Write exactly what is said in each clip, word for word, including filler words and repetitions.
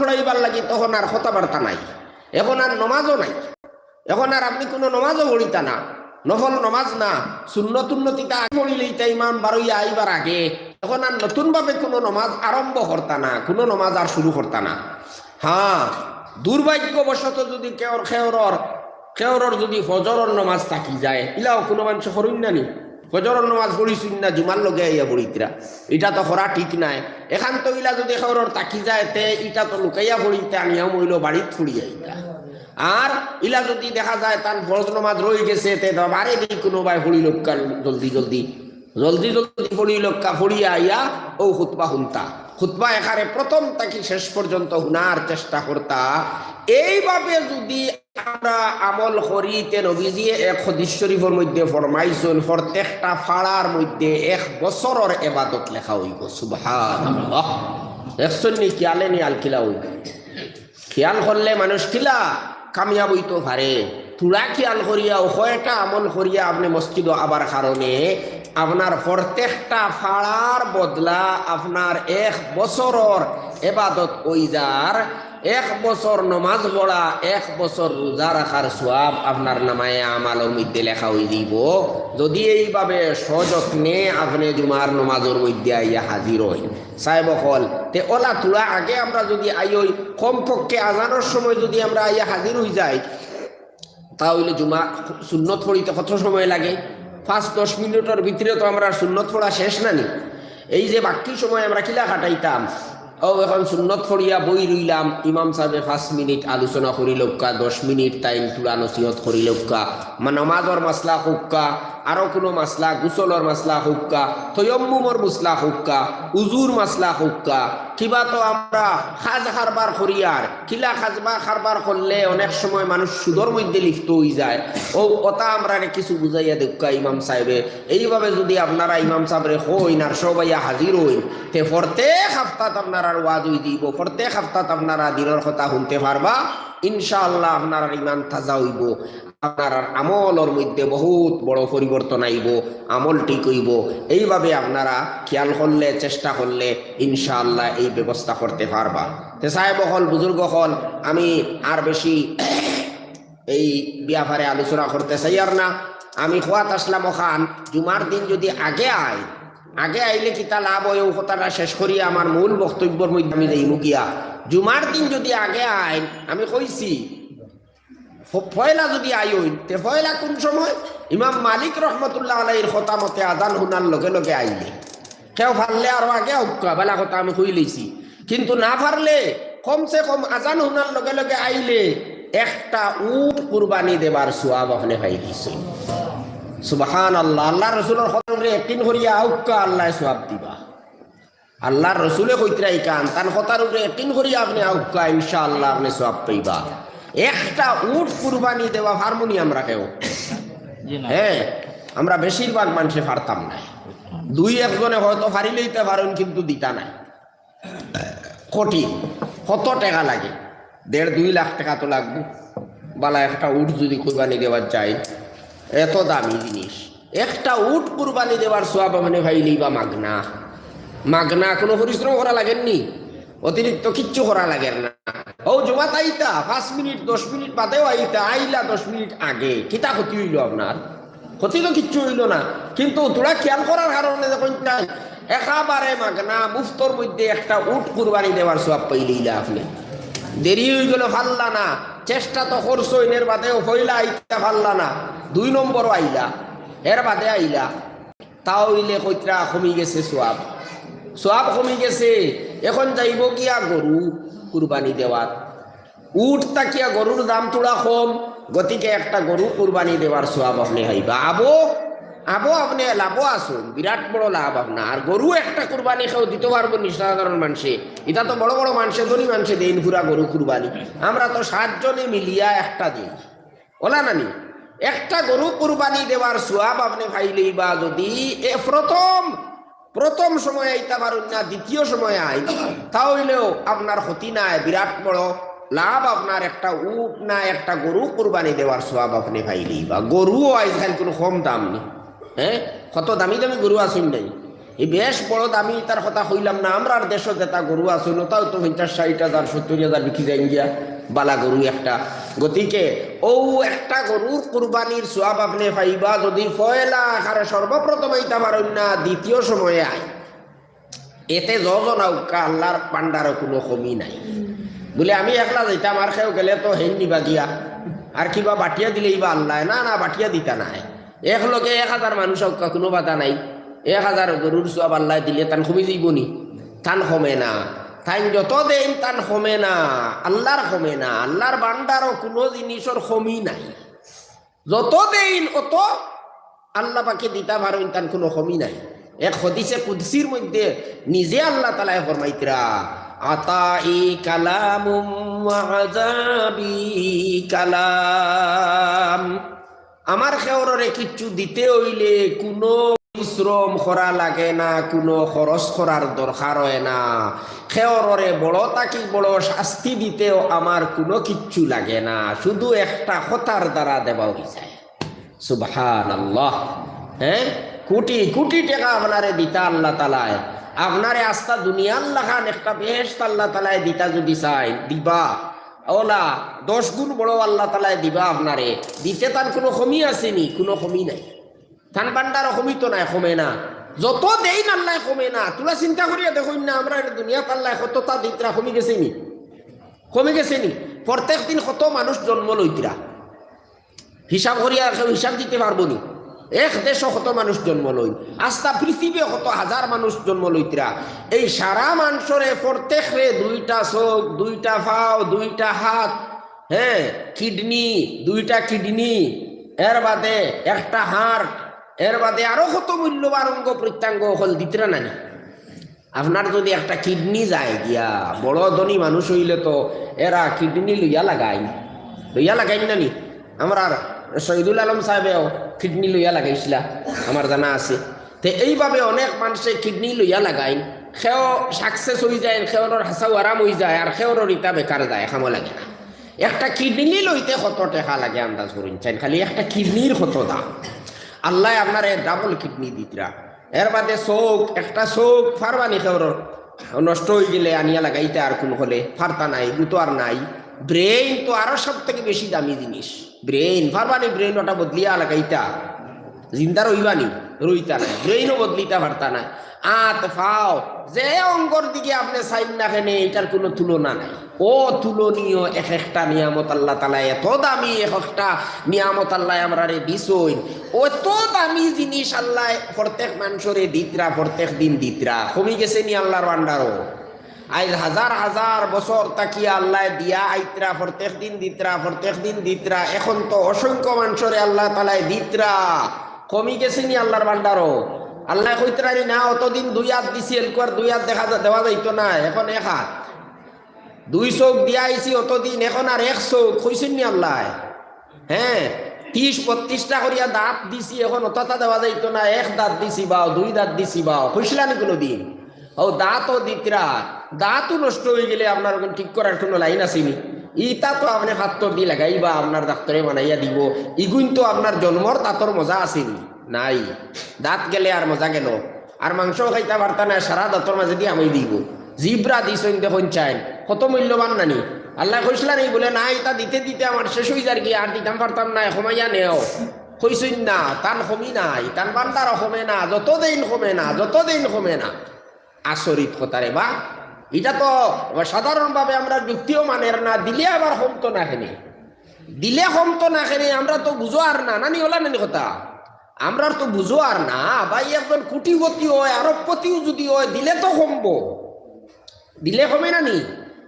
পড়াইবার লাগি তখন আর কথাবার্তা নাই, এখন আর নমাজও নাই, এখন আর আপনি কোনো নমাজও পড়িতা না, নফল নমাজ না, সুন্নত উন্নতিতা আগে পড়িলেইতা ইমাম বারইয়া আইবার আগে, এখন আর নতুনভাবে কোনো নমাজ আরম্ভ করতা না, কোনো নমাজ আর শুরু করতা না। হ্যাঁ, দুর্ভাগ্যবশত যদি কেউর, কেউরর, কেউরর যদি ফজরর নমাজ থাকি যায়, ইলাও কোনো মানুষ করইন না নি? ফজরর নমাজ পড়িছইন না, জুমার লগে আইয়া পড়িতরা, ইটা তো করা ঠিক নায়। এখান তো ইলা যদি কেউরর থাকি যায়, তে ইটা তো লুকাইয়া পড়িতা, নিয়ম অইলো বাড়িত পড়িয়া আইতা। আর ইলা যদি দেখা যায় তান ফরজ নমাজ রই গেছে, তে তো বারে দি কোনো ভাই পড়ি লউক্কা জলদি জলদি, জলদি জলদি পড়ি লউক্কা, পড়িয়া আইয়া অউ খুতবা হুনতা। খুতবা এখানে প্রথম থাকি শেষ পর্যন্ত হুনার চেষ্টা করতা। এইভাবে যদি আমরা আমল করি, তে নবীজিয়ে এক হাদিস শরীফর মধ্যে ফরমাইছইন, প্রত্যেকটা ফাড়ার মধ্যে এক বছরর এবাদত লেখা অইবো। সুবহানাল্লাহ। দেখছইন নি, খেয়ালে নি আলকিলা অইবো। খেয়াল করলে মানুষ কিলা কামিয়াব অইতো পারে। থুড়া খেয়াল করিয়া, অউ কয়টা আমল করিয়া আপনে মসজিদো আবার কারণে আপনার প্রত্যেকটা ফাড়ার বদলা আপনার এক বছরর এবাদত অই যার। এক বছর নমাজ পড়া, এক বছর রোজা রাখার সওয়াব আপনার নামায়ে আমালর মধ্যে লেখা অই যাইবো, যদি এইভাবে সযত্নে আপনে জুমার নমাজর মধ্যে আইয়া হাজির অইন। সাহেব অকল, তে অলা থুড়া আগে আমরা যদি আইওই, কমপক্ষে আজানর সময় যদি আমরা আইয়া হাজির অই যাই, তা অইলে জুমা সুন্নত পড়িতে কত সময় লাগে? পাঁচ দশ মিনিটর ভিতরে তো আমরার সুন্নত পড়া শেষ না নি? এই যে বাকি সময় আমরা কিলা কাটাইতাম, অউ এখন সুন্নত পড়িয়া বই রইলাম, ইমাম সাহেবে পাঁচ মিনিট আলোচনা করি লউক্কা, দশ মিনিট তাইন থুড়া নসিহত করি লউক্কা, মা-, নমাজর মাসলা কউক্কা, আরো কোনো মাসলা, গোসলর মাসলা কউক্কা, তয়ম্মুমর মাসলা কউক্কা, উজুর মাসলা কউক্কা, কিবা তো আমরা কাজ কারবার করিয়ার, কিলা কাজ বা কারবার করলে অনেক সময় মানুষ সুদর মধ্যে লিপ্ত অই যায়, অউ অতা আমরারে কিছু বুঝাইয়া দেউক্কা ইমাম সাহেবে। এইভাবে যদি আপনারা ইমাম সাহেবরে কইন আর সব আইয়া হাজির অইন, তে প্রত্যেক হাপ্তাত আপনারার ওয়াজ অই যাইবো, প্রত্যেক হাপ্তাত আপনারা দিনর কথা হুনতে পারবা। ইনশাআল্লাহ আপনারার ইমান তাজা অইবো, আপনারার আমলর মধ্যে বহুত বড় পরিবর্তন আইবো, আমল ঠিক অইবো। এইভাবে আপনারা খেয়াল করলে, চেষ্টা করলে ইনশাআল্লাহ এই ব্যবস্থা করতে পারবা। তে সাহেব অকল, বুজুর্গ অকল, আমি আর বেশি এই ব্যাপারে আলোচনা করতে চাইয়ার না। আমি কওয়াত আসলাম অখান, জুমার দিন যদি আগে আইন, আগে আইলে কিতা লাভ অয়, অউ কথাটা শেষ করি আমার মূল বক্তব্যর মধ্যে আমি যাইমু গিয়া। জুমার দিন যদি আগে আইন, আমি কইছি, ফ-, পয়লা যদি আইন, তে পয়লা কোন সময়? ইমাম মালিক রহমতুল্লাহ আলাইহির কথা মতে আজান হুনার লগে লগে আইলে। কেউ পারলে আরো আগে আউক্কা, বালা কথা আমি কইলাইছি। কিন্তু না পারলে কমসে কম আজান হুনার লগে লগে আইলে একটা উট কুরবানি দেবার সওয়াব আপনে পাইলিছইন। সুবহানাল্লাহ। আল্লাহর রসুলর কথার উপরে ইয়াকিন করিয়া আউক্কা, আল্লায় সওয়াব দিবা। আল্লাহর রসুলে কইতরা ইখান, তান কথার উপরে ইয়াকিন করিয়া আপনে আউক্কা, ইনশাআল্লাহ আপনে সওয়াব পাইবা। একটা উট কুরবানি দেওয়া পারমু নি আমরা কেউ? জি না। হ্যাঁ, আমরা বেশিরভাগ মানষে পারতাম নায়। দুই একজনে হয়তো পারিলাইতা পারইন, কিন্তু দিতা নায়। কঠিন। কত টেকা লাগে? দেড় দুই লাখ টেকা তো লাগবো। বালা একটা উট যদি কুরবানি দেওয়া যায়, এত দামি জিনিস। একটা উট কুরবানি দেওয়ার সওয়াব আপনে পাইলাইবা মাগনা। মাগনা, কোনো পরিশ্রম করা লাগের নি, অতিরিক্ত কিচ্ছু করা লাগের না। অউ জুমাত আইতা, পাঁচ মিনিট, দশ মিনিট বাদেও আইতা, আইলা দশ মিনিট আগে, কিতা ক্ষতি অইলো আপনার? ক্ষতি তো কিচ্ছু অইলো না, কিন্তু থুড়া খেয়াল করার কারণে দেখইন তাইন একেবারে মাগনা মুফতর মধ্যে একটা উট কুরবানি দেওয়ার সওয়াব পাইলাইলা আপনে। দেরি অইগেলো, পারলা না, চেষ্টা তো করছইন, এর বাদেও পয়লা আইতা পারলা না, দুই নম্বরও আইলা, এর বাদে আইলা, তা অইলে কইতরা কমি গেছে সওয়াব, সওয়াব কমি গেছে। এখন যাইবো গিয়া গরু কুরবানি দেওয়াত, উট থাকিয়া গরুর দাম থুড়া কম, গতিকে একটা গরু কুরবানি দেওয়ার সওয়াব আপনে পাইবা। আবো, আবো আপনে লাভো আছইন, বিরাট বড় লাভ আপনার। আর গরু একটা কুরবানি কেউ দিতো পারবো নি সাধারণ মানষে? ইটা তো বড় বড় মানষে, ধনী মানষে দেইন পুরা গরু কুরবানি। আমরা তো সাতজনে মিলিয়া একটা দেই, অলা না নি? একটা গরু কুরবানি দেওয়ার সওয়াব আপনে পাইলাইবা যদি এ প্রথম প্রথম সময় আইতা পারইন না, দ্বিতীয় সময় আইন, তা অইলেও আপনার ক্ষতি নাই, বিরাট বড় লাভ আপনার। একটা উট না একটা গরু কুরবানি দেওয়ার সওয়াব আপনে পাইলাইবা। গরুও আইজকাইল কোনো কম দাম নি, হ্যাঁ, কত দামি দামি গরু আছইন নাই। এই বেশ বড় দামি ইতার কথা কইলাম না, আমরার দেশো যেতা গরু আছে, ওতাও তো পঞ্চাশ, ষাইট হাজার, সত্তইর হাজার বিকি যাইন গিয়া, বালা গরু একটা। গতিকে অউ একটা গরুর কুরবানির সওয়াব আপনে পাইবা, যুদি পয়লা আকারে সর্বপ্রথম আইতা পারইন না, দ্বিতীয় সময়ে আইন। এতে যজন আউক্কা, আল্লার ভান্ডারো কুনু কমি নাই। বুলে, আমি একলা যাইতাম, আর কেউ গেলে তো হেইন নিবা গিয়া, আর কিবা বাটিয়া দিলেই বা আল্লায়। না, না, বাটিয়া দিতা নায়। একলগে এক হাজার মানুষ আউক্কা, কুনু বাধা নাই। এক হাজার গরুর সওয়াব আল্লায় দিলে তান কমি যাইবো নি? তান কমে না। তাইন যত দেইন তান কমে না, আল্লার কমে না। আল্লার ভান্ডারো কুনু জিনিসর কমি নাই। যত দেইন অত আল্লা পাকে দিতা পারইন, তান কুনু কমি নাই। এক হাদিসে কুদসির মধ্যে নিজে আল্লা তাআলায় ফরমাইতরা, "আতাই কালামুম ওয়া আযাবি কালাম।" আমার কেউররে কিচ্ছু দিতে অইলে কুনু পরিশ্রম করা লাগে না, কুনু খরচ করার দরকার অয় না। কেউররে বড় থাকি বড় শাস্তি দিতেও আমার কুনু কিচ্ছু লাগে না, শুধু একটা কথার দ্বারা দেওয়া অইযায়। সুবহানাল্লাহ। হ্যাঁ, কুটি কুটি টেকা আপনারে দিতা আল্লা তাআলায়, আপনারে আস্তা দুনিয়ার লাখান একটা বেহেশত আল্লা তাআলায় দিতা যুদি চাইন, দিবা। অউলা দশ গুণ বড় আল্লা তাআলায় দিবা আপনারে। দিতে তান কুনু কমি আছে নি? কুনু কমি নাই। তান ভান্ডারো কমি তো নাই, কমে না। যত দেইন আল্লায় কমে না। তুলা চিন্তা করিয়া দেখইন না, আমরারে দুনিয়াত আল্লায় কততা দিতরা, কমি গেছে নি? কমি গেছে নি? প্রত্যেক দিন কত মানুষ জন্ম লইতরা, হিসাব করিয়া কেউ হিসাব দিতে পারবো নি? এক দেশো কত মানুষ জন্ম লইন, আস্তা পৃথিবীও কত হাজার মানুষ জন্ম লইতরা। এই সারা মানষরে, প্রত্যেকরে দুইটা চউখ, দুইটা পাও, দুইটা হাত, হ্যাঁ, কিডনি, দুইটা কিডনি, এর বাদে একটা হার্ট, এর বাদে আরো কত মূল্যবান অঙ্গ প্রত্যঙ্গ অকল দিতরা না নি? আপনার যুদি একটা কিডনি যায় গিয়া, বড় ধনী মানুষ অইলে তো এরা কিডনি লইয়া লাগাইন, লইয়া লাগাইন না নি? আমরার শহীদুল আলম সাহেবেও কিডনি লইয়া লাগাইছিলা, আমার জানা আছে। তে এইভাবে অনেক মানষে কিডনি লইয়া লাগাইন, কেউ success অইযায়, কেউরর হাছাউ আরাম অইযায়, আর কেউরর ইতা বেকার যায়, কামো লাগে না। একটা কিডনি লইতে কত টেকা লাগে আন্দাজ করইন চাইন, খালি একটা কিডনির কত দাম। আল্লায় আপনারে ডাবল কিডনি দিতরা। এর বাদে চউখ, একটা চউখ পারবা নি কেউরর নষ্ট অইগেলে আনিয়া লাগাইতা, আর কুন হলে পারতা নায়, ইগু তো আর নাই। ব্রেইন তো আরো সব থাকি বেশি দামি জিনিস। ব্রেইন, পারবা নি ব্রেইন ওটা বদলিয়া লাগাইতা? জিন্দা রইবা নি? রইতা নায়। ব্রেইনও বদলিতা পারতা নায়। আত, পাও, যে অঙ্গর দিকে আপনে চাইন না কেনে, ইটার কুনু তুলনা নাই। অতুলনীয় এক একটা নিয়ামত আল্লা তাআলায়, এত দামি এক একটা নিয়ামত আল্লায় আমরারে দিছইন। অত দামি জিনিস আল্লায় প্রত্যেক মানষরে দিতরা, প্রত্যেক দিন দিতরা। কমি গেছে নি আল্লার ভান্ডারো? আইজ হাজার হাজার বছর থাকিয়া আল্লায় দিয়া আইতরা, প্রত্যেক দিন দিতরা, প্রত্যেক দিন দিতরা। এখন তো অসংখ্য মানষরে আল্লা তাআলায় দিতরা। কমি গেছে নি আল্লার ভান্ডারো? আল্লায় কইতরা নি না, অতদিন দুই আত দিছি, এলকুয়ার দুই আত দেখা যা-, দেওয়া যাইতো না, এখন এক আত। দুই চউখ দিয়া আইছি অতদিন, এখন আর এক চউখ, কইছইন নি আল্লায়? হ্যাঁ, ত্রিশ বত্রিশটা করিয়া দাঁত দিছি, এখন অততা দেওয়া যাইতো না, এক দাঁত দিছি বাও, দুই দাঁত দিছি বাও, কইছিলা নি কুনুদিন? অউ দাঁতও দিতরা, দাঁতও নষ্ট অইগেলে আপনার অখন ঠিক করার কুনু লাইন আছে নি? ইতা তো আপনে পাত্তর দি লাগাইবা, আপনার ডাক্তরে বানাইয়া দিবো, ইগুইন তো আপনার জন্মর দাঁতর মজা আছে নি? নাই। দাঁত গেলে আর মজা গেলো। আর মাংসও খাইতা পারতা নায়, সারা দাঁতর মাঝে দি হামাই দিবো। জিব্রা দিছইন দেখইন চাইন, কত মূল্যবান না নি? আল্লায় কইছলা নি বুলে, "না, ইতা দিতে দিতে আমার শেষ অইযার গি, আর দিতাম পারতাম নায়, কমাইয়া নেও।" কইছইন না, তান কমি নাই, তান ভান্ডারও কমে না, যত দেইন কমে না, যত দেইন কমে না। আচরিত কথা রে বা, ইটা তো সাধারণভাবে আমরার যুক্তিও মানের না, দিলে আবার কমতো না কেনে? দিলে কমতো না কেনে? আমরার তো বুঝো আর না, না নি, অলা না নি কথা? আমরার তো বুঝো আর না, ভাই, একজন কোটিপতি অয়, আরবপতিও যুদি অয়, দিলে তো কমবো, দিলে কমে না নি?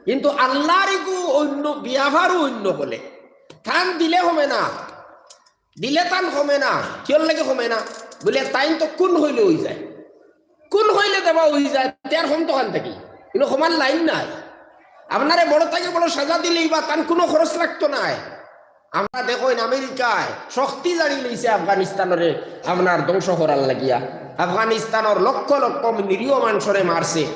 কিন্তু আল্লার ইগু অইন্য, বেয়াপারও অইন্য বলে, তান দিলে কমে না, দিলে তান কমে না। কিয়র লাগি কমে না? বুলে, তাইন তো কুন কইলে অইযায়, কুন কইলে দেওয়া অইযায়, তে আর কমতো কান থাকি? ইনো কমার লাইন নাই। আপনারে বড় থাকি বড় সাজা দিলেই বা তান কুনু খরচ লাগতো নায়। আমরা দেখইন আমেরিকায় শক্তি জানি লইছে আফগানিস্তানরে আপনার ধ্বংস করার লাগিয়া। আফগানিস্তানর লক্ষ লক্ষ নিরীহ মানষরে মারছে,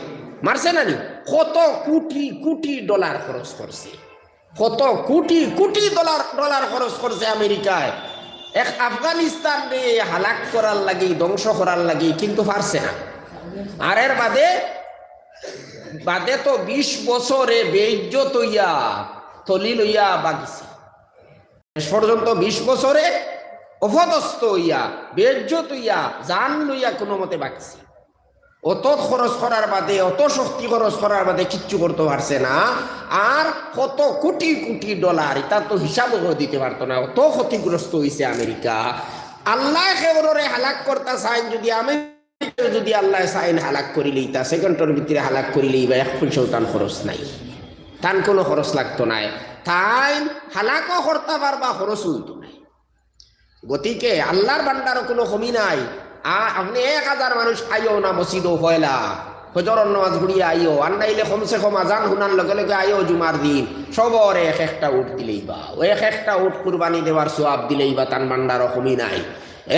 মারছে না নি? কত কোটি কোটি ডলার খরচ করছে, কত কোটি কোটি ডলার, ডলার খরচ করছে আমেরিকায় এক আফগানিস্তানরে হালাক করার লাগি, ধ্বংস করার লাগি, কিন্তু পারছে না। আর এর বাদে, বাদে তো বিশ বছরে বেইজ্জত অইয়া, তলি লইয়া বাগিছে। শেষ পর্যন্ত বিশ বছরে অপদস্থ অইয়া, বেইজ্জত অইয়া, জান লইয়া কোনো মতে বাগিছে। অত খরচ করার বাদে, অত শক্তি খরচ করার বাদে কিচ্ছু করতে পারছে না। আর কত কোটি কোটি ডলার, ইটা তো হিসাবও দিতে পারতো না, অত ক্ষতিগ্রস্ত অইছে আমেরিকা। আল্লায় কেউররে হালাক করতা চাইন, যদি আমেরিকা যদি আল্লায় চাইন হালাক করি লইতা, সেকেন্ডর ভিতরে হালাক করি লইবা, এক পয়সাও তান খরচ নাই, তান কোনো খরচ লাগতো নায়। তাইন হালাকও করতা পারবা, খরচও অইতো নায়। গতিকে আল্লার বান্দারও কোনো কমি নাই। আ-, আপনে এক হাজার মানুষ আইও না মসজিদো পয়লা, ফজরর নমাজ পড়িয়া আইও, আর নাইলে কমসে কম আজান হুনার লগে লগে আইও জুমার দিন, সবর এক একটা উট দিলেইবা, অউ এক একটা উট কুরবানি দেওয়ার সওয়াব দিলেইবা, তান বান্দারও কমি নাই।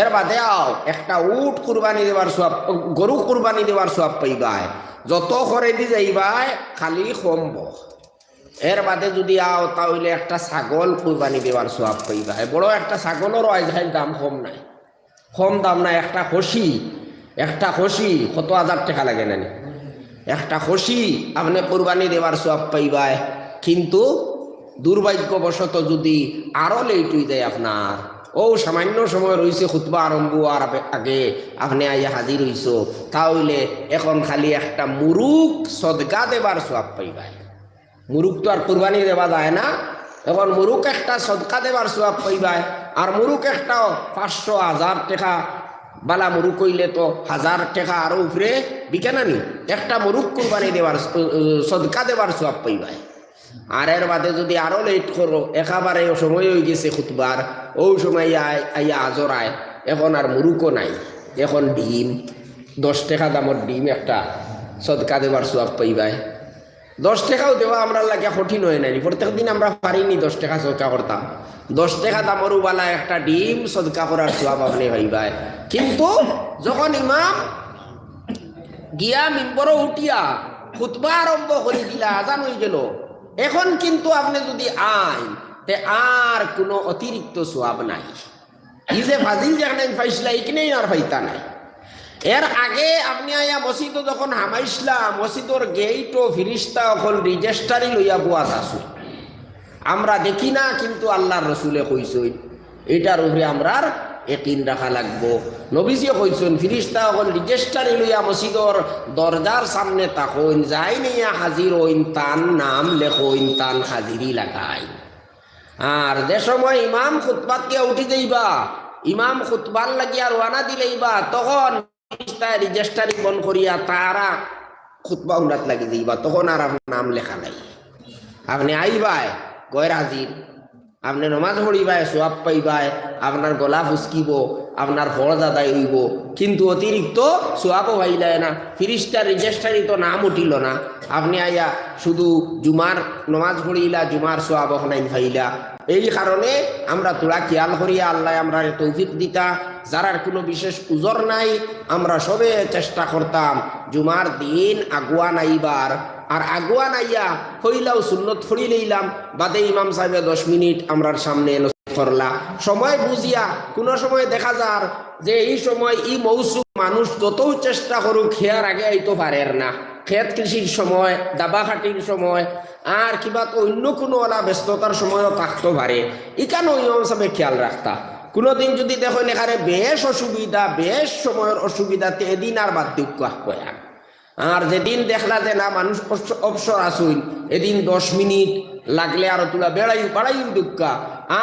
এর বাদে আও, একটা উট কুরবানি দেওয়ার সওয়াব, গরু কুরবানি দেওয়ার সওয়াব পাইবায়, যত খরেদি যাইবায় খালি কমবো। এর বাদে যদি আও, তা অইলে একটা ছাগল কুরবানি দেওয়ার সওয়াব পাইবায়। বড় একটা ছাগলরও আইজকাইল দাম কম নাই, কম দাম নাই। একটা খসি, একটা খসি কত হাজার টেকা লাগে না নি? একটা খসি আপনে কুরবানি দেওয়ার সওয়াব পাইবায়। কিন্তু দুর্ভাগ্যবশত যদি আরো লেট অই যায় আপনার, অউ সামান্য সময় রইছে খুতবা আরম্ভ অওয়ার আগে, আগে আপনে আইয়া হাজির অইছো, তা অইলে এখন খালি একটা মুরুগ সদকা দেবার সওয়াব পাইবায়। মুরুগ তো আর কুরবানি দেওয়া যায় না, এখন মুরুগ একটা সদকা দেবার সওয়াব পাইবায়। আর মুরুগ একটাও পাঁচশো, হাজার টেকা, বালা মুরুগ অইলে তো হাজার টেকা আরো উপরে বিকে না নি? একটা মুরুগ কুরবানি দেবার, সদকা দেবার সওয়াব পাইবায়। আর এর বাদে যদি আরো লেট করো, একেবারে সময় অই গেছে খুতবার, অউ সময় আই-, আইয়া আজরায়, এখন আর মুরুগও নাই, এখন ডিম, দশ টেকা দামর ডিম একটা সদকা দেবার সওয়াব পাইবায়। দশ টেকাও দেওয়া আমরার লাগিয়া কঠিন অয় নানি, প্রত্যেক দিন আমরা পারি নি দশ টেকা সদকা করতাম। দশ টেকা দামর উবালা একটা ডিম সদকা করার সওয়াব আপনে পাইবায়। কিন্তু যখন ইমাম গিয়া মিম্বরো উঠিয়া খুতবা আরম্ভ করি দিলা, আজান অই গেল, এখন কিন্তু আপনে যদি আইন, তে আর কোনো অতিরিক্ত সওয়াব নাই। ই যে ফাজিল যেখানে পাইছিলা, ইখানেই আর পাইতা নাই। এর আগে আপনে আইয়া মসজিদো যখন হামাইছলা, মসজিদর গেইটো ফিরিস্তা অকল রেজিস্টারি লইয়া বওয়াত আছইন। আমরা দেখি না, কিন্তু আল্লার রসুলে কইছইন, ইটার উপরে আমরার একিন রাখা লাগবো। নবীজিয়ে কইছইন, ফিরিস্তা অকল রেজিস্টারি লইয়া মসজিদর দরজার সামনে থাকইন, যেইন আইয়া হাজির অইন, তান নাম লেখইন, তান হাজিরি লাগাইন। আর যে সময় ইমাম খুতবাত গিয়া উঠি যাইবা, ইমাম খুতবার লাগিয়া রওয়ানা দিলাইবা, তখন ফিরিস্তায় রেজিস্টারি বন্ধ করিয়া তারা খুতবা হুনাত লাগি যাইবা, তখন আর আপনার নাম লেখা নাই। আপনে আইবায়, গয়র হাজির, আপনে নমাজ পড়িবায়, সওয়াব পাইবায়, আপনার গলা ফুসকিবো, আপনার ফরজ আদায় অইবো, কিন্তু অতিরিক্ত সওয়াবও পাইলায় না। ফিরিস্তার রেজিস্টারি তো নাম উঠিল না। আপনে আইয়া শুধু জুমার নমাজ পড়িলা, জুমার সওয়াব অখনাইন পাইলা। এই কারণে আমরা থুড়া খিয়াল করিয়া আল্লায় আমরারে তৌফিক দিতা। যারার কোনো বিশেষ উজর নাই, আমরা সবে চেষ্টা করতাম জুমার দিন আগুয়ান আইবার। আর আগুয়ান আইয়া পয়লাউ সুন্নত পড়ি লইলাম, বাদে ইমাম সাবে দশ মিনিট আমরার সামনে নসিহত করলা। সময় বুঝিয়া, কোনো সময় দেখা যার যে ই সময় ই মৌসুম মানুষ যতউ চেষ্টা করুক, হে আর আগে আইতো পারের না। খেত কৃষির সময়, দাবা খাটির সময়, আর কিবা তো অইন্য কোনো অলা ব্যস্ততার সময়ও থাকতো পারে। ইখানও ইমাম সাবে খিয়াল রাখতা। কুনুদিন যুদি দেখইন এখানে বেশ অসুবিধা, বেশ সময়র অসুবিধা, তে এদিন আর বাদ দেউক্কা বয়ান। আর যেদিন দেখলা যে না, মানুষ অবস-, অবসর আছইন, এদিন দশ মিনিট লাগলে আরো থুড়া বেড়াই, বাড়াইও দেউক্কা।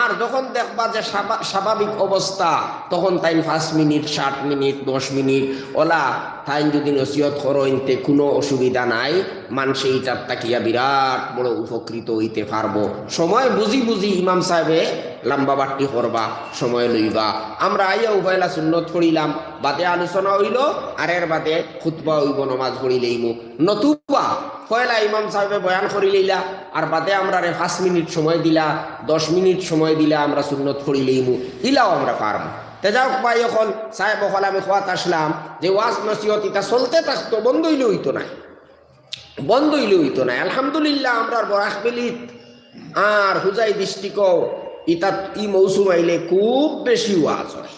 আর যখন দেখবা যে স্বাভা-, স্বাভাবিক অবস্থা, তখন তাইন পাঁচ মিনিট, সাত মিনিট, দশ মিনিট, অলা তাইন যুদি নসিহত করইন, তে কুনু অসুবিধা নাই। মানষে ইতার থাকিয়া বিরাট বড় উপকৃত অইতে পারবো। সময় বুঝি বুঝি ইমাম সাবে লাম্বা বাট্টি করবা, সময় লইবা। আমরা আইয়াউ পয়লা সুন্নত পড়িলাম, বাদে আলোচনা অইলো, আর এর বাদে খুতবা অইবো, নমাজ পড়িলাইমু। নতুবা পয়লা ইমাম সাবে বয়ান করিলাইলা, আর বাদে আমরারে পাঁচ মিনিট সময় দিলা, দশ মিনিট সময় দিলা, আমরা সুন্নত পড়িলাইমু, ইলাও আমরা পারমু। তে যাউক ভাই, অখন সাব অকল, আমি কওয়াত আছলাম যে ওয়াজ নসিহত ইতা চলতে থাকতো, বন্ধ অইলে অইতো নায়। বন্ধ অইলে অইতো নায়। আলহামদুলিল্লাহ, আমরার বরাকভ্যালিত আর হোজাই ডিস্ট্রিক্টও ইতাত ই মৌসুম আইলে খুব বেশি ওয়াজ অয়।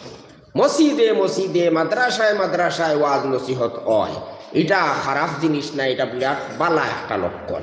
মসজিদে মসজিদে, মাদ্রাসায় মাদ্রাসায় ওয়াজ নসিহত অয়। ইটা খারাপ জিনিস না, ইটা বিরাট বালা একটা লক্ষণ।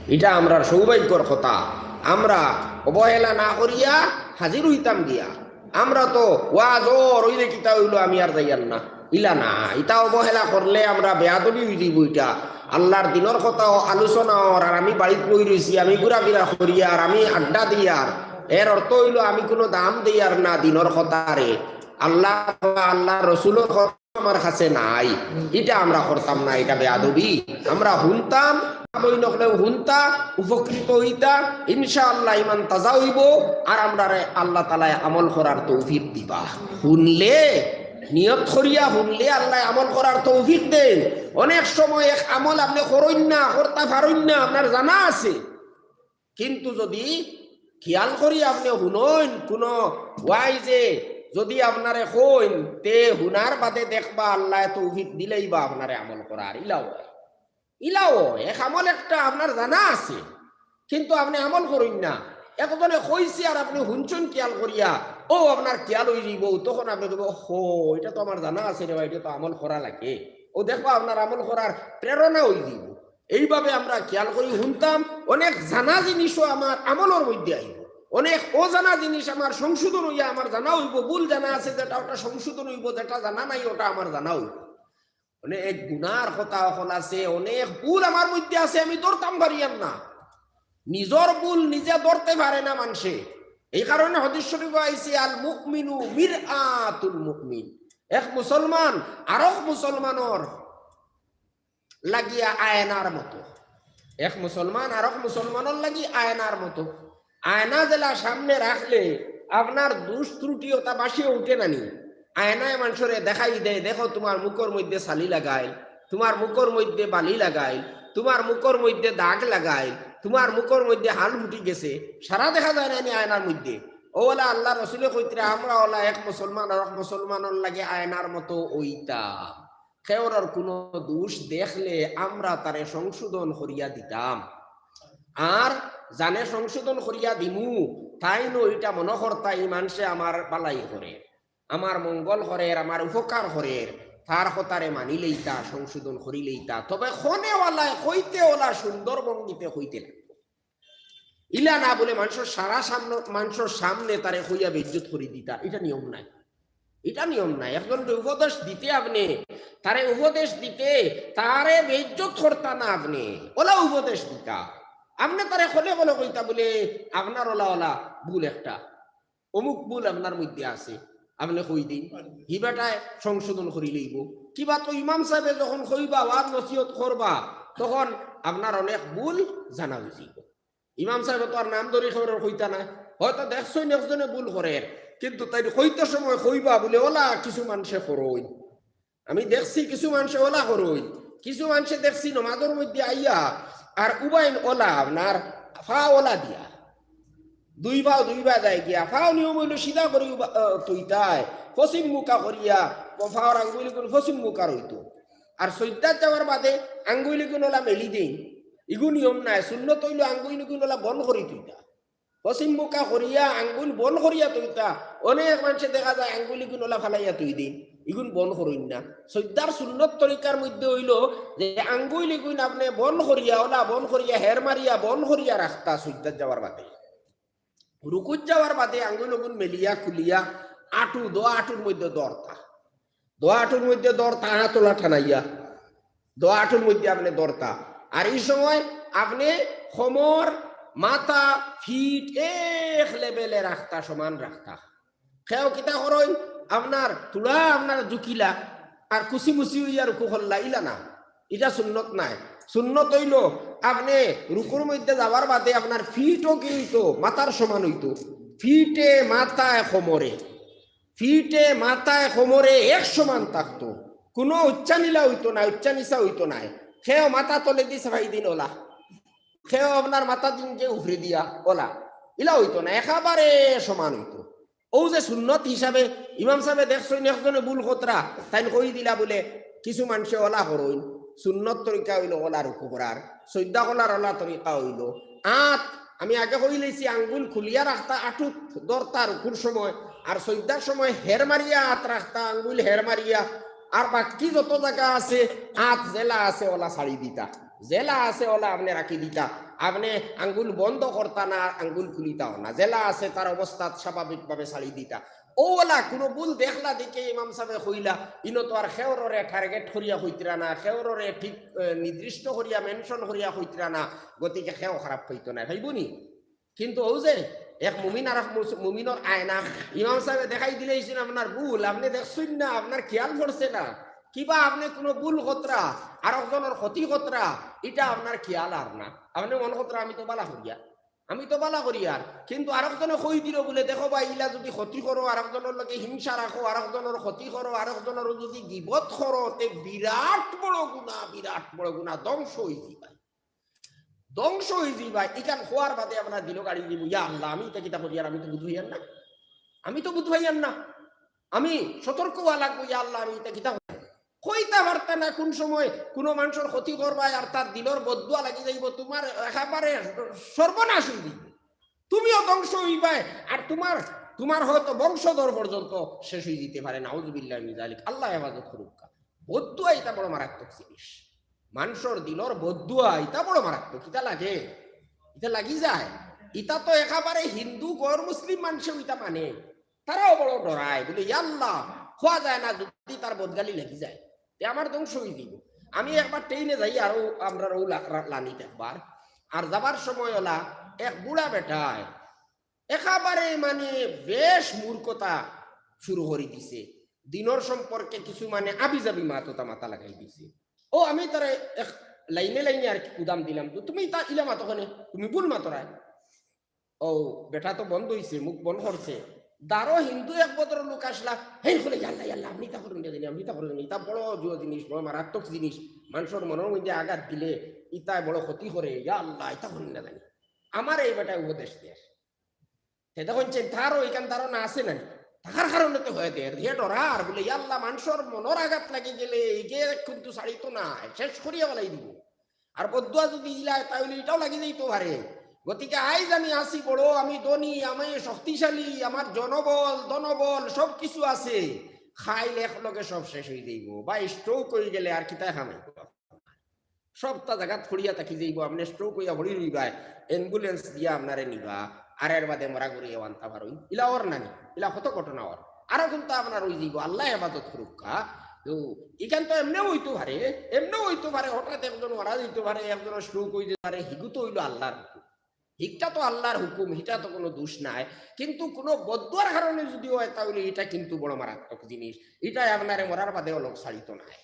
ইটা আমরার সৌভাগ্যর কথা। আমরা অবহেলা না করিয়া হাজির অইতাম গিয়া। আমরা তো ওয়াজ অর অইলে কিতা অইলো, আমি আর যাইয়ার না, ইলা না। ইতা অবহেলা করলে আমরা বেয়াদবি অইযিবো। ইটা আল্লার দিনর কথা আলোচনা অর, আর আমি বাড়িত বই রইছি, আমি ঘুরাফিরা করিয়ার, আমি আড্ডা দিয়ার, এর অর্থ অইলো আমি কুনু দাম দেইয়ার না দিনর কথারে। আল্লাহ, আল্লার রসুলর কথা আমার কাছে নাই, ইটা আমরা করতাম না, ইটা বেয়াদবি। আমরা হুনতাম, বইন অকলেও হুনতা, উপকৃত অইতা, ইনশাআল্লাহ ইমান তাজা অইবো, আর আমরারে আল্লাহ তাআলায় আমল করার তৌফিক দিবা। হুনলে, নিয়ত করিয়া হুনলে আল্লায় আমল করার তৌফিক দেইন। অনেক সময় এক আমল আপনে করইন না, করতা পারইন না, আপনার জানা আছে, কিন্তু যুদি খিয়াল করি আপনে হুনইন, কুনু ওয়াইজে যুদি আপনারে কইন, তে হুনার বাদে দেখবা আল্লায় তৌফিক দিলাইবা আপনারে আমল করার। ইলাও অয়, ইলাও অয়, এক আমল একটা আপনার জানা আছে, কিন্তু আপনে আমল করইন না। একজনে কইছে আর আপনে হুনছইন খিয়াল করিয়া, অউ আপনার খিয়াল অইযিবো, তখন আপনে কইবা, "হো, ইটা তো আমার জানা আছে রে বা, ইটা তো আমল করা লাগে।" অউ দেখবা আপনার আমল করার প্রেরণা অইযিবো। এইভাবে আমরা খিয়াল করি হুনতাম, অনেক জানা জিনিসও আমার আমলর মধ্যে আইবো, অনেক অজানা জিনিস আমার সংশোধন অইয়া আমার জানা অইবো, ভুল জানা আছে যেটা, ওটা সংশোধন অইবো, যেটা জানা নাই ওটা আমার জানা অইবো। অনেক গুনার কথা অকল আছে, অনেক ভুল আমার মধ্যে আছে, আমি ধরতাম পারিয়ার না। নিজর ভুল নিজে ধরতে পারে না মানষে। এই কারণে হাদিস শরীফো আইছে, "আল মুমিনু মিরআতুল মুমিন।" এক মুসলমান আরক মুসলমানর লাগিয়া আয়নার মতো। এক মুসলমান আরক মুসলমানর লাগি আয়নার মতো। আয়না যেলা সামনে রাখলে আপনার দুষ ত্রুটি ওটা বাসিয়া উঠে না নি? আয়নায় মানষরে দেখাই দেয়, "দেখো, তুমার মুখর মধ্যে ছালি লাগাইল, তুমার মুখর মধ্যে বালি লাগাইল, তুমার মুখর মধ্যে দাগ লাগাইল, তুমার মুখর মধ্যে হাল ফুটি গেছে।" সারা দেখা যায় না নি আয়নার মধ্যে? অউ অলা আল্লার রসুলে কইতরা, আমরা অলা এক মুসলমান আরক মুসলমানর লাগি আয়নার মতো অইতাম। কেউরর কুনু দুষ দেখলে আমরা তারে সংশোধন করিয়া দিতাম। আর যানে সংশোধন করিয়া দিমু, তাইনও ইটা মনো করতা, "ই মানষে আমার বালাই করের, আমার মঙ্গল করের, আমার উপকার করের", তার কথারে মানি লইতা, সংশোধন করি লইতা। তবে কনে অলায় কইতে অলা সুন্দর ভঙ্গিতে কইতে লাগবো। ইলা না বুলে মানষর সারা সামনে, মানষর সামনে তারে কইয়া বেইজ্জত করি দিতা, ইটা নিয়ম নায়। ইটা নিয়ম নায়। একজনরে উপদেশ দিতে আপনে, তারে উপদেশ দিতে, তারে বেইজ্জত করতা না আপনে, অলা উপদেশ দিতা। আপনে তারে খোলে খোলে কইতা বুলে, "আপনার অলা অলা ভুল একটা, অমুক ভুল আপনার মধ্যে আছে, আপনে কই দিন, হি বেটায় সংশোধন করি লইবো।" কিবা তো ইমাম সাহেবে যখন কইবা, ওয়াজ নসিহত করবা, তখন আপনার অনেক ভুল জানা অইযিবো। ইমাম সাহেবে তো আর নাম ধরি কেউরর কইতা নায়। হয়তো দেখছইন একজনে ভুল করের, কিন্তু তাইন কইতে সময় কইবা বুলে, "অলা কিছু মানষে করইন, আমি দেখছি কিছু মানষে অলা করইন, কিছু মানষে দেখছি নমাজর মধ্যে আইয়া আর উবাইন অলা আপনার ফাও অলা দিয়া, দুই ফাও দুইবা যায় গিয়া, ফাও নিয়ম অইলো সিধা করি উবা-, আহ, থইতায়, পশ্চিম মুখা করিয়া, ফাওর আঙ্গুইলগুন পশ্চিম মুখা রইতো।" আর সইজদাত যাওয়ার বাদে আঙ্গুইলগুন অলা মেলি দেইন, ইগু নিয়ম নায়। সুন্নত অইলো আঙ্গুইলগুন অলা বন্ধ করি থইতা, পশ্চিম মুখা করিয়া আঙ্গুইল বন্ধ করিয়া থইতা। অনেক মানষে দেখা যায় আঙ্গুইলগুন অলা ফালাইয়া থই দেইন, ইগুন বন্ধ করইন না। সইজদার সুন্নত তরিকার মধ্যে অইলো যে আঙ্গুইলগুন আপনে বন্ধ করিয়া, অলা বন্ধ করিয়া, হের মারিয়া, বন্ধ করিয়া রাখতা সইজদাত যাওয়ার বাদে। রুকুত যাওয়ার বাদে আঙ্গুইলগুন মেলিয়া খুলিয়া আটু, দোয়া আটুর মধ্যে ধরতা। দোয়া আটুর মধ্যে ধরতা, আত অলা টানাইয়া। দোয়া আটুর মধ্যে আপনে ধরতা। আর ই সময় আপনে কোমর, মাথা, ফিট এক লেভেলে রাখতা, সমান রাখতা। কেউ কিতা করইন, আপনার থুড়া আপনার ঝুকিলা, আর কুসিমুসি অইয়া রুকু করলা, ইলা না। ইটা সুন্নত নায়। সুন্নত অইলো, আপনে রুকুর মধ্যে যাওয়ার বাদে আপনার ফিটও কি অইতো, মাথার সমান অইতো। ফিটে, মাথায়, কোমরে, ফিটে, মাথায়, কোমরে এক সমান থাকতো। কুনু উচ্চা নিলা অইতো নায়, উচ্চা নিচা অইতো নায়। কেউ মাথা তলেদি চাপাই দিন অলা, কেউ আপনার মাথাদিনকে উপরেদিয়া অলা, ইলা অইতো না, একেবারে সমান অইতো। অউ যে সুন্নত হিসাবে ইমাম সাহেবে দেখছইন একজনে ভুল কররা, তাইন কই দিলা বুলে, কিছু মানষে অলা করইন, সুন্নত তরিকা অইলো অলা রুকু করার, সইজদা করার অলা তরিকা অইলো। আত, আমি আগে কইলাইছি, আঙ্গুইল খুলিয়া রাখতা, আটুত ধরতা রুকুর সময়, আর সইজদার সময় হের মারিয়া আত রাখতা, আঙ্গুইল হের মারিয়া, আর বাকি যত জাগা আছে, আত যেলা আছে অলা ছাড়ি দিতা, যেলা আছে অলা আপনে রাখি দিতা, আপনে আঙ্গুল বন্ধ করতা না, আঙ্গুল খুলিতাও না, যেলা আছে তার অবস্থাত স্বাভাবিকভাবে ছাড়ি দিতা। অউ অলা কুনু ভুল দেখলা দেখি ইমাম সাবে কইলা, ইনো তো আর খেউররে target করিয়া কইতরা না, খেউররে ঠিক, এ, নির্দিষ্ট করিয়া mention করিয়া কইতরা না, গতিকে খেউ খারাপ পাইতো না, পাইবো নি? কিন্তু অউ যে এক মুমিন আর এক মুস-, মুমিনর আয়না, ইমাম সাবে দেখাই দিলাইছইন আপনার ভুল, আপনে দেখছইন না, আপনার খিয়াল পড়ছে না, কিবা আপনে কুনু ভুল করতরা, আরকজনর ক্ষতি করতরা, ইটা আপনার খিয়াল আর না। আপনে মনো করতরা আমি তো বালা করিয়ার, আমি তো বালা করিয়ার, কিন্তু আরকজনে কই দিলো বুলে, দেখো ভাই, ইলা যুদি ক্ষতি করো, আরকজনর লগে হিংসা রাখো, আরকজনর ক্ষতি করো, আরকজনর যুদি গিবত করো, তে বিরাট বড় গুনা, বিরাট বড় গুনা, ধ্বংস অইযিবায়। ধ্বংস অইযিবায়। ইখান কওয়ার বাদে আপনার দিলো গালি দিবো, ইয়া আল্লাহ, আমি ইতা কিতা করিয়ার, আমি তো বুঝ পাইয়ার না, আমি তো বুঝ পাইয়ার না, আমি সতর্ক অওয়া লাগবো, ইয়া আল্লাহ, আমি ইতা কিতা করিয়ার। কইতা পারতা না কুন সময় কুনু মানষর ক্ষতি করবায় আর তার দিলর বদদুয়া লাগি যাইবো, তুমার একেবারে সর্বনাশ অইযিবো, তুমিও ধ্বংস অইবায়, আর তুমার, তুমার হয়তো বংশধর পর্যন্ত শেষ অইযিতে পারে। নাউজুবিল্লাহি মিন যালিক, আল্লায় হেফাজত করউক্কা। বদদুয়া ইটা বড় মারাত্মক জিনিস। মানষর দিলর বদদুয়া ইটা বড় মারাত্মক। ইটা লাগে, ইটা লাগি যায়। ইটা তো একেবারে হিন্দু, গর মুসলিম মানষেও ইটা মানে, তারাও বড় ডরায়, বুলে, ইয়া আল্লাহ, কওয়া যায় না, যুদি তার বদগালি লাগি যায়, তে আমার ধ্বংস অইযিবো। আমি একবার ট্রেইনে যাই, আরো আমরার অউ লা-, লা-, লাইনত একবার, আর যাবার সময় অলা এক বুড়া বেটায় একেবারে মানে বেশ মূর্খতা শুরু করি দিছে, দিনর সম্পর্কে কিছু মানে আবিজাবি মাততা মাতা লাগাই দিছে। অউ আমি তারে এক লাইনে লাইনে আর কি কুদাম দিলাম, তো তুমি ইতা ইলা মাতো কেনে, তুমি ভুল মাতরায়। অউ বেটা তো বন্ধ অইছে, মুখ বন্ধ করছে। দারো হিন্দু এক ভদ্রলোক আছলা, হেই কইলে, ইয়া আল্লাহ, ইয়া আল্লাহ, আপনে ইতা করইন না জানি, আপনে ইতা করইন না জানি, ইতা বড় জুয়া জিনিস, বড় মারাত্মক জিনিস, মানষর মনর মধ্যে আঘাত দিলে ইতায় বড় ক্ষতি করে, ইয়া আল্লাহ, ইতা করইন না জানি। আমারে ই বেটায় উপদেশ দের। তে দেখইন, তারও ইখান ধারণা আছে না নি? থাকার কারণে তো অয় দের, হে ডরার, বুলে, ইয়া আল্লাহ, মানষর মনর আঘাত লাগি গেলে ইগে কিন্তু ছাড়িতো নায়, শেষ করিয়া ফালাই দিবো। আর বদদুয়া যুদি দিলায়, তাইলে ইটাও লাগি যাইতো পারে। গতিকে আইজ আমি আছি বড়, আমি ধনী, আমি শক্তিশালী, আমার জনবল, ধনবল, সব কিছু আছে। কাইল একলগে সব শেষ অইযাইবো। বা stroke অইগেলে আর কিতায় কাম অইবো? সবতা জাগাত পড়িয়া থাকি যাইবো, আপনে stroke অইয়া পড়ি রইবায়, ambulance দিয়া আপনারে নিবা, আর এর বাদে মরা গরু আনতা পারইন। ইলা অর না নি? ইলা কত ঘটনা অর। আরো কুনতা আপনার অইযাইবো, আল্লায় হেফাজত করউক্কা। তো ইখান তো এমনেও অইতো পারে, এমনেও অইতো পারে, হঠাৎ একজন মারা যাইতো পারে, একজনর stroke অইযাইতো পারে, হিগু তো অইলো আল্লার হুকুম। হিগটা তো আল্লার হুকুম, হিটা তো কুনু দুষ নাই। কিন্তু কুনু বদদুয়ার কারণে যুদি অয়, তাইলে ইটা কিন্তু বড় মারাত্মক জিনিস। ইটায় আপনারে মরার বাদেও লগ ছাড়িতো নায়।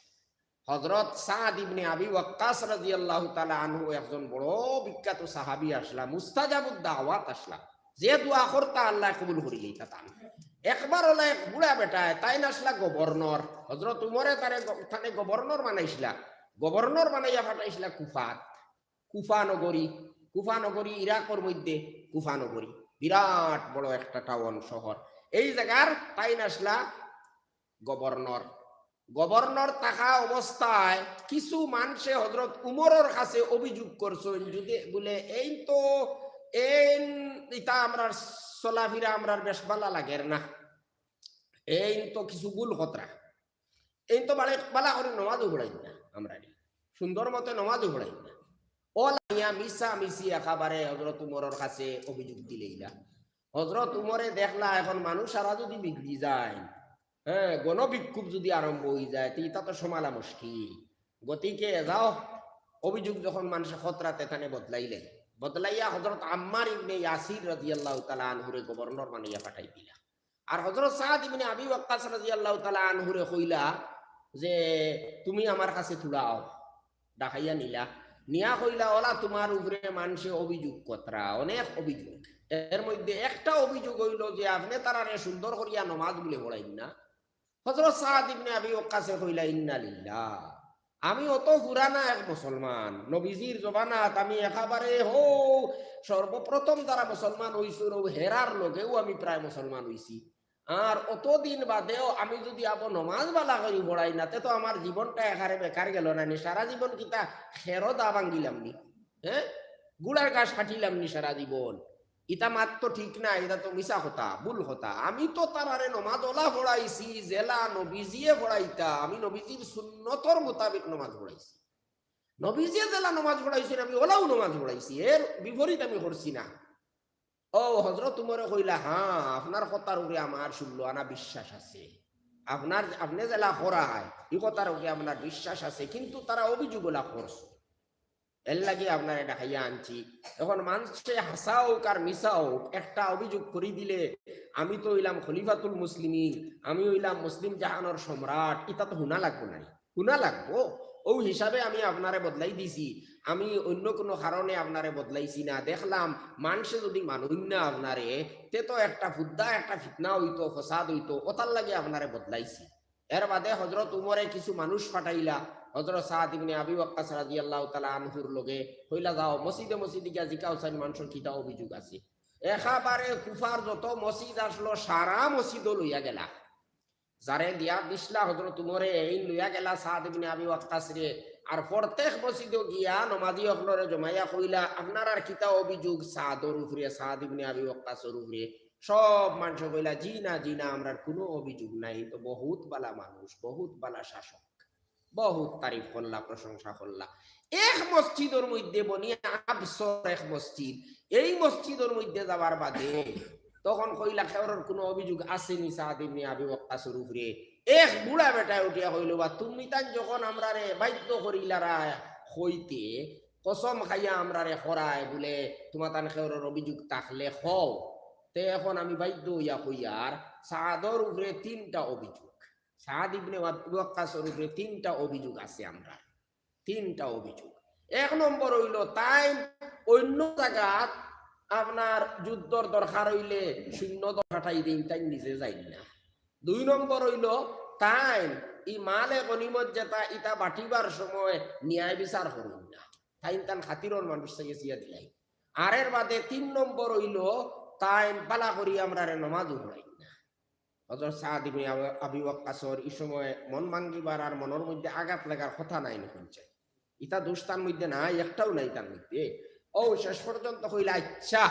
হযরত সাদ ইবনে আবি ওয়াক্কাস রাদিয়াল্লাহু তাআলা আনহু একজন বড় বিখ্যাত সাহাবী আছলা, মুস্তাজাবুদ দাওয়াত আছলা। যে দোয়া করতা আল্লায় কবুল করিলিতা তান। একবার অলা এক বুড়া বেটায়, তাইন আছলা গভর্নর, হযরত উমরে তারে গ-, তানে গভর্নর বানাইছলা, গভর্নর বানাইয়া পাঠাইছলা কুফাত, কুফা নগরী, কুফা নগরী ইরাকর মধ্যে কুফা নগরী, বিরাট বড় একটা টাউন শহর। এই জাগার তাইন আছলা গভর্নর। গভর্নর থাকা অবস্থায় কিছু মানষে হযরত উমরর কাছে অভিযোগ করছইন, যুদি বুলে, এইন তো, এইন ইতা আমরার চলাফিরা আমরার বেশ বালা লাগের না, এইন তো কিছু ভুল করতরা, এইন তো বালা, বালা করি নমাজও পড়াইন না, আমরারে সুন্দর মতে নমাজও পড়াইন না। অলা আনিয়া মিছা মিছি একেবারে হযরত উমরর কাছে অভিযোগ দিলাইলা। হযরত উমরে দেখলা, এখন মানুষ সারা যুদি বিগড়ি যায়, হ্যাঁ, গণবিক্ষোভ যুদি আরম্ভ অইযায়, তে ইতা তো সামালা মুশকিল। গতিকে যাও, অভিযোগ যখন মানষে করতরা, তে তানে বদলাইলে, বদলাইয়া হযরত আম্মার ইবনে ইয়াসির রাদিয়াল্লাহু তাআলা আনহুরে গভর্নর বানাইয়া পাঠাই দিলা। আর হযরত সাদ ইবনে আবি ওয়াক্কাস রাদিয়াল্লাহু তাআলা আনহুরে কইলা যে, তুমি আমার কাছে থুড়া আও। ডাকাইয়া নিলা, নিয়া কইলা, অলা তুমার উপরে মানষে অভিযোগ করতরা, অনেক অভিযোগ। এর মধ্যে একটা অভিযোগ অইলো যে আপনে তারারে সুন্দর করিয়া নমাজ বুলে পড়াইন না। হযরত সাদ ইবনে আবি ওয়াক্কাসে কইলা, ইন্না লিল্লাহ, আমি অত পুরানা এক মুসলমান, নবীজির জমানাত আমি একেবারে হউ সর্বপ্রথম যারা মুসলমান অইছইন, হউ হেরার লগেউ আমি প্রায় মুসলমান অইছি। আর অতদিন বাদেও আমি যুদি আবো নমাজ বালা করি পড়াই না, তে তো আমার জীবনটা একেবারে বেকার গেলো না নি? সারা জীবন কিতা খেরো দা ভাঙ্গিলাম নি? হ্যাঁ, গুড়ার ঘাস কাটিলাম নি সারা জীবন? ইতা মাত তো ঠিক না, ইতা তো মিছা কথা, ভুল কথা। আমি তো তারারে নমাজ অলা পড়াইছি যেলা নবীজিয়ে পড়াইতা, আমি নবীজির সুন্নতর মোতাবেক নমাজ পড়াইছি। নবীজিয়ে যেলা নমাজ পড়াইছইন, আমি অলাউ নমাজ পড়াইছি, এর বিপরীত আমি করছি না। ও হজরত উমরে কইলা, "হ্যাঁ, আপনার কথার উপরে আমার ষোলো আনা বিশ্বাস আছে, আপনার, আপনে যেলা করায়, ই কথার উপরে আপনার বিশ্বাস আছে, কিন্তু তারা অভিযোগ অলা করছে, এর লাগি আপনারে ডাকাইয়া আনছি।" এখন মানষে হাছা অউক আর মিছা অউক, একটা অভিযোগ করি দিলে, আমি তো অইলাম খলিফাতুল মুসলিমিন, আমি অইলাম মুসলিম জাহানর সম্রাট, ইতা তো হুনা লাগবো না নি? হুনা লাগবো। অউ হিসাবে আমি আপনারে বদলাই দিছি, আমি অইন্য কুনু কারণে আপনারে বদলাইছি না। দেখলাম মানষে যুদি মানইন না আপনারে, তে তো একটা ফুদ্দা, একটা ফিতনা অইতো, ফসাদ অইতো, অতার লাগি আপনারে বদলাইছি। এর বাদে হজরত উমরে কিছু মানুষ পাঠাইলা হজরত সাদ ইবনে আবি ওয়াক্কাস রাদিয়াল্লাহু তাআলা আনহুর লগে, কইলা, "যাও, মসজিদে মসজিদে গিয়া জিকাও চাইন মানষর কিতা অভিযোগ আছে।" একেবারে কুফার যত মসজিদ আছলো, সারা মসজিদও লইয়া গেলা। যারে দিয়া দিছলা হজরত উমরে, এইন লইয়া গেলা সাদ ইবনে আবি ওয়াক্কাসরে। আর প্রত্যেক মসজিদো গিয়া নমাজি অকলরে জমাইয়া কইলা, "আপনারার কিতা অভিযোগ সাদর উপরে, সাদ ইবনে আবি ওয়াক্কাসর উপরে?" সব মানষে কইলা, "জি না, জি না, আমরার কুনু অভিযোগ নাই, তো বহুত বালা মানুষ, বহুত বালা শাসক।" বহুত তারিফ করলা, প্রশংসা করলা। এক মসজিদর মধ্যে, বনি আবসর এক মসজিদ, এই মসজিদর মধ্যে যাওয়ার বাদে তখন কইলা, "কেউরর কুনু অভিযোগ আছে নি সাদ ইবনে আবি ওয়াক্কাসর উপরে?" এক বুড়া বেটায় উঠিয়া কইলো, "বা তুমি তাইন যখন আমরারে বাধ্য করিলারা কইতে, কসম খাইয়া আমরারে করায় বুলে তুমাতান কেউরর অভিযোগ থাকলে কও, তে এখন আমি বাধ্য অইয়া কইয়ার, সাদর উপরে তিনটা অভিযোগ, সাদ ইবনে ওয়াক্কাসর উপরে তিনটা অভিযোগ আছে আমরার।" তিনটা অভিযোগ। এক নম্বর অইলো, তাইন অইন্য জাগাত আপনার যুদ্ধর দরকার অইলে সৈন্য দল পাঠাই দেইন, তাইন নিজে যাইন না। দুই নম্বর অইলো, তাইন ই মালে গনিমত যেটা, ইটা বাটিবার সময় ন্যায় বিচার করইন না, তাইন তান খাতিরর মানুষ চাইয়া চিয়া দিলাইন। আর এর বাদে তিন নম্বর অইলো, তাইন বালা করি আমরারে নমাজও পড়াইন না। হজরত সাদ ইবনে আবু-, আবি ওয়াক্কাসর ই সময় মন ভাঙ্গিবার আর মনর মধ্যে আঘাত লাগার কথা নাই নি কইছে। ইটা দোষ তার মধ্যে নাই, একটাও নাই তার মধ্যে। ও শেষ পর্যন্ত কইলা, "আচ্ছা,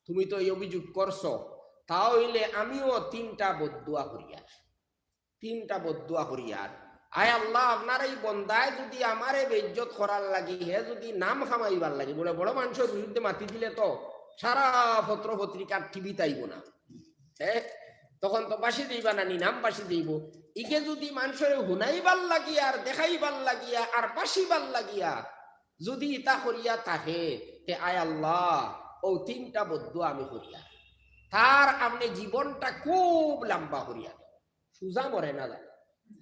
তুমি তো এই অভিযোগ করছো, তা অইলে আমিও তিনটা বদদোয়া করিয়ার, তিনটা বদদোয়া করিয়ার। আয় আল্লাহ, আপনার এই বন্দায় যুদি আমারে বেইজ্জত করার লাগি, হে যুদি নাম কামাইবার লাগি, বুলে বড় মানষর বিরুদ্ধে মাতি দিলে তো সারা পত্র পত্রিকার টিভিত আইবো না।" হ্যাঁ, তখন তো বাসি যাইবা না নি, নাম বাসি যাইবো। ইগে যুদি মানষরে হুনাইবার লাগিয়া আর দেখাইবার লাগিয়া আর বাসিবার লাগিয়া যুদি ইতা করিয়া থাকে, তে আয় আল্লাহ, ও তিনটা বদদোয়া আমি করিয়ার। তার আপনে জীবনটা খুব লম্বা করিয়া দেও, সুজা মরে না যায়।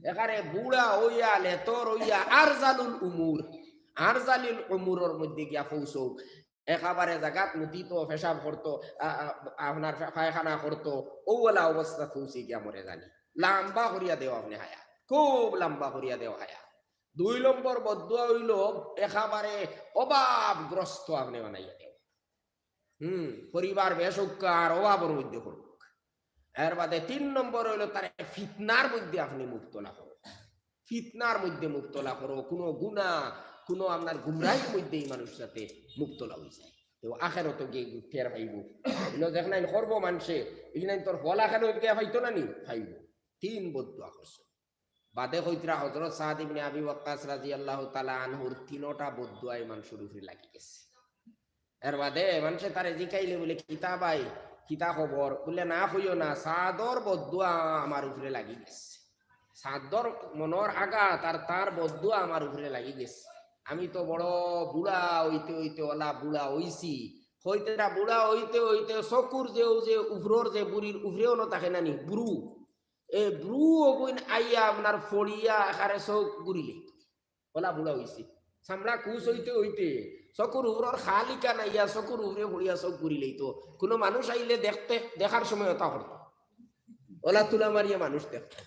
এখানে বুড়া অইয়া, লেতর অইয়া, আরজালুল উমুর, আরজালুল উমুরর মধ্যে গিয়া পৌঁছউক। একেবারে জাগাত মুতিতো, পেশাব করতো, আ, আ, আপনার পা-, পায়খানা করতো, অউ অলা অবস্থা পৌঁছি গিয়া মরে যানি। লম্বা করিয়া দেও আপনে হায়াত, খুব লম্বা করিয়া দেও হায়াত। দুই নম্বর বদদোয়া অইলো, একেবারে অভাবগ্রস্ত আপনে বানাইয়া দেও। হুম, পরিবার বেসুখ আর অভাবর মধ্যে করউক। এর বাদে তিন নম্বর অইলো, তারে ফিতনার মধ্যে আপনে মুবতলা করো। ফিতনার মধ্যে মুবতলা করো, কুনু গুনা, কুনু আপনার গুমরাহির মধ্যে ই মানুষ যাতে মুবতলা অইযায়। তো আখেরাতো গিয়া টের পাইবো। ইনো দেখনাইন করবো মানষে, ইনাইন তোর ফল আখেরাতো গিয়া পাইতো না নি? পাইবো। তিন বদদোয়া করছে। বাদে কইতরা হজরত সাদ ইবনে আবি ওয়াক্কাস রাদিয়াল্লাহু তাআলা আনহুর তিনোটা বদদোয়ায় মানষর উপরে লাগি গেছে। এর বাদে মানষে তারে জিকাইলে বুলে, "কিতা ভাই, কিতা খবর?" বুলে, "না কইও না, সাদর বদদোয়া আমার উপরে লাগি গেছে। সাদর মনর আঘাত আর তার বদদোয়া আমার উপরে লাগি গেছে। আমি তো বড় বুড়া অইতে অইতে অলা বুড়া অইছি।" কইতরা বুড়া অইতে অইতে চকুর যে, অউ যে উপরর যে বুড়ির উপরে অনো থাকে না নি, ব্রু, এ ব্রু অগুইন আইয়া আপনার ফড়িয়া একেবারে চউখ ঘুরিলে। অলা বুড়া অইছে। চামড়া কুচ অইতে অইতে, চকুর উপরর খালিকা নাইয়া, চকুর উপরে পড়িয়া চউখ ঘুরিলাইতো। কুনু মানুষ আইলে দেখতে, দেখার সময় অতা করতো। অলা তুলা মারিয়া মানুষ দেখতো।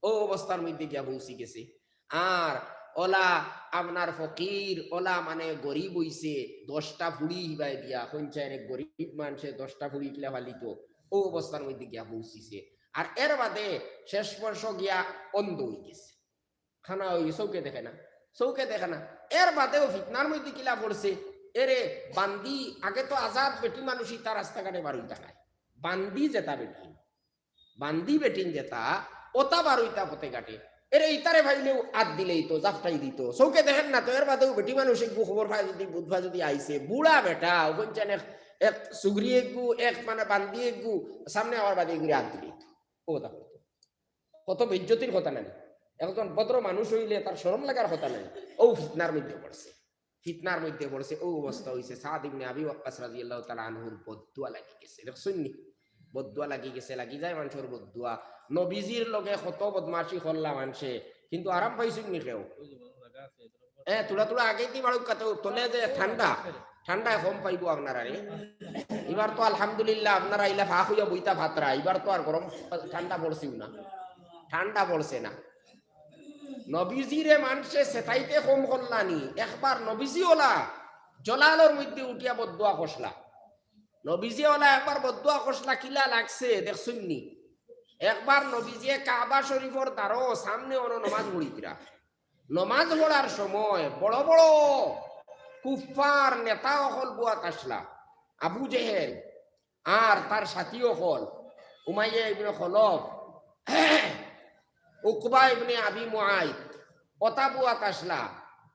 অউ অবস্থার মধ্যে গিয়া পৌঁছি গেছে। আর অলা আপনার ফকির, অলা মানে গরিব অইছে, দশটা ফুড়ি হিবায় দিয়া, কইনচাইন এক গরিব মানষে দশটা ফুড়ি কিলা পালিতো, অউ অবস্থার মধ্যে গিয়া পৌঁছিছে। আর এর বাদে শেষ বর্ষ গিয়া অন্ধ অইগেছে। কানা অইগেছে, চউখে দেখে না, চউখে দেখে না। এর বাদেও ফিতনার মধ্যে কিলা পড়ছে, এরে বান্দি, আগে তো আজাদ বেটি মানুষ ইতা রাস্তাঘাটে বারইতা নায়, বান্দি যেতা বেটি, বান্দি বেটিন যেতা, ওতা বারইতা পথে ঘাটে। এরে ইতারে পাইলেউ আত দিলেই তো, জাপটাই দিত। চউখে দেখের না তো, এর বাদেউ বেটি মানুষ এগু খবর পায় যুদি, বুধবা যুদি আইছে, বুড়া বেটা, অখন চান এক, এক সুগরি এগু, এক মানে বান্দি এগু, সামনে আওয়ার বাদে এগুরে আত দিলেই তো। ও তা করতো। কত বেইজ্জতির কথা নানি? একজন ভদ্র মানুষ অইলে তার শরম লাগার কথা নানি? ও ফিতনার মধ্যে পড়ছে। ফিতনার মধ্যে পড়ছে, ও অবস্থা অইছে। সাদ ইবনে আবি ওয়াক্কাস রাদিয়াল্লাহু তাআলা আনহুর বদদুয়া লাগি গেছে, দেখছইন নি? বদদুয়া লাগি গেছে, লাগি যায় মানষর বদদুয়া। নবীজির লগে কত বদমাশি করলা মানষে, কিন্তু আরাম পাইছইন নি কেউ? এ, থুড়া থুড়া আগেদি বাড়ুক কাতে, তলে যে ঠান্ডা, ঠান্ডায় কম পাইবো আপনারারে। ইবার তো আলহামদুলিল্লাহ, আপনারা ইলা ফাঁক অইয়া বইতা ফাতরা, ইবার তো আর গরম ঠান্ডা পড়ছেউ না, ঠান্ডা পড়ছে না। নবীজিরে মানষে সেতাইতে কম করলানি, একবার নবীজি ওলা জলালর মধ্যে উঠিয়া বদদুয়া করছলা। নবীজি ওলা একবার বদদুয়া করছলা, কিলা লাগছে দেখছইন নি? একবার নবীজিয়ে কাবা শরীফর দ্বারো সামনে অনো নমাজ পড়িতরা। নমাজ পড়ার সময় বড় বড় কুফফার নেতা অকল বওয়াত আছলা। আবু জেহেল আর তার সাথী অকল, উমাইয়া ইবনে খলফ, উকবা ইবনে আবি মুআইত, অতা বওয়াত আছলা।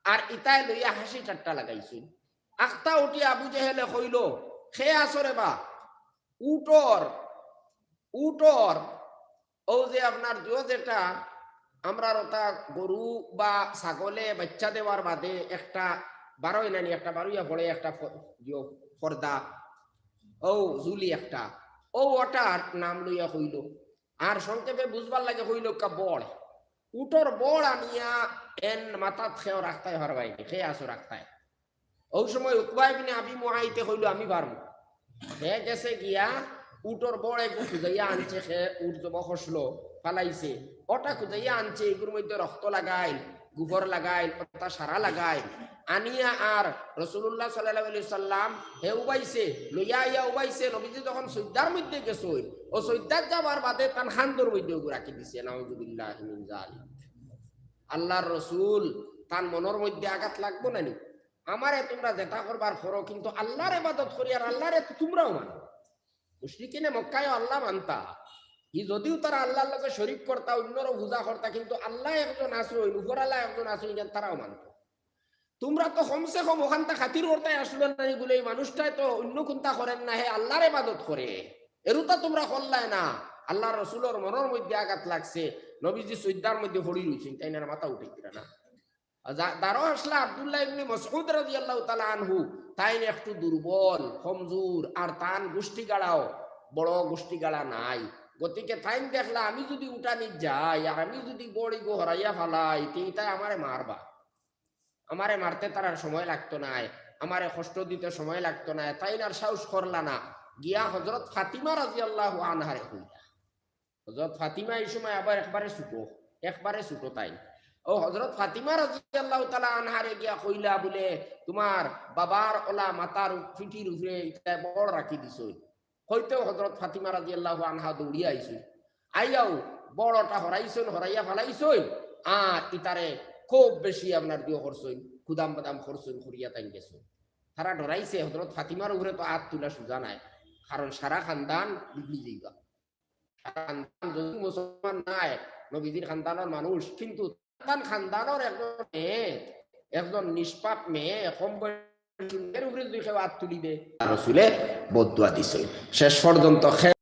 আর ইতায় লইয়া হাসি ঠাট্টা লাগাইছইন। আখতা উঠি আবু জেহেলে কইলো, "কে আছো রে বা?" উটর, উটর, ও যে আপনার জুয়ো যেটা, আমরার ওটা গরু বা ছাগলে বাচ্চা দেওয়ার বাদে একটা বারোয় নানি, একটা বারোইয়া পড়ে একটা ফ-, ইয়ো পর্দা, ও জুলি একটা, ও ওটার নাম লইয়া কইলো। আর সংক্ষেপে বুঝবার লাগি কইলো, "কা বড়, উটর বড় আনিয়া এন মাথাত কেউ রাখতায় পারবায় নি, কে আছো রাখতায়?" অউ সময় উকবা ইবনে আবি মুআইতে কইলো, "আমি পারমু।" হে গেছে গিয়া উটর বড় এগু খুজাইয়া আনছে, হে উট জবো করছলো, ফালাইছে। ওটা খুজাইয়া আনছে, এগুর মধ্যে রক্ত লাগাইল, গোবর লাগাইল, ওটা সারা লাগাইল। আনিয়া আর রাসূলুল্লাহ সাল্লাল্লাহু আলাইহি ওয়াসাল্লাম হে উবাইছে, লইয়া আইয়া উবাইছে। নবীজি যখন সইজদার মধ্যে গেছইন, ও সইজদাত যাবার বাদে তান কান্দর মধ্যে ওগু রাখি দিছে। নাউজুবিল্লাহি মিন যালিক। আল্লাহর রসুল তান মনর মধ্যে আঘাত লাগবো না নি? আমারে তুমরা যেতা করবার করো, কিন্তু আল্লাহর ইবাদত করি আর আল্লাহরে তো তুমরাও মানো। মুশরিকিনে মক্কায়ও আল্লাহ মানতা, ই যদিও তারা আল্লাহর লগে শরিক করতা, অইন্যরও পূজা করতা, কিন্তু আল্লাহ একজন আছইন, উপরআলা একজন আছইন, ইখান তারাও মানতো। তুমরা তো কমসে কম অখানতা খাতির করতায় আছলায় না নি বুলে, ই মানুষটায় তো অইন্য কুন্তা করের না, হে আল্লাহর ইবাদত করে, এরুতা তুমরা করলায় না। আল্লাহর রসুলর মনর মধ্যে আঘাত লাগছে, নবীজি সইজদার মধ্যে পড়ি রইছইন, তাইন আর মাথা উঠাইতরা না। যা-, দারো আছলা আব্দুল্লাহ ইবনে মাসউদ রাদিয়াল্লাহু তাআলা আনহু, তাইন একটু দুর্বল, কমজোর, আর তান গুষ্টিগাড়াও বড় গুষ্টিগাড়া নাই। গতিকে তাইন দেখলা, "আমি যুদি উঠানিত যাই আর আমি যুদি বড় ইগু হরাইয়া ফালাই, তে ইতায় আমারে মারবা। আমারে মারতে তারার সময় লাগতো নায়, আমারে কষ্ট দিতে সময় লাগতো নায়।" তাইন আর সাহস করলা না, গিয়া হযরত ফাতিমা রাদিয়াল্লাহু আনহারে কইলা। হযরত ফাতিমা ই সময় আবার একবারে ছুটো, একবারে ছুটো তাইন। ও হযরত ফাতিমা রাদিয়াল্লাহু তাআলা আনহারে গিয়া কইলা বুলে, "তুমার বাবার ওলা মাথার উপ-, পিঠির উপরে ইতায় বড় রাখি দিছইন।" কইতেউ হযরত ফাতিমা রাদিয়াল্লাহু আনহা দৌড়িয়া আইছইন। আইয়াউ বড়টা হরাইছইন, হরাইয়া ফালাইছইন। আর ইতারে খুব বেশি আপনার দিও করছইন, কুদাম বাদাম করছইন, করিয়া তাইন গেছইন। তারা ডরাইছে, হযরত ফাতিমার উপরে তো আত তুলা সুজা নায়, কারণ সারা খানদান বিগড়ি যাইবা। খানদান যদি মুসলমান নায়, নবীজির খানদানর মানুষ, কিন্তু তান খানদানর একজন মেয়ে, একজন নিষ্পাপ মেয়ে, কম বয়সী মেয়ের উপরে যদি কেউ আত তুলি দেয়, রসুলে বদদুয়া দিছইন। শেষ পর্যন্ত খে-,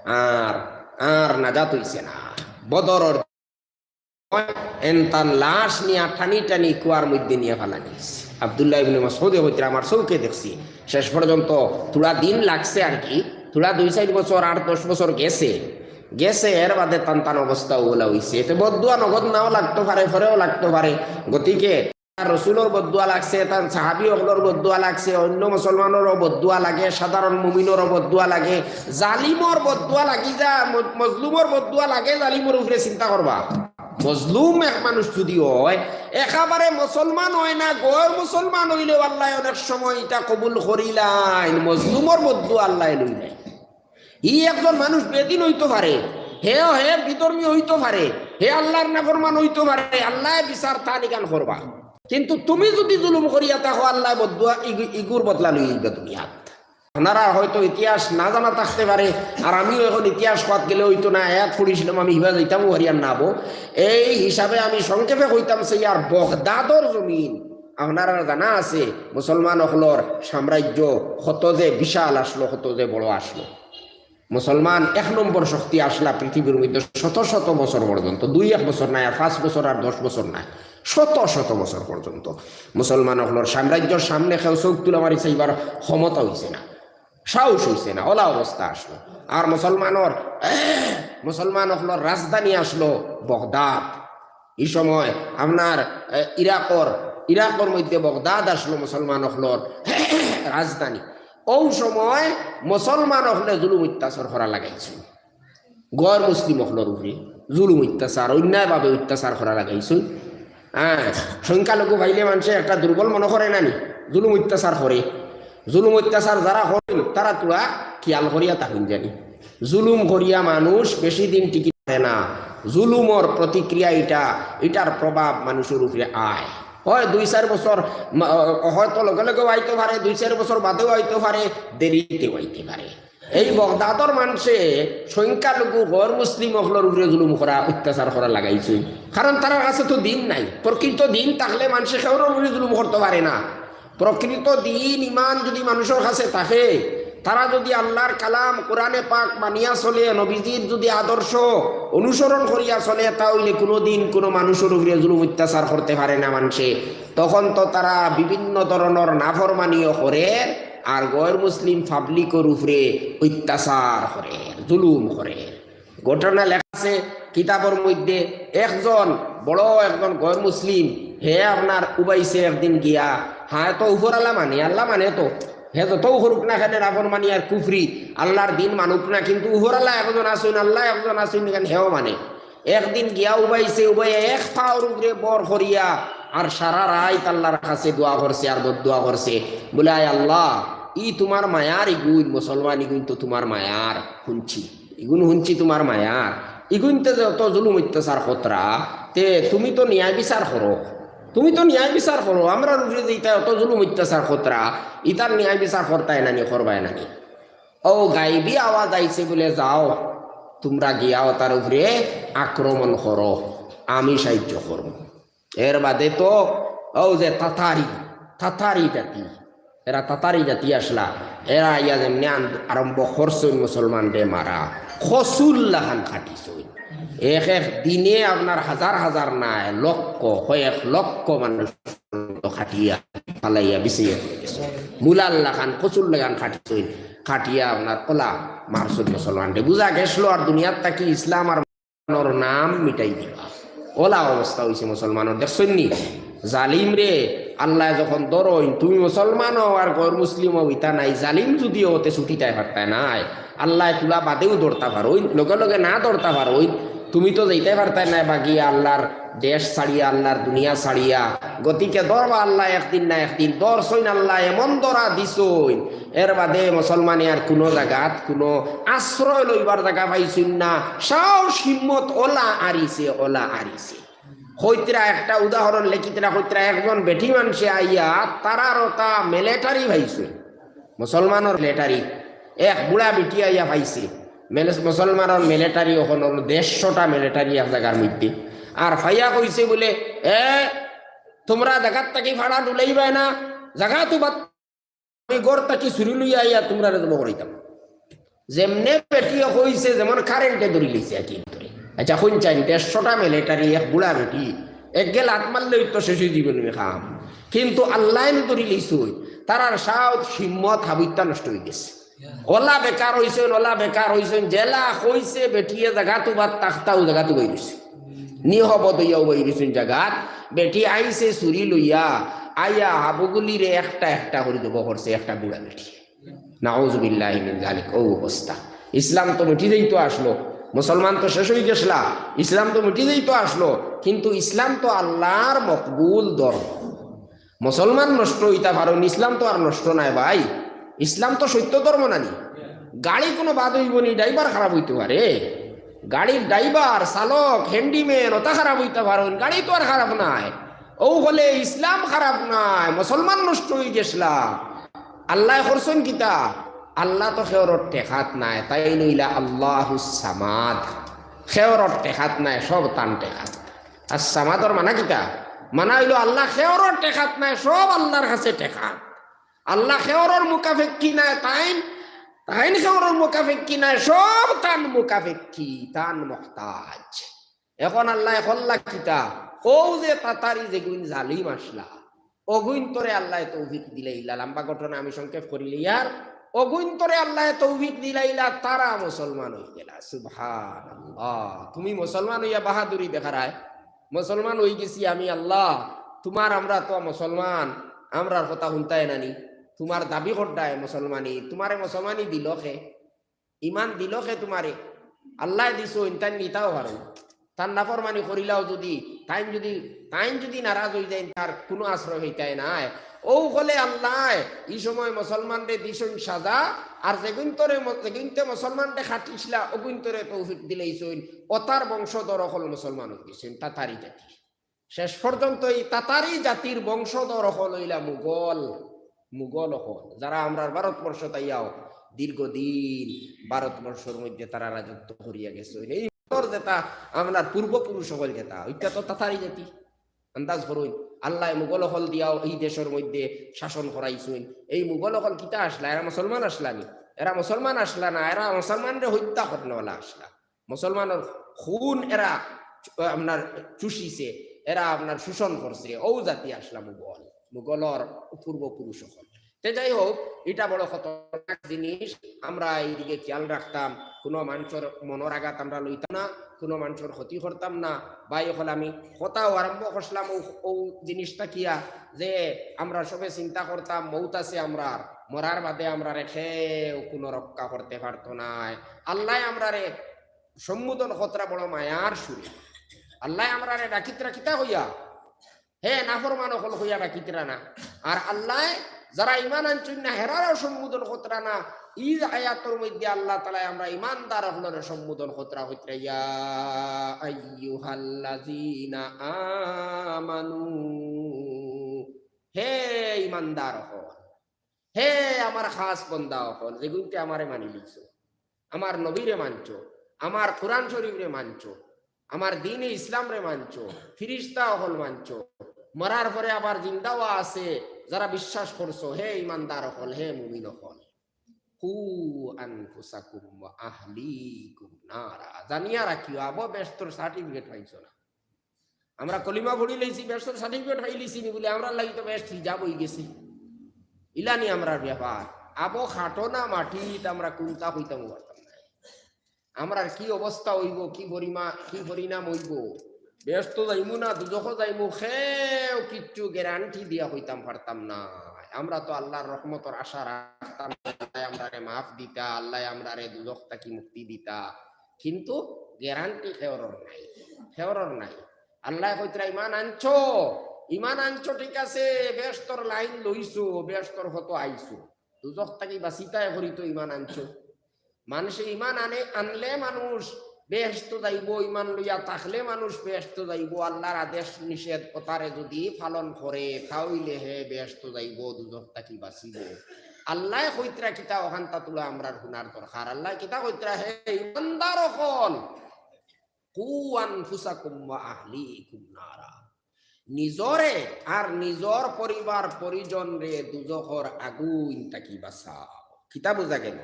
আর, আর নাজাত অইছে না। বদরর এন তান লাশ নিয়া টানি টানি কুয়ার মধ্যে নিয়া ফালানি অইছে। আব্দুল্লাহ ইবনে মাসউদে কইতরা, "আমার চউখে দেখছি।" শেষ পর্যন্ত থুড়া দিন লাগছে আর কি, থুড়া দুই চাইর বছর, আট দশ বছর গেছে, গেছে, এর বাদে তান তান অবস্থা অলা অইছে। এতে বদদুয়া নগদ নাও লাগতো পারে, পরেও লাগতো পারে। গতিকে রসুলর বদদুয়া লাগছে, তান সাহাবী অকলর বদদুয়া লাগছে, অইন্য মুসলমানরও বদদুয়া লাগে, সাধারণ মুমিনরও বদদুয়া লাগে, জালিমর বদদুয়া লাগি যা, ম-, মজলুমর বদদুয়া লাগে জালিমর উপরে, চিন্তা করবা। মজলুম এক মানুষ যদি অয়, একেবারে মুসলমান অয় না, গয়র মুসলমান অইলেও আল্লায় অনেক সময় ইটা কবুল করিলাইন, মজলুমর বদদুয়া আল্লায় লইলাইন। ই একজন মানুষ বেদিন অইতো পারে, হে, হে বিধর্মী অইতো পারে, হে আল্লার নাফরমান অইতো পারে, আল্লায় বিচার তান ইখান করবা। কিন্তু তুমি যুদি জুলুম করিয়া থাকো, আল্লায় বদদুয়া ইগু-, ইগুর বদলা লইবা দুনিয়াত। আপনারার হয়তো ইতিহাস না জানা থাকতে পারে, আর আমিও এখন ইতিহাস কওয়াত গেলে অইতো না, আয়াত পড়ছিলাম আমি, হিবা যাইতাম, ও হরিয়ান না বো। এই হিসাবে আমি সংক্ষেপে কইতাম, সেই আর বগদাদর জমিন, আপনারার জানা আছে, মুসলমান অকলর সাম্রাজ্য কত যে বিশাল আসলো, কত যে বড় আসলো। মুসলমান এক নম্বর শক্তি আসলা পৃথিবীর মধ্যে শত শত বছর পর্যন্ত, দুই এক বছর নায়, আর পাঁচ বছর আর দশ বছর নায়, শত শত বছর পর্যন্ত মুসলমান অকলর সাম্রাজ্যর সামনে কেউ চোখ তুলা মারি চাইবার ক্ষমতা অইছে না, সাহস অইছে না, অলা অবস্থা আসলো। আর মুসলমানর, মুসলমান অকলর রাজধানী আসলো বগদাদ। ই সময় আপনার, এ, ইরাকর, ইরাকর মধ্যে বগদাদ আসলো মুসলমান অকলর রাজধানী। অউ সময় মুসলমান অকলে জুলুম অত্যাচার করা লাগাইছইন। গর মুসলিম অকলর উপরে জুলুম অত্যাচার, অন্যায়ভাবে অত্যাচার করা লাগাইছইন। হ্যাঁ, সংখ্যালঘু পাইলে মানষে একটা দুর্বল মনো করে না নি? জুলুম অত্যাচার করে। জুলুম অত্যাচার যারা করইন, তারা থুড়া খিয়াল করিয়া থাকইন জানি। জুলুম করিয়া মানুষ বেশি দিন টিকি পারে না। জুলুমর প্রতিক্রিয়া ইটা, ইটার প্রভাব মানুষর উপরে আয়। হয় দুই চাইর বছর, মা-, হয়তো লগে লগেও আইতো পারে, দুই চাইর বছর বাদেও আইতো পারে, দেরিতেও আইতে পারে। এই বগদাদর মানষে সংখ্যালঘু গর মুসলিম অকলর উপরে জুলুম করা, অত্যাচার করা লাগাইছইন। কারণ তারার কাছে তো দিন নাই। প্রকৃত দিন থাকলে মানষে কেউর উপরে জুলুম করতো পারে না। প্রকৃত দিন ইমান যুদি মানষর কাছে থাকে, তারা যুদি আল্লার কালাম কোরআনে পাক মানিয়া চলে, নবীজির যুদি আদর্শ অনুসরণ করিয়া চলে, তা অইলে কুনুদিন কুনু মানষর উপরে জুলুম অত্যাচার করতে পারে না মানষে। তখন তো তারা বিভিন্ন ধরনর নাফরমানিও করের, আর গর মুসলিম পাবলিকর উপরে অত্যাচার করের, জুলুম করের। ঘটনা লেখা আছে কিতাবর মধ্যে, একজন বড় একজন গর মুসলিম, হে আপনার উবাইছে একদিন গিয়া, হ্যাঁ তো উপরআলা মানে, আল্লা মানে তো, হে যতউ করুক না কেনে নাফরমানি আর কুফরি, আল্লার দিন মানুক না, কিন্তু উপরআলা একজন আছইন, আল্লা একজন আছইন, ইখান হেও মানে। একদিন গিয়া উবাইছে, উবাইয়া এক পাওর উপরে বর করিয়া আর সারা রাইত আল্লার কাছে দোয়া করছে আর বদদোয়া করছে, বুলে, "আয় আল্লা, ই তুমার মায়ার ইগুইন, মুসলমান ইগুইন তো তুমার মায়ার, হুনছি, ইগুইন হুনছি তুমার মায়ার, ইগুইনতে যে অত জুলুম অত্যাচার করতরা, তে তুমি তো ন্যায় বিচার করো, তুমি তো ন্যায় বিচার করো, আমরার উপরে যে ইতায় অত জুলুম অত্যাচার করতরা, ইতার ন্যায় বিচার করতায় না নি, করবায় না নি?" অউ গাইবি আওয়াজ আইছে বুলে, "যাও, তুমরা গিয়া অতার উপরে আক্রমণ করো, আমি সাহায্য করমু।" এর বাদে তো অউ যে তাতারি, তাতারি জাতি, এরা তাতারি জাতি আছলা, এরা আইয়া যেমনে আন-, আরম্ভ করছইন মুসলমানরে মারা, কচুর লাখান কাটিছইন। এক এক দিনে আপনার হাজার হাজার নায়, লক্ষ, কয়েক লক্ষ মানুষ কাটিয়া ফালাইয়া বিছাইয়া থই গেছে। মুলার লাখান, কচুর লাখান কাটিছইন, কাটিয়া আপনার অলা মারছইন মুসলমানরে। বুঝা গেছলো আর দুনিয়ার থাকি ইসলাম আর মুসলমানর নাম মিটাই দিবা। অলা অবস্থা অইছে মুসলমানর, দেখছইন নি? জালিমরে আল্লায় যখন ধরইন, তুমি মুসলমান অও আর গর মুসলিম অও, ইতা নাই, জালিম যুদি অও তে ছুটিতায় পারতায় নায়। আল্লায় তুলা বাদেউ ধরতা পারইন, লগে লগে না ধরতা পারইন, তুমি তো যাইতায় পারতায় নায় বাগিয়া আল্লার দেশ ছাড়িয়া, আল্লার দুনিয়া ছাড়িয়া। গতিকে ধরবা আল্লায় একদিন না একদিন, ধরছইন আল্লায়, এমন ধরা দিছইন, এর বাদে মুসলমানে আর কুনু জাগাত কুনু আশ্রয় লইবার জাগা পাইছইন না, সাহস হিম্মত অলা আরিছে, অলা আরিছে। কইতরা একটা উদাহরণ লেখিতরা, কইতরা একজন বেটি মানষে আইয়া তারার অতা মিলিটারি পাইছইন, মুসলমানর মিলিটারি, এক বুড়া বেটি আইয়া পাইছে, মেলে-, মুসলমানর মিলিটারি, অখন অইলো দেড়শোটা মিলিটারি এক জাগার মধ্যে। আর পাইয়া কইছে বুলে, "এ, তুমরা জাগাত থাকি ফাড়া ডুলাইবায় না, জাগাত উবাত, আমি ঘর থাকি ছুরি লইয়া আইয়া তুমরারে জবো করাইতাম।" যেমনে বেটিয়ে কইছে, যেমন কারেন্টে ধরি লইছে আর কি ধরে। আচ্ছা, কইন চাইন, দেড়শোটা মিলিটারি, এক বুড়া বেটি, একগে লাত মারলেউ তো শেষ অই যিবো নি কাম। কিন্তু আল্লায় নু ধরি লইছইন, তারার সাহস হিম্মত হাবুত্তা নষ্ট অই গেছে। অলা বেকার অইছইন, অলা বেকার অইছইন, যেলা কইছে বেটিয়ে জাগাত উবাত থাকতা, অউ জাগাত উবাই রইছে। নিহবদ অইয়া উবাই রইছইন জাগাত, বেটি আইছে ছুরি লইয়া, আইয়া হাবুগুলিরে একটা একটা করি জবো করছে, একটা বুড়া বেটি। নাউজুবিল্লাহি মিন যালিক, অউ অবস্থা। ইসলাম তো মিটি যাইতো আছলো, মুসলমান তো শেষ অই গেছলা, ইসলাম তো মিটি যাইতো আছলো, কিন্তু ইসলাম তো আল্লার মকবুল ধর্ম। মুসলমান নষ্ট অইতা পারইন, ইসলাম তো আর নষ্ট নায় ভাই, ইসলাম তো সত্য ধর্ম নানি। গাড়ি কুনু বাদ অইবো নি, ড্রাইভার খারাপ অইতো পারে, গাড়ির ড্রাইভার, চালক, হ্যান্ডিম্যান, অতা খারাপ অইতা পারইন, গাড়ি তো আর খারাপ নায়। অউ অকলে ইসলাম খারাপ নায়, মুসলমান নষ্ট অইগেছলা। আল্লায় করছইন কিতা? আল্লা তো কেউরর টেকাত নায়, তাইন অইলা আল্লাহুস সামাদ। কেউরর টেকাত নায়, সব তান টেকাত। আর সামাদর মানা কিতা? মানা অইলো আল্লা কেউরর টেকাত নায়, সব আল্লার কাছে টেকাত। আল্লা কেউরর মুখাপেক্ষী নায়, তাইন, তাইন কেউরর মুখাপেক্ষী নায়, সব তান মুখাপেক্ষী, তান মুহতাজ। এখন আল্লায় করলা কিতা? অউ যে তাতারি যেগুইন জালিম আছলা, অগুইনতরে আল্লায় তৌফিক দিলাইলা। লম্বা ঘটনা আমি সংক্ষেপ করিলিয়ার। অগুইনতরে আল্লায় তৌফিক দিলাইলা, তারা মুসলমান অইগেলা। সুবহানাল্লাহ। তুমি মুসলমান অইয়া বাহাদুরি দেখারায়, মুসলমান অইগেছি আমি আল্লা, তুমার আমরা তো মুসলমান, আমরার কথা হুনতায় নানি, তুমার দাবি কররায় মুসলমানি, তুমারে মুসলমানি দিলো কে? ইমান দিলো কে তুমারে? আল্লায় দিছইন, তাইন নিতাও পারইন। তান নাফরমানি করিলাও যুদি, তাইন যুদি, তাইন যুদি নারাজ অইযাইন, তার কুনু আশ্রয় অইতায় নায়। অউ অকলে আল্লায় ই সময় মুসলমানরে দিছইন সাজা, আর যেগুইনতরে ম-, যেগুইনতে মুসলমানরে খাটিছলা, অগুইনতরে তৌফিক দিলাইছইন, অতার বংশধর অকল মুসলমান অইগেছইন, তাতারি জাতি। শেষ পর্যন্ত ই তাতারি জাতির বংশধর অকল অইলা মুঘল, মুঘল অকল, যারা আমরার ভারতবর্ষত আইয়াও দীর্ঘদিন ভারতবর্ষর মধ্যে তারা রাজত্ব করিয়া গেছইন। এই মুঘলর যেটা আমরার পূর্বপুরুষ অকল যেটা, ওইটা তো তাতারি জাতি। আন্দাজ করইন, আল্লায় মুঘল অকল দিয়াও এই দেশর মধ্যে শাসন করাইছইন। এই মুঘল অকল কিতা আছলা? এরা মুসলমান আছলা নি? এরা মুসলমান আছলা না, এরা মুসলমানরে হত্যা করনেওয়ালা আছলা। মুসলমানর খুন এরা চু-, আপনার চুষিছে, এরা আপনার শোষণ করছে, অউ জাতি আছলা মুঘল, মুঘলর পূর্বপুরুষ অকল। তে যাই হোক, ইটা বড় খতরনাক জিনিস। আমরা এইদিকে খেয়াল রাখতাম, কুনু মানষর মনর আঘাত আমরা লইতাম না, কুনু মানষর ক্ষতি করতাম না। ভাই অকল, আমি কথাও আরম্ভ করছিলাম অউ, অউ জিনিস থাকিয়া যে আমরা সবে চিন্তা করতাম মউত আছে আমরার, মরার বাদে আমরারে কেউ কুনু রক্ষা করতে পারতো নায়। আল্লায় আমরারে সম্বোধন করতরা বড় মায়ার সুরে। আল্লায় আমরারে ডাকিতরা কিতা কইয়া? হে নাফরমান অকল কইয়া ডাকিতরা না। আর আল্লায় যারা ইমান আনছইন না, হেরারেও সম্বোধন করতরা না। ই আয়াতর মধ্যে আল্লাহ তাআলায় আমরা ইমানদার অকলরে সম্বোধন করতরা কইতরা, "ইয়া আইয়ুহাল্লাযীনা আমানু।" হে ইমানদার অকল, হে আমার খাস বন্দা অকল, যেগুইনতে আমারে মানিলিছো, আমার নবীরে মানছো, আমার কোরআন শরীফরে মানছো, আমার দ্বীনে ইসলামরে মানছো, ফিরিস্তা অকল মানছো, মরার পরে আবার জিন্দাও আছে, যারা বিশ্বাস করছো, হে ইমানদার অকল, হে মুমিন অকল, কু আনফুসাকুম ওয়া আহলিকুম নারা। জানিয়া রাখিও, আবো বেহেস্তর certificate পাইছো না। আমরা কলিমা পড়িলাইছি, বেহেস্তর certificate পাইলিছি নি বুলে আমরার লাগি তো বেহেস্ত হিজাব অইগেছে। ইলানি আমরার ব্যাপার। আবো খাটো না মাটিত, আমরা কুনটা কইতাম পারতাম নায়। আমরার কি অবস্থা অইবো, কি পরিমা-, কি পরিণাম অইবো, বেহেস্তো যাইমু না দুজখো যাইমু, কেউ কিচ্ছু guarantee দিয়া কইতাম পারতাম নায়। আমরা তো আল্লার রহমতর আশা রাখতাম, আল্লায় আমরারে মাফ দিতা, আল্লায় আমরারে দুজখ থাকি মুক্তি দিতা, কিন্তু guarantee কেউরর নাই, কেউরর নাই। আল্লায় কইতরা, ইমান আনছো, ইমান আনছো ঠিক আছে, বেহেস্তর লাইন লইছো, বেহেস্তর পথো আইছো, দুজখ থাকি বাচিতায় করি তো ইমান আনছো। মানষে ইমান আনে, আনলে মানুষ বেহেস্তো যাইবো, ইমান লইয়া থাকলে মানুষ বেহেস্তো যাইবো। আল্লার আদেশ নিষেধ অতারে যুদি পালন করে, তা অইলে হে বেহেস্তো যাইবো, দুজখ থাকি বাচিবো। আল্লায় কইতরা কিতা অখানতা তুলা আমরার হুনার দরকার। আল্লায় কিতা কইতরা, হে ইমানদার অকল, কু আনফুসাকুম ওয়া আহলিকুম নারা। নিজরে আর নিজর পরিবার পরিজনরে দুজখর আগুইন থাকি বাচাও। কিতা বুঝা গেল?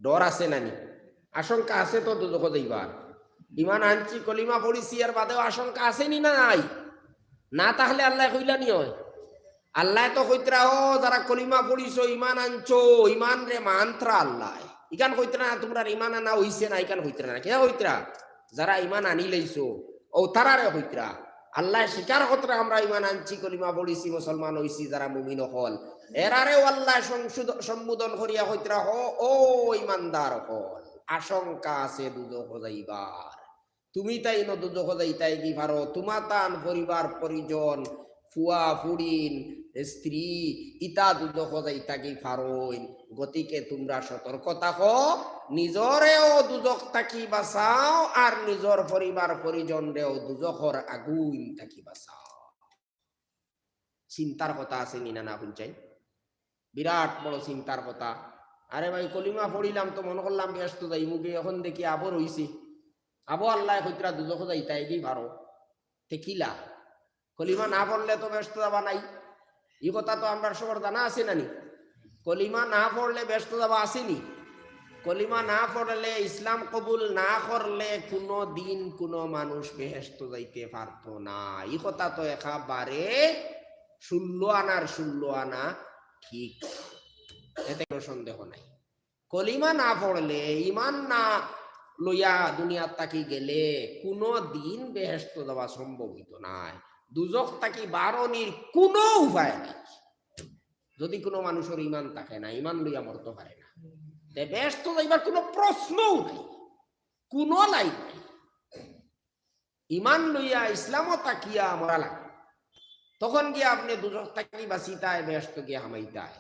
ডর আছে না নি? আশঙ্কা আছে তো দুজখো যাইবার। ইমান আনছি, কলিমা পড়িছি, এর বাদেও আশঙ্কা আছে নি না নাই? না থাকলে আল্লায় কইলা নি অয়? আল্লায় তো কইতরা, ও যারা কলিমা পড়িছো, ইমান আনছো, ইমানরে মানতরা আল্লায়। ইখান কইতরা না, তুমরার ইমান আনা অইছে না, ইখান কইতরা না। কিতা কইতরা? যারা ইমান আনিলাইছো, অউ তারারে কইতরা। আল্লায় স্বীকার করতরা, আমরা ইমান আনছি, কলিমা পড়িছি, মুসলমান অইছি, যারা মুমিন অকল। এরারেও আল্লায় সংশোধ-, সম্বোধন করিয়া কইতরা, হ, ও ইমানদার অকল, আশঙ্কা আছে দুজখো যাইবার। তুমি তাইন দুজখো যাইতায় গি পারো, তুমা তান পরিবার পরিজন, ফুয়া, ফুড়িন, স্ত্রী, ইতা দুজখো যাইতা গি পারইন। গতিকে তুমরা সতর্ক থাকো, নিজরেও দুজখ থাকি বাচাও, আর নিজর পরিবার পরিজনরেও দুজখর আগুইন থাকি বাচাও। চিন্তার কথা আছে নি না, না হুনছইন? বিরাট বড় চিন্তার কথা। আরে ভাই, কলিমা পড়িলাম তো মনো করলাম বেহেস্তো যাইমুগি, অখন দেখি আবো রইছি, আবো আল্লায় কইতরা দুজখো যাইতায় দি পারো। তে কিলা? কলিমা না পড়লে তো বেহেস্তো যাবা নাই, ই কথা তো আমরার সবর জানা আছে না নি? কলিমা না পড়লে বেহেস্তো যাবা আছে নি? কলিমা না পড়লে, ইসলাম কবুল না করলে কুনু দিন কুনু মানুষ বেহেস্তো যাইতে পারতো না। ই কথা তো একেবারে ষোলো আনার ষোলো আনা ঠিক, এতে কুনু সন্দেহ নাই। কলিমা না পড়লে, ইমান না লইয়া দুনিয়াত থাকি গেলে কুনু দিন বেহেস্তো যাওয়া সম্ভব অইতো নায়। দুজখ থাকি বারনির কুনু উপায় নাই। যদি কুনু মানুষর ইমান থাকে না, ইমান লইয়া মরতো পারে না, তে বেহেস্তো যাইবার কুনু প্রশ্নও নাই, কুনু লাইন নাই। ইমান লইয়া ইসলামো থাকিয়া মরা লাগে, তখন গিয়া আপনে দুজখ থাকি বাঁচিতায়, বেহেস্তো গিয়া হামাইতায়।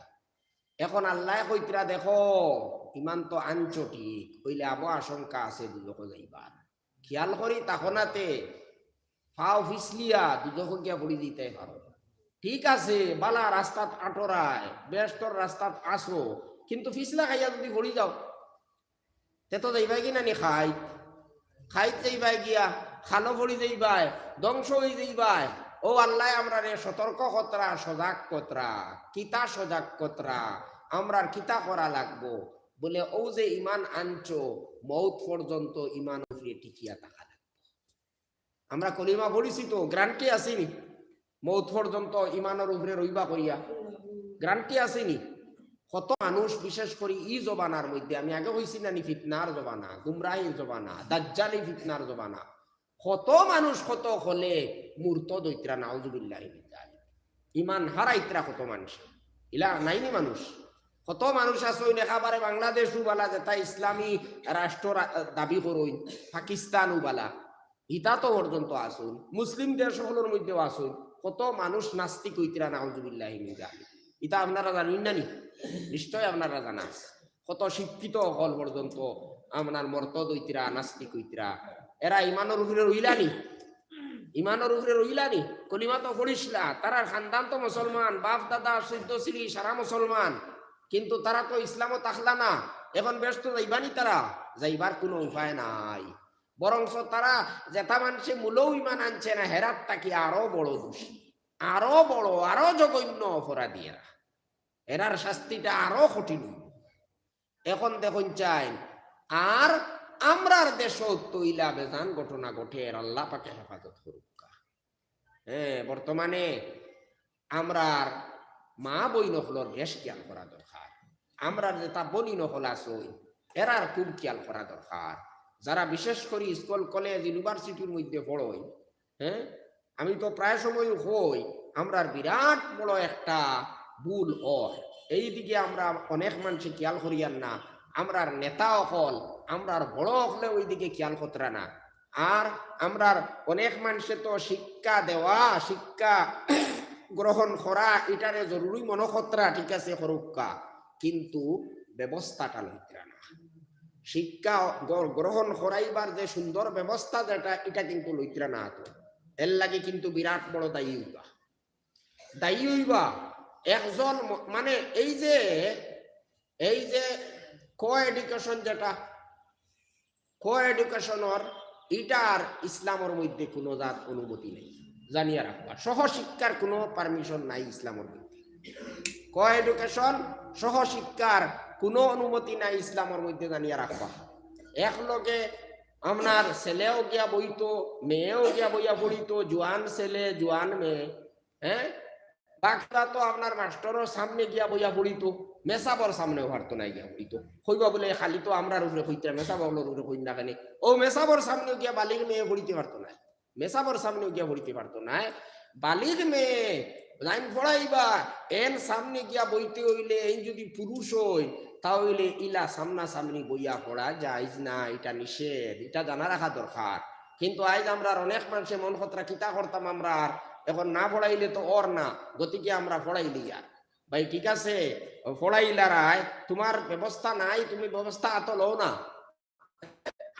অখন আল্লায় কইতরা, দেখো, ইমান তো আনছো ঠিক, অইলে আবো আশঙ্কা আছে দুজখো যাইবার। খিয়াল করি থাকো নাতে, পাও ফিসলিয়া দুজখো গিয়া পড়ি যাইতায় পারো। ঠিক আছে, বালা রাস্তাত আটরায়, বেহেস্তর রাস্তাত আছো, কিন্তু ফিসলা খাইয়া যদি পড়ি যাও, তে তো যাইবায়গি না নি খাইত? খাইত যাইবায় গিয়া, খালো পড়ি যাইবায়, ধ্বংস অই যাইবায়। অউ আল্লায় আমরারে সতর্ক করতরা, সজাগ করতরা। কিতা সজাগ করতরা? আমরার কিতা করা লাগবো? বুলে, অউ যে ইমান আনছো, মউত পর্যন্ত ইমান উপরে টিকিয়া থাকা লাগবো। আমরা কলিমা পড়িছি তো, গ্যারান্টি আছে নি? মউত পর্যন্ত ইমানর উপরে রইবা কইয়া গ্যারান্টি আছে নি? কত মানুষ, বিশেষ করি ই জমানার মধ্যে, আমি আগে কইছি না নি, ফিতনার জমানা, গুমরাহির জমানা, দাজ্জালি ফিতনার জমানা, কত মানুষ কত হলে মুরতাদ অইতরা, নাউজুবিল্লাহি মিন যালিক। ইমান হারাইতরা কত মানুষ, ইলা নাইনি মানুষ? কত মানুষ আছইন একেবারে বাংলাদেশ উবালা, যেটা ইসলামী রাষ্ট্র রা-, দাবি করইন, পাকিস্তান উবালা, ইতা তো পর্যন্ত আছইন, মুসলিম দেশ অকলর মধ্যেও আছইন। কত মানুষ নাস্তিক অইতরা, নাউজুবিল্লাহি মিন যালিক। ইতা আপনারা জানইন না নি? নিশ্চয় আপনারা জানা আছে। কত শিক্ষিত অকল পর্যন্ত আপনার মুরতাদ অইতরা, নাস্তিক অইতরা। এরা ইমানর উপরে রইলা নি? ইমানর উপরে রইলা নি? কলিমা তো পড়িছলা, তারার খানদান তো মুসলমান, বাপ দাদা চৌদ্দ সিঁড়ি সারা মুসলমান, কিন্তু তারা তো ইসলামো থাকলা না। অখন বেহেস্তো যাইবা নি তারা? যাইবার কুনু উপায় নাই। বরঞ্চ তারা যেটা মানষে মূলেউ ইমান আনছে না, হেরার থাকি আরো বড় দোষী, আরো বড়, আরো জঘন্য অপরাধী এরা। এরার শাস্তিটা আরো কঠিন অইবো। অখন দেখইন চাইন, আর আমরার দেশো তো ইলা বেজান ঘটনা ঘটের, আল্লাহ পাকে হেফাজত করুক্কা। হ্যাঁ, বর্তমানে আমরার মা বইন অকলর বেশ খিয়াল করা দরকার। আমরার যেটা বইন অকল আছইন, এরার খুব খিয়াল করা দরকার। যারা বিশেষ করি স্কুল, কলেজ, ইউনিভার্সিটির মধ্যে পড়ইন, হ্যাঁ, আমি তো প্রায় সময় কই, আমরার বিরাট বড় একটা ভুল অর। এইদিকে আমরা অনেক মানষে খিয়াল করিয়ার না, আমরার নেতা অকল, আমরার বড় অকলে ওইদিকে খিয়াল করতরা না। আর আমরার অনেক মানষে তো শিক্ষা দেওয়া, শিক্ষা গ্রহণ করা, ইটারে জরুরি মনো করতরা, ঠিক আছে, করুক্কা, কিন্তু ব্যবস্থাটা লইতরা না। শিক্ষা গ-, গ্রহণ করাইবার যে সুন্দর ব্যবস্থা যেটা, ইটা কিন্তু লইতরা না তো। এর লাগি কিন্তু বিরাট বড় দায়ী অইবা। দায়ী অইবা একজন ম-, মানে এই যে, এই যে co-education যেটা, co-educationর, ইটার ইসলামর মধ্যে কুনু জাত অনুমতি নাই, জানিয়া রাখবা। সহশিক্ষার কুনু permission নাই ইসলামর মধ্যে। Co-education, সহশিক্ষার কুনু অনুমতি নাই ইসলামর মধ্যে, জানিয়া রাখবা। একলগে আপনার ছেলেও গিয়া বইতো, মেয়েও গিয়া বইয়া পড়িতো, জোয়ান ছেলে, জোয়ান মেয়ে, হ্যাঁ? বাকিরা তো আপনার মাস্টরর সামনে গিয়া বইয়া পড়িতো, মেসাবর সামনেও পারতো না গিয়া পড়িতো। কইবা বুলে, "খালি তো আমরার উপরে কইতরা, মেসাব অকলর উপরে কইন না কেনে?" অউ মেসাবর সামনেও গিয়া বালিগ মেয়ে পড়িতে পারতো না, মেসাবর সামনেও গিয়া পড়িতে পারতো না। বালিগ মেয়ে যাইন পড়াইবা, এন সামনে গিয়া বইতে অইলে, এইন যদি পুরুষ অইন, তা অইলে ইলা সামনাসামনি বইয়া পড়া জায়েজ না, ইটা নিষেধ, ইটা জানা রাখা দরকার। কিন্তু আইজ আমরার অনেক মানষে মনো করতরা কিতা করতাম আমরার, অখন না পড়াইলে তো অর না, গতিকে আমরা পড়াইলিয়ার। ভাই, ঠিক আছে, পড়াইলারায়, তুমার ব্যবস্থা নাই, তুমি ব্যবস্থা আতো লও না।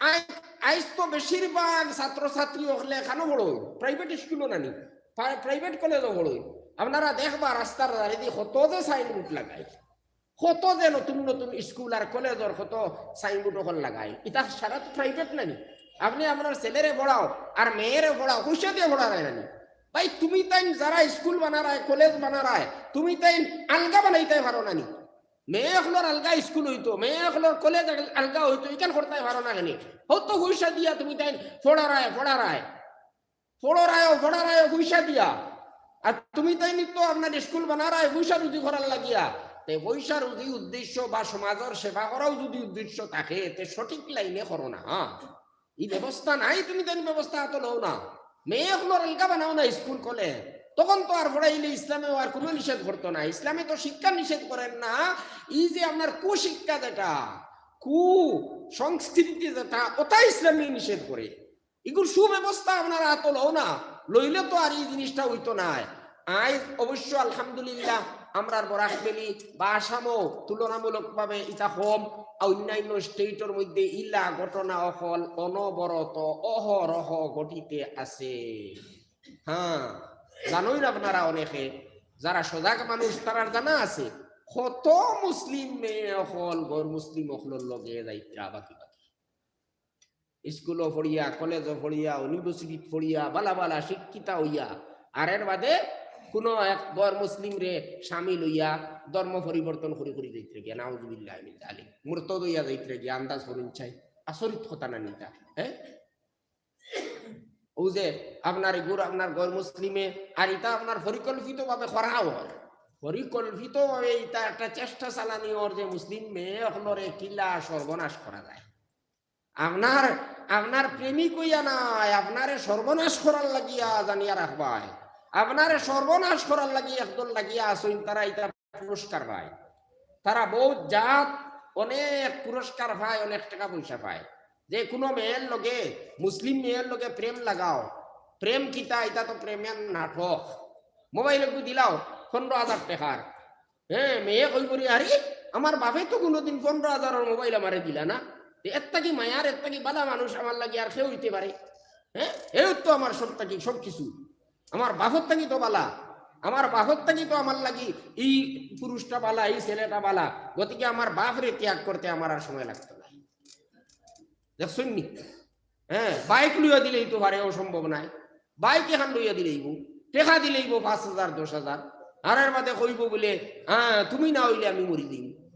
আই-, আইজ তো বেশিরভাগ ছাত্রছাত্রী অকলে কানো পড়ইন, private স্কুলো নানি, প্রা-, private কলেজো পড়ইন। আপনারা দেখবা রাস্তার ধারেদি কত যে সাইনবোর্ড লাগাইল, কত যে নতুন নতুন স্কুল আর কলেজর কত সাইনবোর্ড অকল লাগাইল। ইতা সারা তো প্রাইভেট নানি? আপনে আপনার ছেলেরে পড়াও আর মেয়েরে পড়াও, পয়সা দিয়া পড়ারায় নানি? ভাই, তুমি তাইন যারা স্কুল বানারায়, কলেজ বানারায়, তুমি তাইন আলগা বানাইতায় পারো নানি? মেয়ে অকলর আলগা স্কুল অইতো, মেয়ে অকলর কলেজ আল-, আলগা অইতো, ইখান করতায় পারো না কেনে? অত পয়সা দিয়া তুমি তাইন পড়ারায়, পড়ারায়, পড়ারায়, পড়ারায় পয়সা দিয়া। আর তুমি তাইন তো আপনার স্কুল বানারায় পয়সা রুজি করার লাগিয়া। তে পয়সা রুজি উদ্দেশ্য বা সমাজর সেবা করাও যদি উদ্দেশ্য থাকে, তে সঠিক লাইনে করো না, হ্যাঁ? ই ব্যবস্থা নাই, তুমি তাইন ব্যবস্থা আতো লও না। মেয়ে অকলর আলগা বানাও না স্কুল কলেজ, তখন তো আর পড়াইলে ইসলামেও আর কুনু নিষেধ করতো না। ইসলামে তো শিক্ষা নিষেধ করের না, ই যে আপনার কুশিক্ষা যেটা, কু সংস্কৃতি যেটা, ওটা ইসলামে নিষেধ করে। ইগুর সুব্যবস্থা আপনারা আতো লও না, লইলে তো আর ই জিনিসটা অইতো নায়। আইজ অবশ্য আলহামদুলিল্লাহ আমরার বরাক ভ্যালি বা আসামও তুলনামূলকভাবে ইটা কম, অন্যান্য স্টেটর মধ্যে ইলা ঘটনা অকল অনবরত অহরহ ঘটিতে আছে। হ্যাঁ, জানইন আপনারা অনেকে, যারা সজাগ মানুষ তারার জানা আছে, কত মুসলিম মেয়ে অকল গর মুসলিম অকলর লগে যাইত্রা বাকি বাকি। স্কুলও পড়িয়া, কলেজও পড়িয়া, ইউনিভার্সিটিত পড়িয়া, বালা বালা শিক্ষিতা অইয়া, আর এর বাদে কুনু এক গর মুসলিমরে স্বামী লইয়া ধর্ম পরিবর্তন করি করি যাইত্রা গিয়া, নাউজুবিল্লাহ মিন জালিক, মুরতদ অইয়া যাইত্রা গিয়া, আন্দাজ করুন চাই, আচরিত কথা না নিতা, হ্যাঁ? ও যে আপনার এগুর আপনার গর মুসলিমে, আর ইটা আপনার পরিকল্পিতভাবে করা অর, পরিকল্পিতভাবে ইটা একটা চেষ্টা চালানি অর যে মুসলিম মেয়ে অকলরে কিলা সর্বনাশ করা যায়। আপনার, আপনার প্রেমিক অইয়া নায়, আপনারে সর্বনাশ করার লাগিয়া জানিয়া রাখবায়। আপনারে সর্বনাশ করার লাগি একদল লাগিয়া আছইন, তারা ইতা পুরস্কার পায়। তারা বহুত জাত অনেক পুরস্কার পায়, অনেক টেকা পয়সা পায়। যে কুনু মেয়ের লগে, মুসলিম মেয়ের লগে প্রেম লাগাও, প্রেম কিতা, ইতা তো প্রেমের নাটক। মোবাইল একটু দিলাও পনেরো হাজার টেকার, হ্যাঁ, মেয়ে কইবো রে, "আরে, আমার বাপে তো কুনুদিন পনেরো হাজারর মোবাইল আমারে দিলা না। তে এর থাকি মায়ার, এর থাকি বালা মানুষ আমার লাগি আর কে অইতে পারে? হ্যাঁ, এও তো আমার সব থাকি সব কিছু। আমার বাপর থাকি তো বালা, আমার বাপর থাকি তো আমার লাগি ই পুরুষটা বালা, ই ছেলেটা বালা। গতিকে আমার বাপরে ত্যাগ করতে আমার আর সময় লাগতো না।" দেখছইন নি? হ্যাঁ, বাইক লইয়া দিলেই তো পারে, অসম্ভব নায়। বাইক এখান লইয়া দিলেইবো, টেকা দিলেইবো পাঁচ হাজার, দশ হাজার, আর এর বাদে কইবো বুলে, "হ্যাঁ, তুমি না অইলে আমি মরি দিমু।"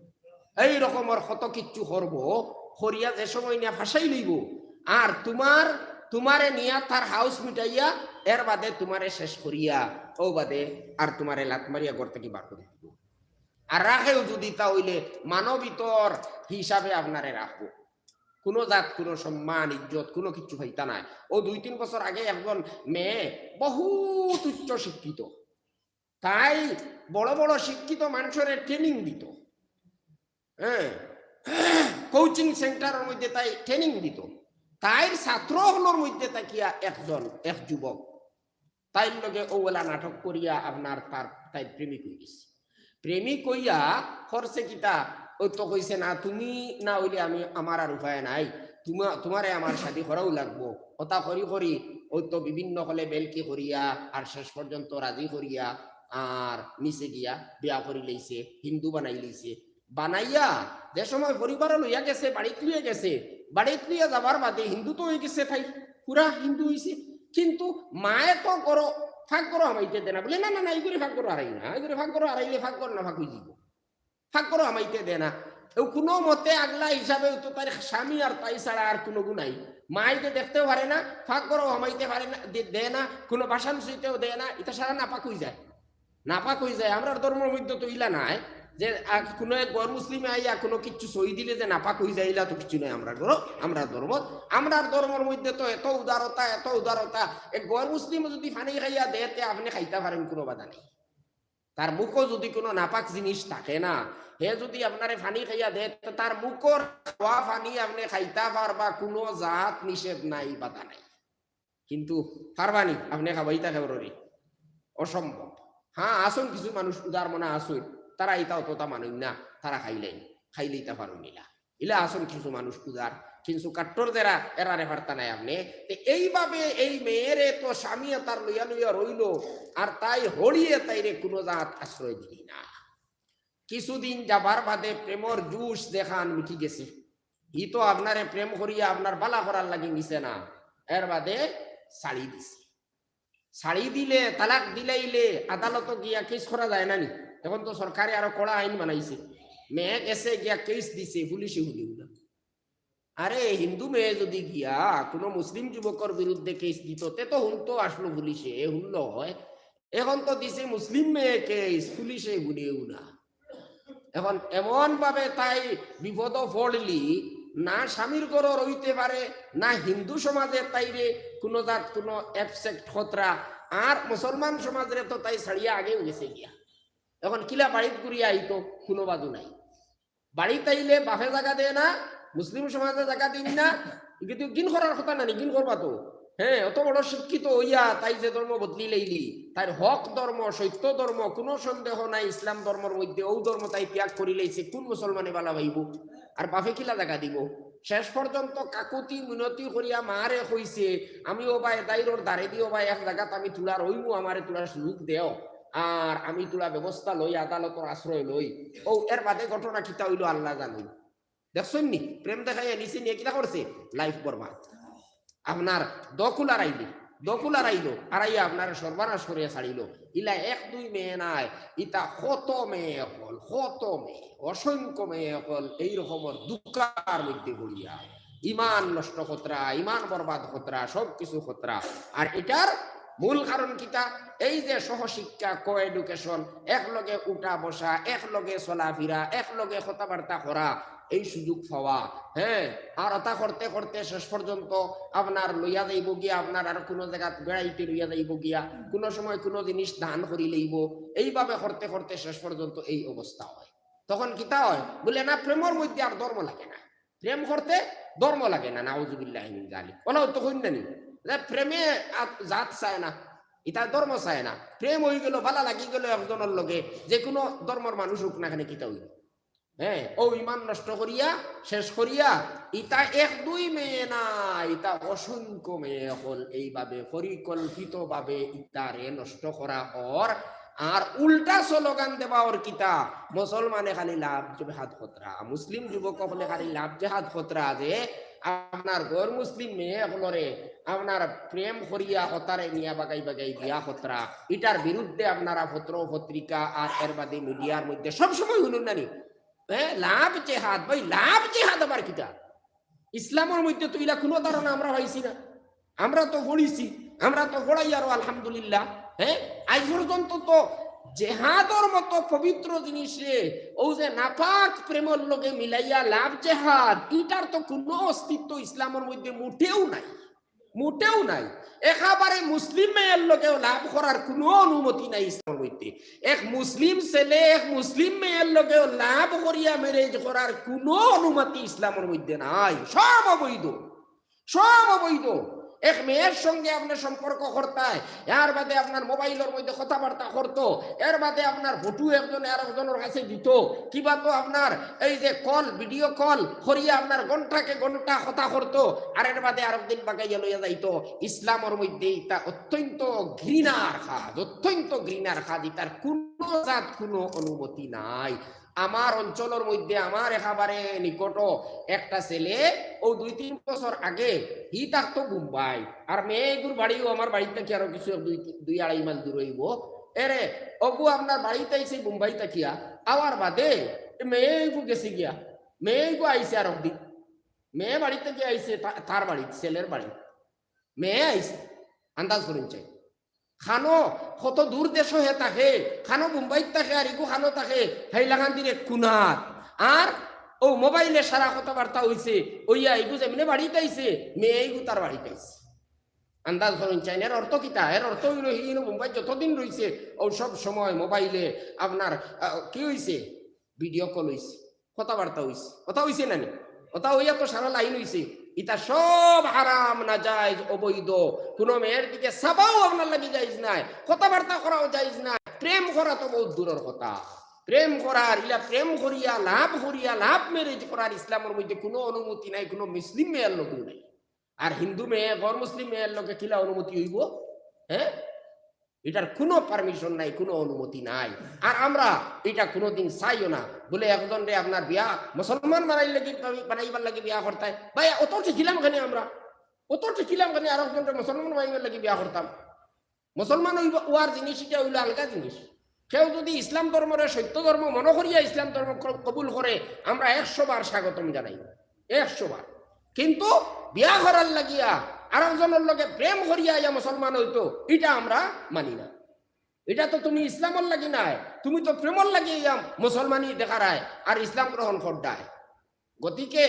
এই রকমর কত কিচ্ছু করবো, করিয়া যে সময় নিয়া ফাঁসাই লইবো, আর তুমার, তুমারে নিয়া তার হাউস মিটাইয়া, এর বাদে তুমারে শেষ করিয়া, ও বাদে আর তুমারে লাত মারিয়া ঘর থাকি বার করি দিবো। আর রাখেও যদি, তা অইলে মানবিতর হিসাবে আপনারে রাখবো। কুনু জাত, কুনু সম্মান, ইজ্জত, কুনু কিচ্ছু পাইতা নায়। ও দুই তিন বছর আগে একজন মেয়ে বহুত উচ্চ শিক্ষিত, তাই বড় বড় শিক্ষিত মানুষরে ট্রেনিং দিত, হ্যাঁ, কোচিং সেন্টারর মধ্যে তাই ট্রেনিং দিত। তাইর ছাত্র অকলর মধ্যে থাকিয়া একজন, এক যুবক, তাইর লগে অউ অলা নাটক করিয়া আপনার তার, তাইর প্রেমিক অই গেছে। প্রেমিক অইয়া করছে কিতা, অউ তো কইছে, "না, তুমি না অইলে আমি, আমার আর উপায় নাই, তুমা-, তুমারে আমার শাদি করাউ লাগবো।" অতা করি করি অউ তো বিভিন্ন অকলে বেলকি করিয়া আর শেষ পর্যন্ত রাজি করিয়া আর নিচে গিয়া বিয়া করি লইছে, হিন্দু বানাই লইছে। বানাইয়া যে সময় পরিবারও লইয়া গেছে, বাড়িত লইয়া গেছে, বাড়িত লইয়া যাবার বাদে হিন্দু তো অই গেছে, তাই পুরা হিন্দু অইছে, কিন্তু মায়ে তো ঘরো, ফাঁক ঘরো হামাইতে দেয় না, বুলে, "না, না, না, ইগুরে ফাঁক ঘরো হারাইও না, ইগুরে ফাঁক ঘরো হারাইলে ফাঁক ঘর নাপাক অই যিবো।" ফাঁক ঘরো হামাইতে দেয় না। অউ কুনু মতে আগলা হিসাবে অউ তো তার স্বামী আর তাই ছাড়া আর কুনুগু নাই। মায়ে যে দেখতেও পারে না, ফাঁক ঘরো হামাইতে পারে না, দে-, দেয় না, কুনু বাসন ছুইতেও দেয় না, ইতা সারা নাপাক অই যায়। নাপাক অই যায়। আমরার ধর্মর মধ্যে তো ইলা নাই যে, আ, কুনু এক গর মুসলিমে আইয়া কুনু কিচ্ছু ছুই দিলে যে নাপাক অই যায়, ইলা তো কিচ্ছু নাই আমরার ঘরো, আমরার ধর্ম। আমরার ধর্মর মধ্যে তো এত উদারতা, এত উদারতা। এক গর মুসলিমে যদি পানি খাইয়া দেয়, তে আপনে খাইতা পারেন, কুনু বাধা নাই। তার মুখো যদি কুনু নাপাক জিনিস থাকে না, হে যদি আপনারে পানি খাইয়া দেয়, তে তার মুখর খাওয়া পানি আপনে খাইতা পারবা, কুনু জাত নিষেধ নাই, বাধা নাই। কিন্তু পারবানি আপনে খাবাইতা কেউররে? অসম্ভব। হ্যাঁ, আছইন কিছু মানুষ উদার মনা আছইন, তারা ইতা অততা মানইন না, তারা খাইলাইন, খাইলেইতা পারইন ইলা। ইলা আছইন কিছু মানুষ উদার, কিন্তু কাট্টর যেরা, এরারে পারতা নায় আপনে। তে এইভাবে এই মেয়েরে তো স্বামী এতার লইয়া লইয়া রইলো, আর তাই হড়িয়ে তাইরে কুনু জাত আশ্রয় দিলি না। কিছুদিন যাবার বাদে প্রেমর জুশ যেখান মিটি গেছে, ই তো আপনারে প্রেম করিয়া আপনার বালা করার লাগি নিছে না, এর বাদে ছাড়ি দিছে। ছাড়ি দিলে, তালাক দিলাইলে আদালতো গিয়া কেস করা যায় না নি? এখন তো সরকারে আরো কড়া আইন বানাইছে। মেয়ে গেছে গিয়া কেস দিছে, পুলিশে হুনিও না। আরে, হিন্দু মেয়ে যদি গিয়া কোনো মুসলিম যুবকর বিরুদ্ধে কেস দিত, তে তো হুনতো আসলো পুলিশে, হুনলো হয়। এখন তো দিছে মুসলিম মেয়ে কেস, পুলিশে হুনেও না। এখন এমন ভাবে তাই বিপদ পড়লি, না স্বামীর ঘরো রইতে পারে, না হিন্দু সমাজে তাইরে কোনো জাত কোনো অ্যাকসেপ্ট খতরা, আর মুসলমান সমাজরে তো তাই ছাড়িয়া আগেও গেছে গিয়া। এখন কিলা বাড়িত ঘুরিয়া আইতো, কোনো বাজু নাই। বাড়িত আইলে বাফে জাগা দেয় না, মুসলিম সমাজে জাগা দিন না, কিন্তু ঘিন করার কথা না নি, ঘিন করবা তো। হ্যাঁ, অত বড় শিক্ষিত হইয়া তাই যে ধর্ম বদলি লইলি, তাইর হক ধর্ম, সত্য ধর্ম, কোনো সন্দেহ নাই ইসলাম ধর্মর মধ্যে, ও ধর্ম তাই ত্যাগ করি লইছে, কোন মুসলমানে বালা পাইব? আর বাফে কিলা জাগা দিব? শেষ পর্যন্ত কাকুতি মিনতি করিয়া মারে কইছে, "আমি ও ভাই দাইরর দারে দি ও ভাই এক জাগাত আমি তুলা রইমু, আমারে তুলা সুযোগ দেও, আর আমি তুলা ব্যবস্থা লই, আদালতর আশ্রয় লই।" ও এর বাদে ঘটনা কিতা হইল আল্লাহ জানইন। দেখছইন নি? প্রেম দেখাইয়া নিছে নিয়ে কিতা করছে? লাইফ বরবাদ। আপনার দকুল আড়াইলি, দকুল আড়াইলো, আড়াইয়া আপনার সর্বনাশ করিয়া ছাড়িল। ইলা এক দুই মেয়ে নাই, ইতা কত মেয়ে অকল, কত মেয়ে, অসংখ্য মেয়ে অকল এই রকমর দুকার মধ্যে পড়িয়া ইমান নষ্ট খতরা, ইমান বরবাদ খতরা, সব কিছু খতরা। আর এটার মূল কারণ কিতা? এই যে সহশিক্ষা, কো এডুকেশন, একলগে উঠা বসা, একলগে চলাফিরা, একলগে কথাবার্তা করা, এই সুযোগ পাওয়া, হ্যাঁ, আর ওটা করতে করতে শেষ পর্যন্ত আপনার লইয়া যাইব গিয়া, আপনার আর কোনো জায়গাত বেড়াইতে লইয়া যাইব গিয়া, কোনো সময় কোনো জিনিস দান করি লইব, এইভাবে করতে করতে শেষ পর্যন্ত এই অবস্থা হয়। তখন কিতা হয়? বলে, "না, প্রেমর মধ্যে আর ধর্ম লাগে না, প্রেম করতে ধর্ম লাগে না।" নাউজুবিল্লাহি মিন জালিক। ওলাও তো কইন না নি যে প্রেমে আত-, জাত চায় না, ইতা ধর্ম চায় না, প্রেম হয়ে গেল, ভালা লাগি গেল একজনের লগে, যে কোনো ধর্মর মানুষ হোক না কেন, কিতা হইল? হ্যাঁ, ও ইমান নষ্ট করিয়া, শেষ করিয়া, ইতা এক দুই মেয়ে না, ইতা অসংখ্য মেয়ে অকল এইভাবে পরিকল্পিতভাবে ইতারে নষ্ট করা অর। আর উল্টা স্লোগান দেওয়া অর কিতা, মুসলমানে খালি লাভ জেহাদ খতরা, মুসলিম যুবক অকলে খালি লাভ জেহাদ খতরা, যে আপনার গর মুসলিম মেয়ে অকলরে আপনার প্রেম করিয়া হতারে নিয়া বাগাই বাগাই বিয়া খতরা, ইটার বিরুদ্ধে আপনারা পত্র পত্রিকা আর এর বাদে মিডিয়ার মধ্যে সবসময় হুনুন না নি? হ্যাঁ, লাভ জেহাদ, ভাই, লাভ জেহাদ আবার কিতা? ইসলামর মধ্যে তো ইলা কোনো ধারণা আমরা পাইছি না। আমরা তো পড়ছি, আমরা তো পড়াই আরো, আলহামদুলিল্লাহ। হ্যাঁ, আজ পর্যন্ত তো জেহাদর মতো পবিত্র জিনিসরে ও যে নাপাক প্রেমর লগে মিলাইয়া লাভ জেহাদ, ইটার তো কোনো অস্তিত্ব ইসলামর মধ্যে মোটেও নাই, মোটেও নাই। একেবারে মুসলিম মেয়ের লগেও লাভ করার কোনো অনুমতি নাই ইসলামর মধ্যে। এক মুসলিম ছেলে এক মুসলিম মেয়ের লগেও লাভ করিয়া ম্যারেজ করার কোনো অনুমতি ইসলামর মধ্যে নাই, সব অবৈধ, সব অবৈধ। এক মেয়ের সঙ্গে আপনি সম্পর্ক করতায়, এর বাদে আপনার মোবাইলর মধ্যে কথাবার্তা করতো, এর বাদে আপনার ফটো একজনে আর একজনের কাছে দিত, কিবা তো আপনার এই যে কল, ভিডিও কল করিয়া আপনার ঘন্টাকে ঘন্টা কথা করতো, আর এর বাদে আরক দিন বাগাইয়া লইয়া যাইতো। ইসলামর মধ্যে ইতা অত্যন্ত ঘৃণার কাজ, অত্যন্ত ঘৃণার কাজ, ইতার কোনো জাত কোনো অনুমতি নাই। আমার অঞ্চলর মধ্যে আমার একেবারে নিকট একটা ছেলে, ও দুই তিন বছর আগে, হি থাকতো বোম্বাই, আর মেয়েগুর বাড়িও আমার বাড়ি থাকি আরো কিছু এক দুই, দুই আড়াই মাইল দূর হইব। এরে, অগু আপনার বাড়িত আইছে বোম্বাই থাকিয়া, আওয়ার বাদে মেয়েগু গেছে গিয়া, মেয়েগু আইছে আর একদিন, মেয়ে বাড়ি থাকি আইছে তা-, তার বাড়ি, ছেলের বাড়ি, মেয়ে আইছে, আন্দাজ করুন চাই। খানো কত দূর দেশো হে থাকে, খানো বোম্বাইত থাকে, আর ইগু খানো থাকে হাইলাকান্দির এক কুনাত। আর ও মোবাইলে সারা কথাবার্তা হইছে, ওইয়া ইগু যেমনে বাড়িত আইছে, মেয়ে ইগু তার বাড়িত আইছে। আন্দাজ করুন চাইন, এর অর্থ কিতা? এর অর্থ হইল, হিনো বোম্বাই যতদিন রইছে, ও সব সময় মোবাইলে আপনার, আহ, কি হইছে? ভিডিও কল হইছে, কথাবার্তা হইছে, কথা হইছে না নি? কথা হইয়া তো সারা লাইন হইছে। ইতা সব হারাম, নাজায়েজ, অবৈধ। কোনো মেয়ের দিকে চাবাও আপনার লাগি জায়েজ নাই, কথাবার্তা করাও জায়েজ নাই, প্রেম করা তো বহুত দূরের কথা। প্রেম করার, ইলা প্রেম করিয়া, লাভ করিয়া, লাভ ম্যারেজ করার ইসলামর মধ্যে কোনো অনুমতি নাই, কোনো মুসলিম মেয়ের লগেও নাই। আর হিন্দু মেয়ে, গর মুসলিম মেয়ের লগে কিলা অনুমতি অইবো? হ্যাঁ, ইটার কোনো পারমিশন নাই, কোনো অনুমতি নাই। আর আমরা ইটা কোনোদিন চাইও না। বলে একজনরে আপনার বিয়া মুসলমান বানাইর লাগি, বানাইবার লাগি বিয়া করতায়, ভাই, অত টিকিলাম কেনে আমরা? অত টিকিলাম কেনে আর একজনরে মুসলমান বানাইবার লাগি বিয়া করতাম? মুসলমান অইব-, অওয়ার জিনিস ইটা অইলো আলগা জিনিস। কেউ যদি ইসলাম ধর্মরে সত্য ধর্ম মনো করিয়া ইসলাম ধর্ম ক-, কবুল করে, আমরা একশো বার স্বাগতম জানাই, একশো বার। কিন্তু বিয়া করার লাগিয়া আর একজনর লগে প্রেম করিয়া আইয়া মুসলমান অইতো, ইটা আমরা মানি না। ইটা তো তুমি ইসলামর লাগি নায়, তুমি তো প্রেমর লাগি আইয়া মুসলমানি দেখারায় আর ইসলাম গ্রহণ কররায়। গতিকে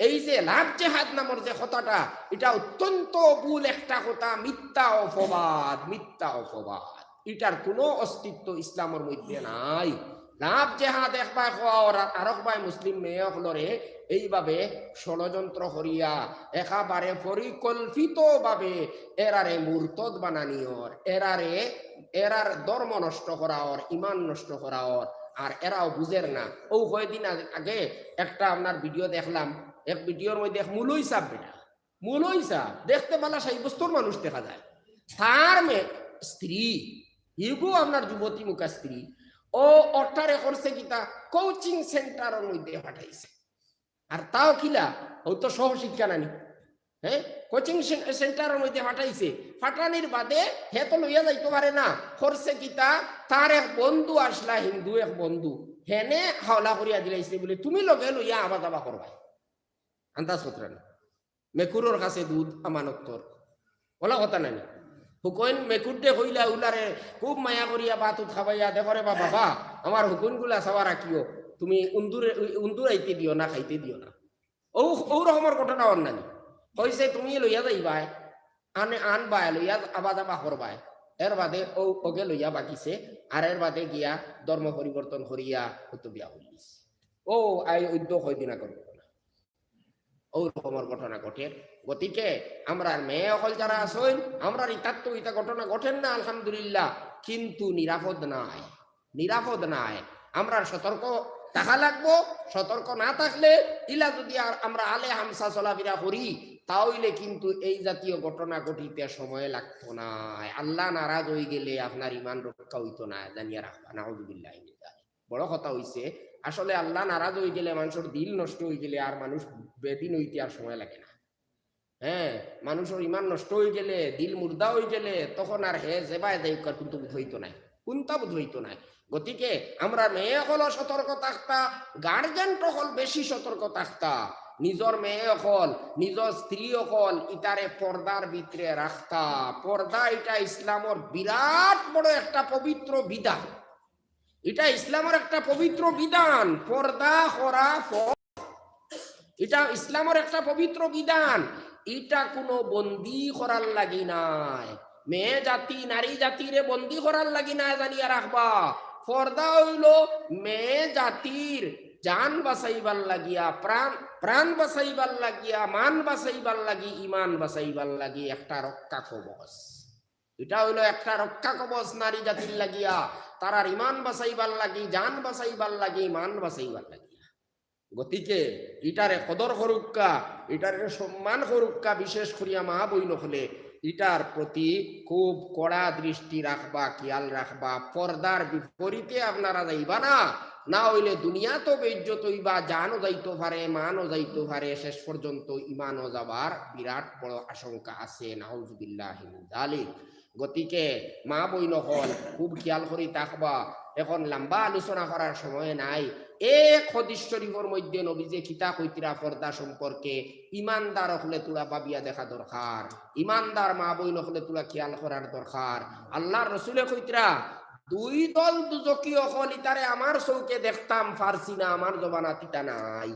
এই যে লাভ জেহাদ নামর যে কথাটা, ইটা অত্যন্ত ভুল একটা কথা, মিথ্যা অপবাদ, মিথ্যা অপবাদ। ইটার কোনো অস্তিত্ব ইসলামর মধ্যে নাই। লাভ জেহাদ একবায় কওয়া অর আর আরকবায় মুসলিম মেয়ে অকলরে এইভাবে ষড়যন্ত্র করিয়া একেবারে পরিকল্পিতভাবে এরারে মুরতদ বানানি অর, এরারে, এরার ধর্ম নষ্ট করা অর, ইমান নষ্ট করা অর। আর এরাও বুঝের না। অউ কয়দিন আগ-, আগে একটা আপনার ভিডিও দেখলাম, এক ভিডিওর মধ্যে এক মুলই সাব বেটা, মুলই সাব দেখতে বালা সাব্যস্তর মানুষ দেখা যায়, তার মে-, স্ত্রী, হিগু আপনার যুবতী মুখা স্ত্রী, অউ অটারে করছে কিতা, কোচিং সেন্টারর মধ্যে পাঠাইছে। আর তাও কিলা, অউ তো সহশিক্ষা নানি, হ্যাঁ, কোচিং সে-, সেন্টারর মধ্যে পাঠাইছে। পাঠানির বাদে হে তো লইয়া যাইতো পারে না, করছে কিতা, তার এক বন্ধু আছলা, হিন্দু এক বন্ধু, হেনে হাওলা করিয়া দিলাইছে বলে, তুমি লগে লইয়া আবা যাবা করবায়। আন্দাজ কররা নি? মেকুরর কাছে দুধ আমানতর। অলা কথা নানি? হুকইন মেকুররে কইলা উলারে খুব মায়া করিয়া ভাত উত খাবাইয়া, দেখো রে বা বাবা, আমার হুকইনগুলা চাওয়া রাখিও, তুমি উন্দুরে, উন্দুর আইতে দিও না, খাইতে দিও না। অউ, অউ রকমর ঘটনা অর নানি? কইছে তুমি লইয়া যাইবায়, আনে আনবায়, লইয়া আবা যাবা করবায়। এর বাদে অউ অগে লইয়া বাকিছে, আর এর বাদে গিয়া ধর্ম পরিবর্তন করিয়া অউ তো বিয়া করিলিছে। অউ আই অউ তো কয়দিন আগর ঘটনা। অউ রকমর ঘটনা ঘটের। গতিকে আমরার মেয়ে অকল যারা আছইন, আমরার ইতার তো ইতা ঘটনা ঘটের না, আলহামদুলিল্লাহ, কিন্তু নিরাপদ নায়, নিরাপদ নায়। আমরার সতর্ক থাকা লাগবো। সতর্ক না থাকলে, ইলা যদি আর আমরা আলে হামসা চলাফিরা করি, তা অইলে কিন্তু এই জাতীয় ঘটনা ঘটিতে সময় লাগতো নায়। আল্লাহ নারাজ অইগেলে আপনার ইমান রক্ষা অইতো নায়, জানিয়া রাখবা। নাউজুবিল্লাহি মিন যালিক। বড় কথা অইছে, আসলে আল্লাহ নারাজ অইগেলে, মানষর দিল নষ্ট অইগেলে আর মানুষ বেদিন অইতে আর সময় লাগে না। হ্যাঁ, মানষর ইমান নষ্ট অইগেলে, দিল মুর্দা অইগেলে, তখন আর হে যেবায় যাউক আর কুন্তা বুঝ অইতো নায়, কুন্তা বুঝ অইতো নায়। গতিকে আমরার মেয়ে অকলও সতর্ক থাকতা, গার্জেন অকল বেশি সতর্ক থাকতা, নিজর মেয়ে অকল, নিজর স্ত্রী অকল, ইতারে পর্দার ভিতরে রাখতা। পর্দা ইটা ইসলামর বিরাট বড় একটা পবিত্র বিধান। ইটা ইসলামর একটা পবিত্র বিধান, পর্দা করা ফরজ। ইটা ইসলামর একটা পবিত্র বিধান। ইটা কুনু বন্দী করার লাগি নায়, মেয়ে জাতি, নারী জাতিরে বন্দী করার লাগি নায়, জানিয়া রাখবা। পর্দা অইলো মেয়ে জাতির জান বাঁচাইবার লাগিয়া, প্রাণ, প্রাণ বাঁচাইবার লাগিয়া, মান বাঁচাইবার লাগি, ইমান বাঁচাইবার লাগি একটা রক্ষা কবচ। ইটা অইলো একটা রক্ষা কবচ নারী জাতির লাগিয়া, তারার ইমান বাঁচাইবার লাগি, জান বাঁচাইবার লাগি, মান বাঁচাইবার লাগিয়া। গতিকে ইটারে কদর করুক্কা, ইটারে সম্মান করুক্কা, বিশেষ করিয়া মা বইন অকলে ইটার প্রতি খুব কড়া দৃষ্টি রাখবা, খিয়াল রাখবা। পর্দার বিপরীতে আপনারা যাইবা না, না অইলে দুনিয়াত বেইজ্জত অইবা, জানও যাইতো পারে, মানও যাইতো পারে, শেষ পর্যন্ত ইমানও যাবার বিরাট বড় আশঙ্কা আছে। নাউজুবিল্লাহি মিন যালিক। গতিকে মা বইন অকল খুব খিয়াল করি থাকবা। এখন লম্বা আলোচনা করার সময় নাই। এক হাদিস শরীফর মধ্যে নবীজিয়ে কিতা কইতরা পর্দা সম্পর্কে, ইমানদার অকলে থুড়া ভাবিয়া দেখা দরকার, ইমানদার মা বইন অকলে থুড়া খিয়াল করার দরকার। আল্লার রসুলে কইতরা, দুই দল দুজখি অকল, ইতারে আমার চউখে দেখতাম পারছি না, আমার জমানাত ইতা নাই।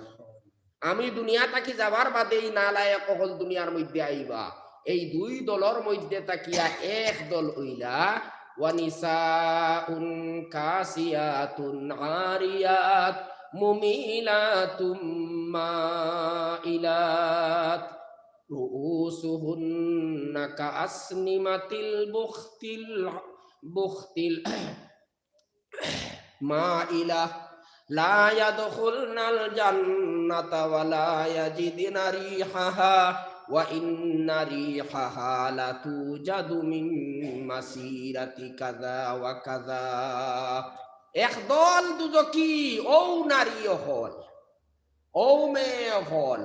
আমি দুনিয়া থাকি যাবার বাদে ই নালায়েক অকল দুনিয়ার মধ্যে আইবা। এই দুই দলর মধ্যে থাকিয়া এক দল অইলা, ওয়ানিসাউন কাসিয়াতুন আরিয়াত মুমিলাতুম মাইলাত রুউসুহুন্না কাআসনিমাতিল বুখতিল, বুখতিল مائلة لا يدخلن الجنة ولا يجدن ريحها وإن ريحها لتوجد من مسيرة كذا وكذا। একদল দুজখী, অউ নারী অকল, অউ মেয়ে অকল,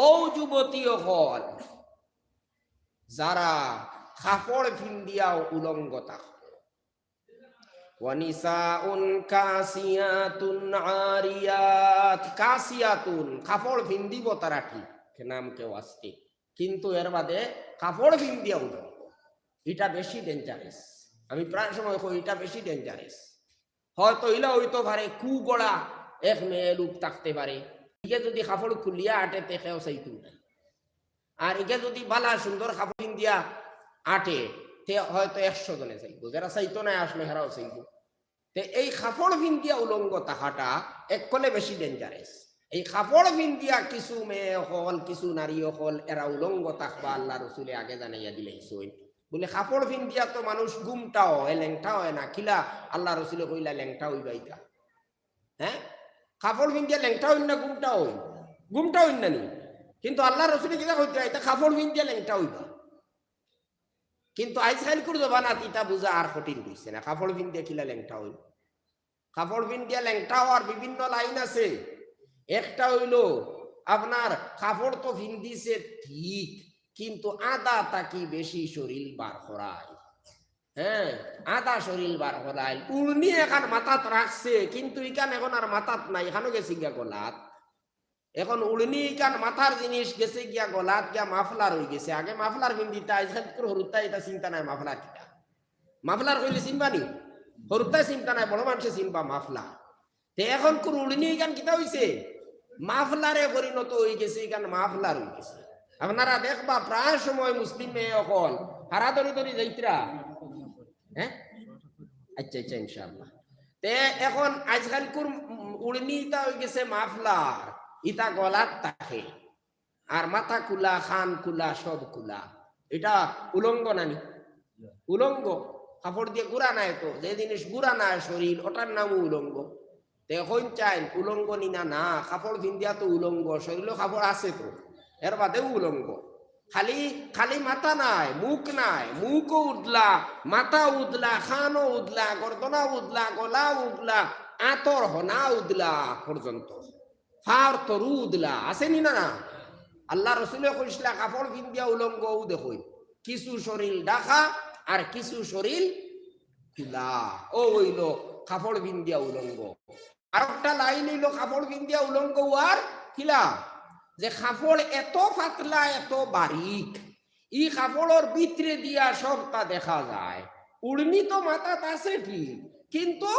অউ যুবতী অকল, যারা কাপড় ফিন্দিয়াও উলঙ্গ থাকবো। ونساء كاسيات عاريات। কাসিয়াতুন, কাপড় ফিন্দিবো তারা ঠিক, নাম কেউ আসতে, কিন্তু এর বাদে কাপড় ফিন্দিয়া উলঙ্গ। ইটা বেশি dangerous। আমি প্রায় সময় কই, ইটা বেশি dangerous। হয়তো ইলা অইতো পারে, কুগড়া এক মেয়ে লোক থাকতে পারে, ইগে যদি কাপড় খুলিয়া আটে, তে কেউ চাইতো না। আর ইগে যদি বালা সুন্দর কাপড় ফিন্দিয়া আটে, তে হয়তো একশো জনে চাইবো, যারা চাইতো না আসলে হেরাও চাইবো। তে এই কাপড় ফিন্দিয়া উলঙ্গ থাকাটা এককলে বেশি dangerous। এই কাপড় ফিন্দিয়া কিছু মেয়ে অকল, কিছু নারী অকল, এরা উলঙ্গ থাকবা, আল্লাহ রসুলে আগে জানাইয়া দিলাইছইন। বুলে, কাপড় ফিন্দিয়া তো মানুষ গুমটা অয়, লেংটা অয় না, কিলা আল্লাহ রসুলে কইলা লেংটা অইবা ইতা? হ্যাঁ, কাপড় ফিন্দিয়া লেংটা অইন না গুমটা অইন? গুমটা অইন না নি? কিন্তু আল্লাহ রসুলে কিতা কইতরা, ইতা কাপড় ফিন্দিয়া লেংটা অইবা। কিন্তু আইজকাইলকুর জমানাত ইতা বুঝা আর কঠিন অইছে না, কাপড় ফিন্দিয়া কিলা লেংটা অইন। কাপড় ফিন্দিয়া লেংটা অওয়ার বিভিন্ন লাইন আছে। একটা অইলো, আপনার কাপড় তো ফিন্দিছে ঠিক, কিন্তু আধা থাকি বেশি শরীল বার করায়। হ্যাঁ, আধা শরীল বার করায়। উড়নি এখান মাথাত রাখছে, কিন্তু ইখান এখন আর মাথাত নাই, ইখানও গেছে গিয়া গলাত। এখন উড়নি ইখান মাথার জিনিস গেছে গিয়া গলাত গিয়া মাফলার অইগেছে। আগে মাফলার ফিন্দিতা, আইজকাইলকুর হুরুতায় ইতা চিন্তা নাই মাফলার কিতা। মাফলার কইলে চিনবা নি? হুরুতায় চিন্তা নাই, বড় মানষে চিনবা মাফলার। তে এখনকুর উড়নি ইখান কিতা অইছে? মাফলারে পরিণত অইগেছে, ইখান মাফলার অইগেছে। আপনারা দেখবা প্রায় সময় মুসলিম মেয়ে অকল হারা ধরি ধরি যাইতরা। হ্যাঁ, আচ্ছা আচ্ছা, ইনশাআল্লাহ। তে এখন আইজকাইলকুর উড়নি ইতা অইগেছে মাফলার, ইতা গলাত থাকে, আর মাথা খুলা, কান খুলা, সব খুলা। ইটা উলঙ্গ না নি? উলঙ্গ। কাপড় দিয়া গুরা নায় তো, যে জিনিস গুরা নায় শরীল, ওটার নামও উলঙ্গ। তে এখন চাইন উলঙ্গ নি না? না, কাপড় ফিন্দিয়া তো উলঙ্গ, শরীলো কাপড় আছে তো, এর বাদেও উলঙ্গ। খালি, খালি মাথা নায়, মুখ নায়, মুখও উদলা, মাথা উদলা, কানও উদলা, গর্দনা উদলা, গলা উদলা, আতর হনা উদলা পর্যন্ত, ফার তরু উদলা, আছে নি না? না, আল্লাহ রসুলে কইছলা কাপড় ফিন্দিয়া উলঙ্গ, অউ দেখইন, কিছু শরীল ঢাকা আর কিছু শরীল খুলা, অউ অইলো কাপড় ফিন্দিয়া উলঙ্গ। আর একটা লাইন অইলো কাপড় ফিন্দিয়া উলঙ্গ অওয়ার কিলা, যে কাপড় এত পাতলা, এত বারিক, ই কাপড়র ভিতরে দিয়া সবটা দেখা যায়। উড়নি তো মাথাত আছে ঠিক, কিন্তু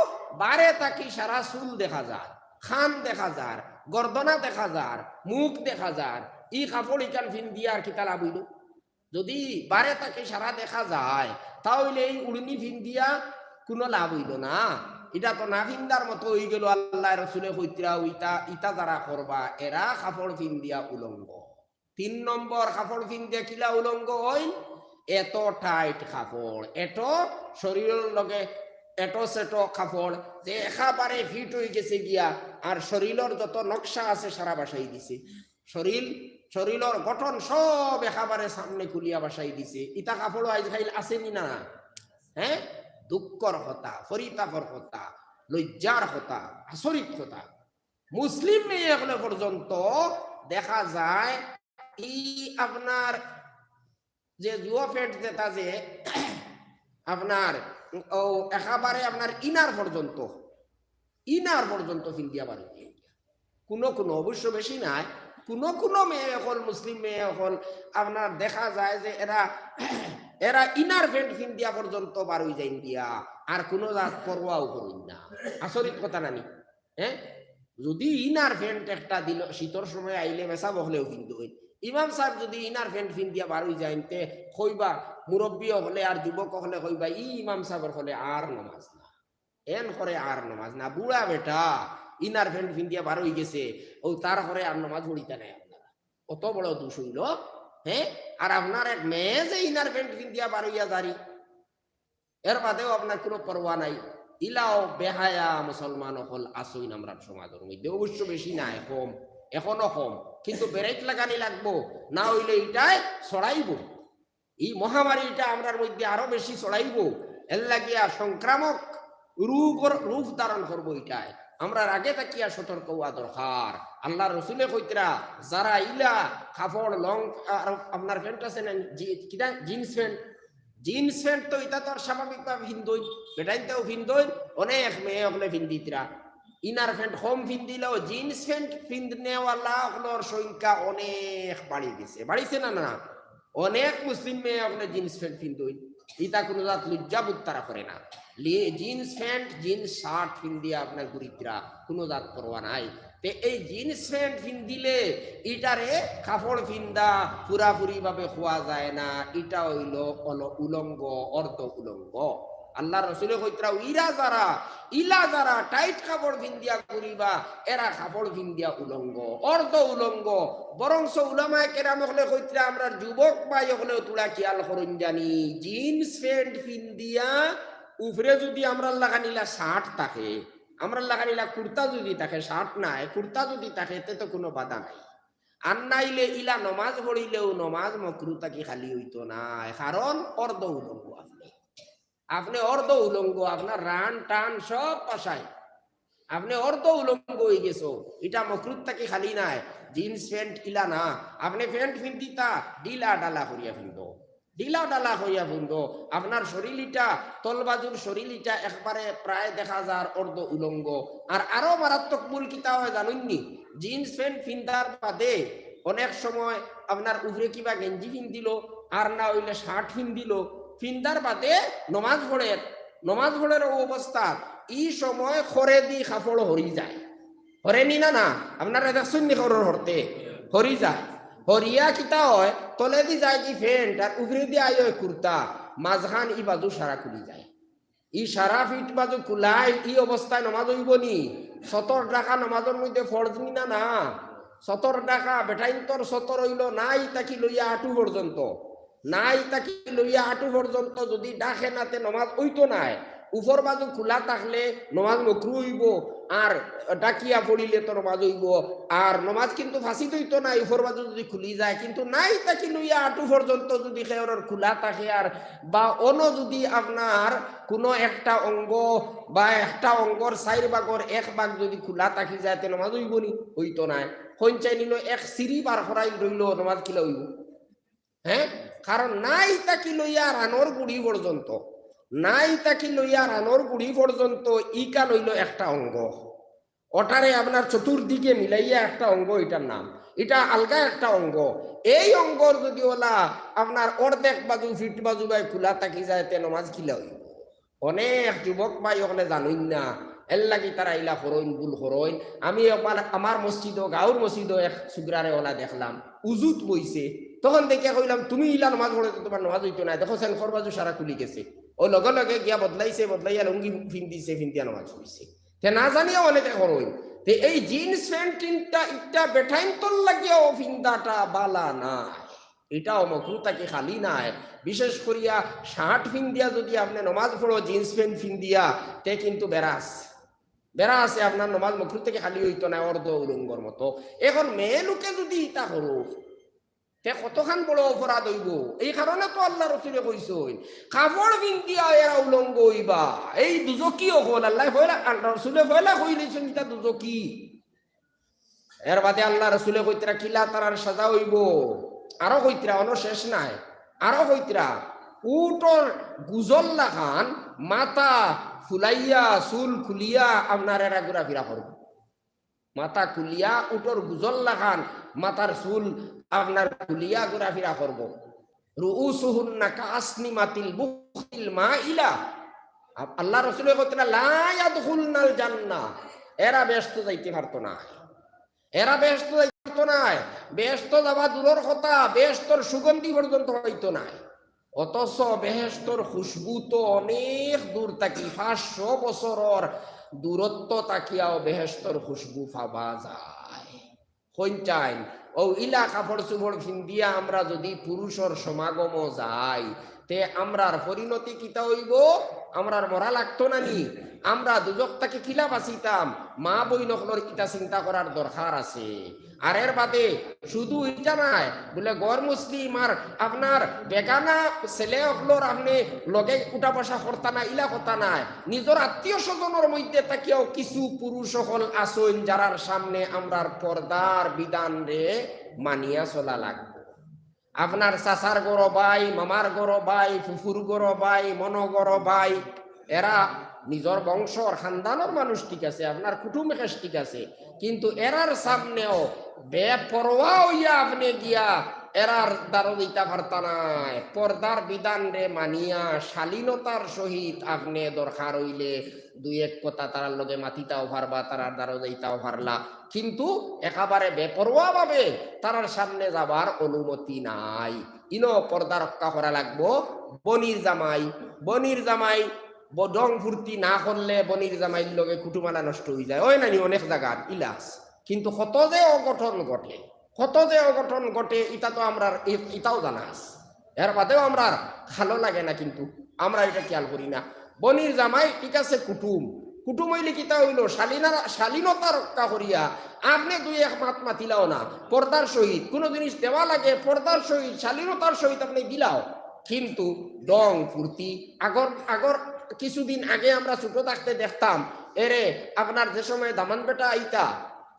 বারে থাকি সারা চুল দেখা যার, কান দেখা যার, গর্দনা দেখা যার, মুখ দেখা যার। ই কাপড় ইখান ফিন্দিয়া আর কিতা লাভ অইলো? যদি বারে থাকি সারা দেখা যায়, তা অইলে এই উড়নি ফিন্দিয়া কুনু লাভ অইলো না। ইটা তো না ফিন্দার মতো অইগেলো। আল্লাহ রসুলে কইতরা, ইতা, ইতা যারা করবা, এরা কাপড় ফিন্দিয়া উলঙ্গ। তিন নম্বর, কাপড় ফিন্দিয়া কিলা উলঙ্গ অইন? এত tight কাপড়, এত শরীলর লগে এত সেত কাপড়, যে একেবারে fit অইগেছে গিয়া, আর শরীলর যত নকশা আছে সারা ভাসাই দিছে। শরীল, শরীলর গঠন সব একেবারে সামনে খুলিয়া ভাসাই দিছে। ইতা কাপড়ও আইজকাইল আছে নি না? হ্যাঁ, দুঃখর কথা, পরিতাপর কথা, লজ্জার কথা, আচরিত কথা। মুসলিম মেয়ে অকলে পর্যন্ত দেখা যায় ই আপনার যে জুয়ো প্যান্ট যেটা যে আপনার ও একেবারে আপনার inner পর্যন্ত, inner পর্যন্ত ফিন্দিয়া বার অইযায়। কুনু কুনু, অবশ্য বেশি নায়, কুনু কুনু মেয়ে অকল, মুসলিম মেয়ে অকল আপনার দেখা যায় যে এরা, এরা inner প্যান্ট ফিন্দিয়া পর্যন্ত বার অইযাইন গিয়া, আর কুনু জাত পরোয়াও করইন না। আচরিত কথা না নি? হ্যাঁ, যদি inner প্যান্ট একটা দিন শীতর সময় আইলে মেসাব অকলেও ফিন্দইন, ইমাম সাব যদি inner প্যান্ট ফিন্দিয়া বার অইযাইন, তে কইবা মুরব্বি অকলে আর যুবক অকলে কইবা, "ই ইমাম সাবর অকলে আর নমাজ না, এন করে আর নমাজ না, বুড়া বেটা inner প্যান্ট ফিন্দিয়া বার অইগেছে, অউ তার করে আর নমাজ পড়িতা নায় আপনারা।" অত বড় দুষ অইলো, হ্যাঁ? আর আপনার এক মেয়ে যে inner প্যান্ট ফিন্দিয়া বার অইয়া যারি, এর বাদেও আপনার কুনু পরোয়া নাই। ইলাও বেহায়া মুসলমান অকল আছইন আমরার সমাজর মধ্যে, অবশ্য বেশি নায়, কম, এখনো কম, কিন্তু ব্রেক লাগানি লাগবো, না অইলে ইটায় ছড়াইবো। ই মহামারী ইটা আমরার মধ্যে আরো বেশি ছড়াইবো, এর লাগিয়া সংক্রামক রোগর রূপ ধারণ করবো ইটায়। আমরার আগে থাকিয়া সতর্ক অওয়া দরকার। আল্লার রসুলে কইতরা, যারা ইলা কাপড় লং, আর আপনার প্যান্ট আছে না, জি-, কিতা, জিন্স প্যান্ট, জিন্স প্যান্ট তো ইটা তো আর স্বাভাবিকভাবে ফিন্দইন, বেটাইন্তেও ফিন্দইন, অনেক মেয়ে অকলে ফিন্দিতরা। ইনার প্যান্ট কম ফিন্দিলেও জিন্স প্যান্ট ফিন্দনেওয়ালা অকলর সংখ্যা অনেক বাড়ি গেছে, বাড়িছে না? না, অনেক মুসলিম মেয়ে অকলে জিন্স প্যান্ট ফিন্দইন, ইটা কুনু জাত লজ্জাবোধ তারা করে না। লি-, জিন্স প্যান্ট, জিন্স শার্ট ফিন্দিয়া আপনার ঘুরিতরা, কুনু জাত পরোয়া নাই। তে এই জিন্স প্যান্ট ফিন্দিলে ইটারে কাপড় ফিন্দা পুরাপুরি ভাবে কওয়া যায় না, ইটা অইলো অল-, উলঙ্গ, অর্ধ উলঙ্গ। আল্লার রসুলে কইতরা, ইরা যারা, ইলা যারা টাইট কাপড় ফিন্দিয়া ঘুরিবা, এরা কাপড় ফিন্দিয়া উলঙ্গ, অর্ধ উলঙ্গ। বরঞ্চ উলামায়ে কেরাম অকলে কইতরা, আমরার যুবক ভাই অকলেও থুড়া খিয়াল করইন জানি, জিন্স প্যান্ট ফিন্দিয়া উপরে যুদি আমরার লাখান ইলা শার্ট থাকে, আমরার লাখান ইলা কুর্তা যুদি থাকে, শার্ট নায়, কুর্তা যুদি থাকে, তে তো কুনু বাধা নাই। আর নাইলে ইলা নমাজ পড়িলেও নমাজ মকরু থাকি খালি অইতো নায়, কারণ অর্ধ উলঙ্গ আপনে। আপনে অর্ধ উলঙ্গ, আপনার রান টান সব পাশায়, আপনে অর্ধ উলঙ্গ অইগেছো, ইটা মকরু থাকি খালি নায়। জিন্স প্যান্ট ইলা না, আপনে প্যান্ট ফিন্দিতা ঢিলা ঢালা করিয়া ফিন্দো, ঢিলা ঢালা করিয়া ফিন্দো। আপনার শরীল ইটা, তলবাজুর শরীল ইটা একবারে প্রায় দেখা যার অর্ধ উলঙ্গ। আর আরো মারাত্মক ভুল কিতা অয় জানইননি? জিন্স প্যান্ট ফিন্দার বাদে অনেক সময় আপনার উপরে কিবা গেঞ্জি ফিন্দিলো, আর না অইলে শার্ট ফিন্দিলো, ফিন্দার বাদে নমাজ পড়ের, নমাজ পড়ের অউ অবস্থা, ই সময় খরেদি কাপড় হরি যায়। হরেনি না? না, আপনারা দেখছইননি খরর হরতে? হরি যায়। হরিয়া কিতা অয়, তলেদি যায়গি প্যান্ট আর উপরেদি আয় অয় কুর্তা, মাঝখান ই বাজু সারা খুলি যায়। ই সারা ফিট বাজু খুলাইল, ই অবস্থায় নমাজ অইবোনি? সতর ঢাকা নমাজর মধ্যে ফরজ নি না? না, সতর ঢাকা, বেটাইন্তর সতর অইলো নাই থাকি লইয়া আটু পর্যন্ত, নাই থাকি লইয়া আটু পর্যন্ত যুদি ঢাকে না তে নমাজ অইতো নায়। উপর বাজু খুলা থাকলে নমাজ মকরু অইবো, আর ঢাকিয়া পড়িলে তো নমাজ অইবো। আর নমাজ কিন্তু ফাসিদ অইতো নায়, উপর বাজু যুদি খুলি যায়, কিন্তু নাই থাকি লইয়া আটু পর্যন্ত যুদি কেউরর খুলা থাকে আর বা অনো যুদি আপনার কুনু একটা অঙ্গ বা একটা অঙ্গর চাইর ভাগর এক ভাগ যুদি খুলা থাকি যায়, তে নমাজ অইবোনি? অইতো নায়। কইন চাইনিলো এক সিরি বার করাইল রইলো, নমাজ কিলা অইবো? হ্যাঁ, কারণ নাই থাকি লইয়া রানর গুড়ি পর্যন্ত, নাই থাকি লইয়া রানর গুড়ি পর্যন্ত ইখান অইলো একটা অঙ্গ। ওটারে আপনার চতুর্দিকে মিলাইয়া একটা অঙ্গ, ইটার নাম, ইটা আলগা একটা অঙ্গ। এই অঙ্গর যুদি ওলা আপনার অর্ধেক বাজু, ফিট বাজু বায় খুলা থাকি যায়, তে নমাজ কিলা অইবো? অনেক যুবক ভাই অকলে জানইন না, এর লাগি তারা ইলা করইন, ভুল করইন। আমি একবার আমার মসজিদো, গাঁওর মসজিদো এক সুগ্রারে ওলা দেখলাম, উজুত বইছে। তখন দেখিয়া কইলাম, "তুমি ইলা নমাজ পড়ো তো তুমার নমাজ অইতো নায়, দেখো সেন খর বাজু সারা খুলি গেছে।" ও লগে লগে গিয়া বদলাইছে, বদলাইয়া লুঙ্গি ফিন্দিছে, ফিন্দিয়া নমাজ পড়ছে। তে না জানিয়া অনেকে করইন। তে এই জিন্স প্যান্ট ইটা, ইটা বেটাইন্তর লাগিয়াও ফিন্দাটা বালা নায়। ইটাও মকরু থাকি খালি নায়। বিশেষ করিয়া শার্ট ফিন্দিয়া যুদি আপনে নমাজ পড়ো জিন্স প্যান্ট ফিন্দিয়া, তে কিন্তু বেরাস, বেরাসে আপনার নমাজ মকরু থাকি খালি অইতো নায়, অর্ধ উলঙ্গর মতো। এখন মেয়ে লোকে যুদি ইটা করো, তে কতখান বড় অপরাধ অইবো। এই কারণে তো আল্লার রসুলে কইছইন, কাপড় ফিন্দিয়া এরা উলঙ্গ অইবা। এই দুজকি অকল, আল্লায় পয়লা, আল্লার রসুলে পয়লা কইলিছইন, ইটা দুজকি। এর বাদে আল্লার রসুলে কইতরা কিলা তারার সাজা অইবো, আরো কইতরা, অনো শেষ নায়, আরো কইতরা, উটর গুজর লাখান মাথা ফুলাইয়া, চুল খুলিয়া আপনার এরা ঘুরাফিরা করবো। মাথা খুলিয়া, উটর গুজর লাখান মাথার চুল আপনার খুলিয়া ঘুরাফিরা করবো। রুউসুহুন্না কাআসনিমাতিল বুখতিল মাইলা। আ-, আল্লার রসুলে কইতরা, "লা ইয়াদখুলনাল জান্নাহ।" এরা বেহেস্তো যাইতে পারতো নায়। এরা বেহেস্তো যাইতে পারতো নায়। বেহেস্তো যাওয়া দূরর কথা, বেহেস্তর সুগন্ধি পর্যন্ত পাইতো নায়। অথচ বেহেস্তর খুশবু তো অনেক দূর থাকি, পাঁচশো বছরর দূরত্ব থাকিয়াও বেহেস্তর খুশবু পাওয়া যায়। কইন চাইন, অউ ইলা কাপড় চুপড় ফিন্দিয়া আমরা যুদি পুরুষর সমাগমো যাই, তে আমরার পরিণতি কিতা অইবো? আমরার মরা লাগতো না নি? আমরা দুজখ থাকি কিলা বাঁচিতাম? মা বইন অকলর ইটা চিন্তা করার দরকার আছে। আর এর বাদে শুধু ইটা নায়, বুলে গর মুসলিম আর আপনার বেগানা ছেলে অকলর আপনে লগে উঠা বসা করতা না, ইলা কথা নায়। নিজর আত্মীয় স্বজনর মধ্যে থাকিয়াও কিছু পুরুষ অকল আছইন, যারার সামনে আমরার পর্দার বিধানরে মানিয়া চলা লাগবো। আপনার চাচার ঘরো ভাই, মামার ঘরো ভাই, ফুফুর ঘরো ভাই, মনো ঘরো ভাই, এরা নিজর বংশর খানদানর মানুষ ঠিক আছে, আপনার কুটুম খেশ ঠিক আছে, কিন্তু এরার সামনেও বেপরোয়া অইয়া আপনে গিয়া এরার দ্বারো যাইতা পারতা নায়। পর্দার বিধানরে মানিয়া শালীনতার সহিত আপনে দরকার অইলে দুই এক কথা তারার লগে মাতিতাও পারবা, তারার দ্বারো যাইতাও পারলা, কিন্তু একেবারে বেপরোয়া ভাবে তারার সামনে যাবার অনুমতি নাই। ইনো পর্দা রক্ষা করা লাগবো। বইনর জামাই, বইনর জামাই ব-, ঢং ফুর্তি না করলে বইনর জামাইর লগে কুটুমালা নষ্ট অইযায়, অয় না নি? অনেক জাগাত ইলা আছে। কিন্তু কত যে অঘটন ঘটে, কত যে অঘটন ঘটে, ইটা তো আমরার ই-, ইটাও জানা আছে। এর বাদেও আমরার ভালো লাগে না, কিন্তু আমরা ইটা খেয়াল করি না। বইনর জামাই ঠিক আছে, কুটুম, কুটুম অইলে কিতা অইলো? শালীনা-, শালীনতা রক্ষা করিয়া আপনে দুই এক মাত মাতিলাও না, পর্দার সহিত। কুনু জিনিস দেওয়া লাগে পর্দার সহিত, শালীনতার সহিত আপনে দিলাও, কিন্তু ঢং ফুর্তি। আগর, আগর কিছুদিন আগে আমরা ছোট থাকতে দেখতাম, এরে আপনার যে সময় দামান বেটা আইতা,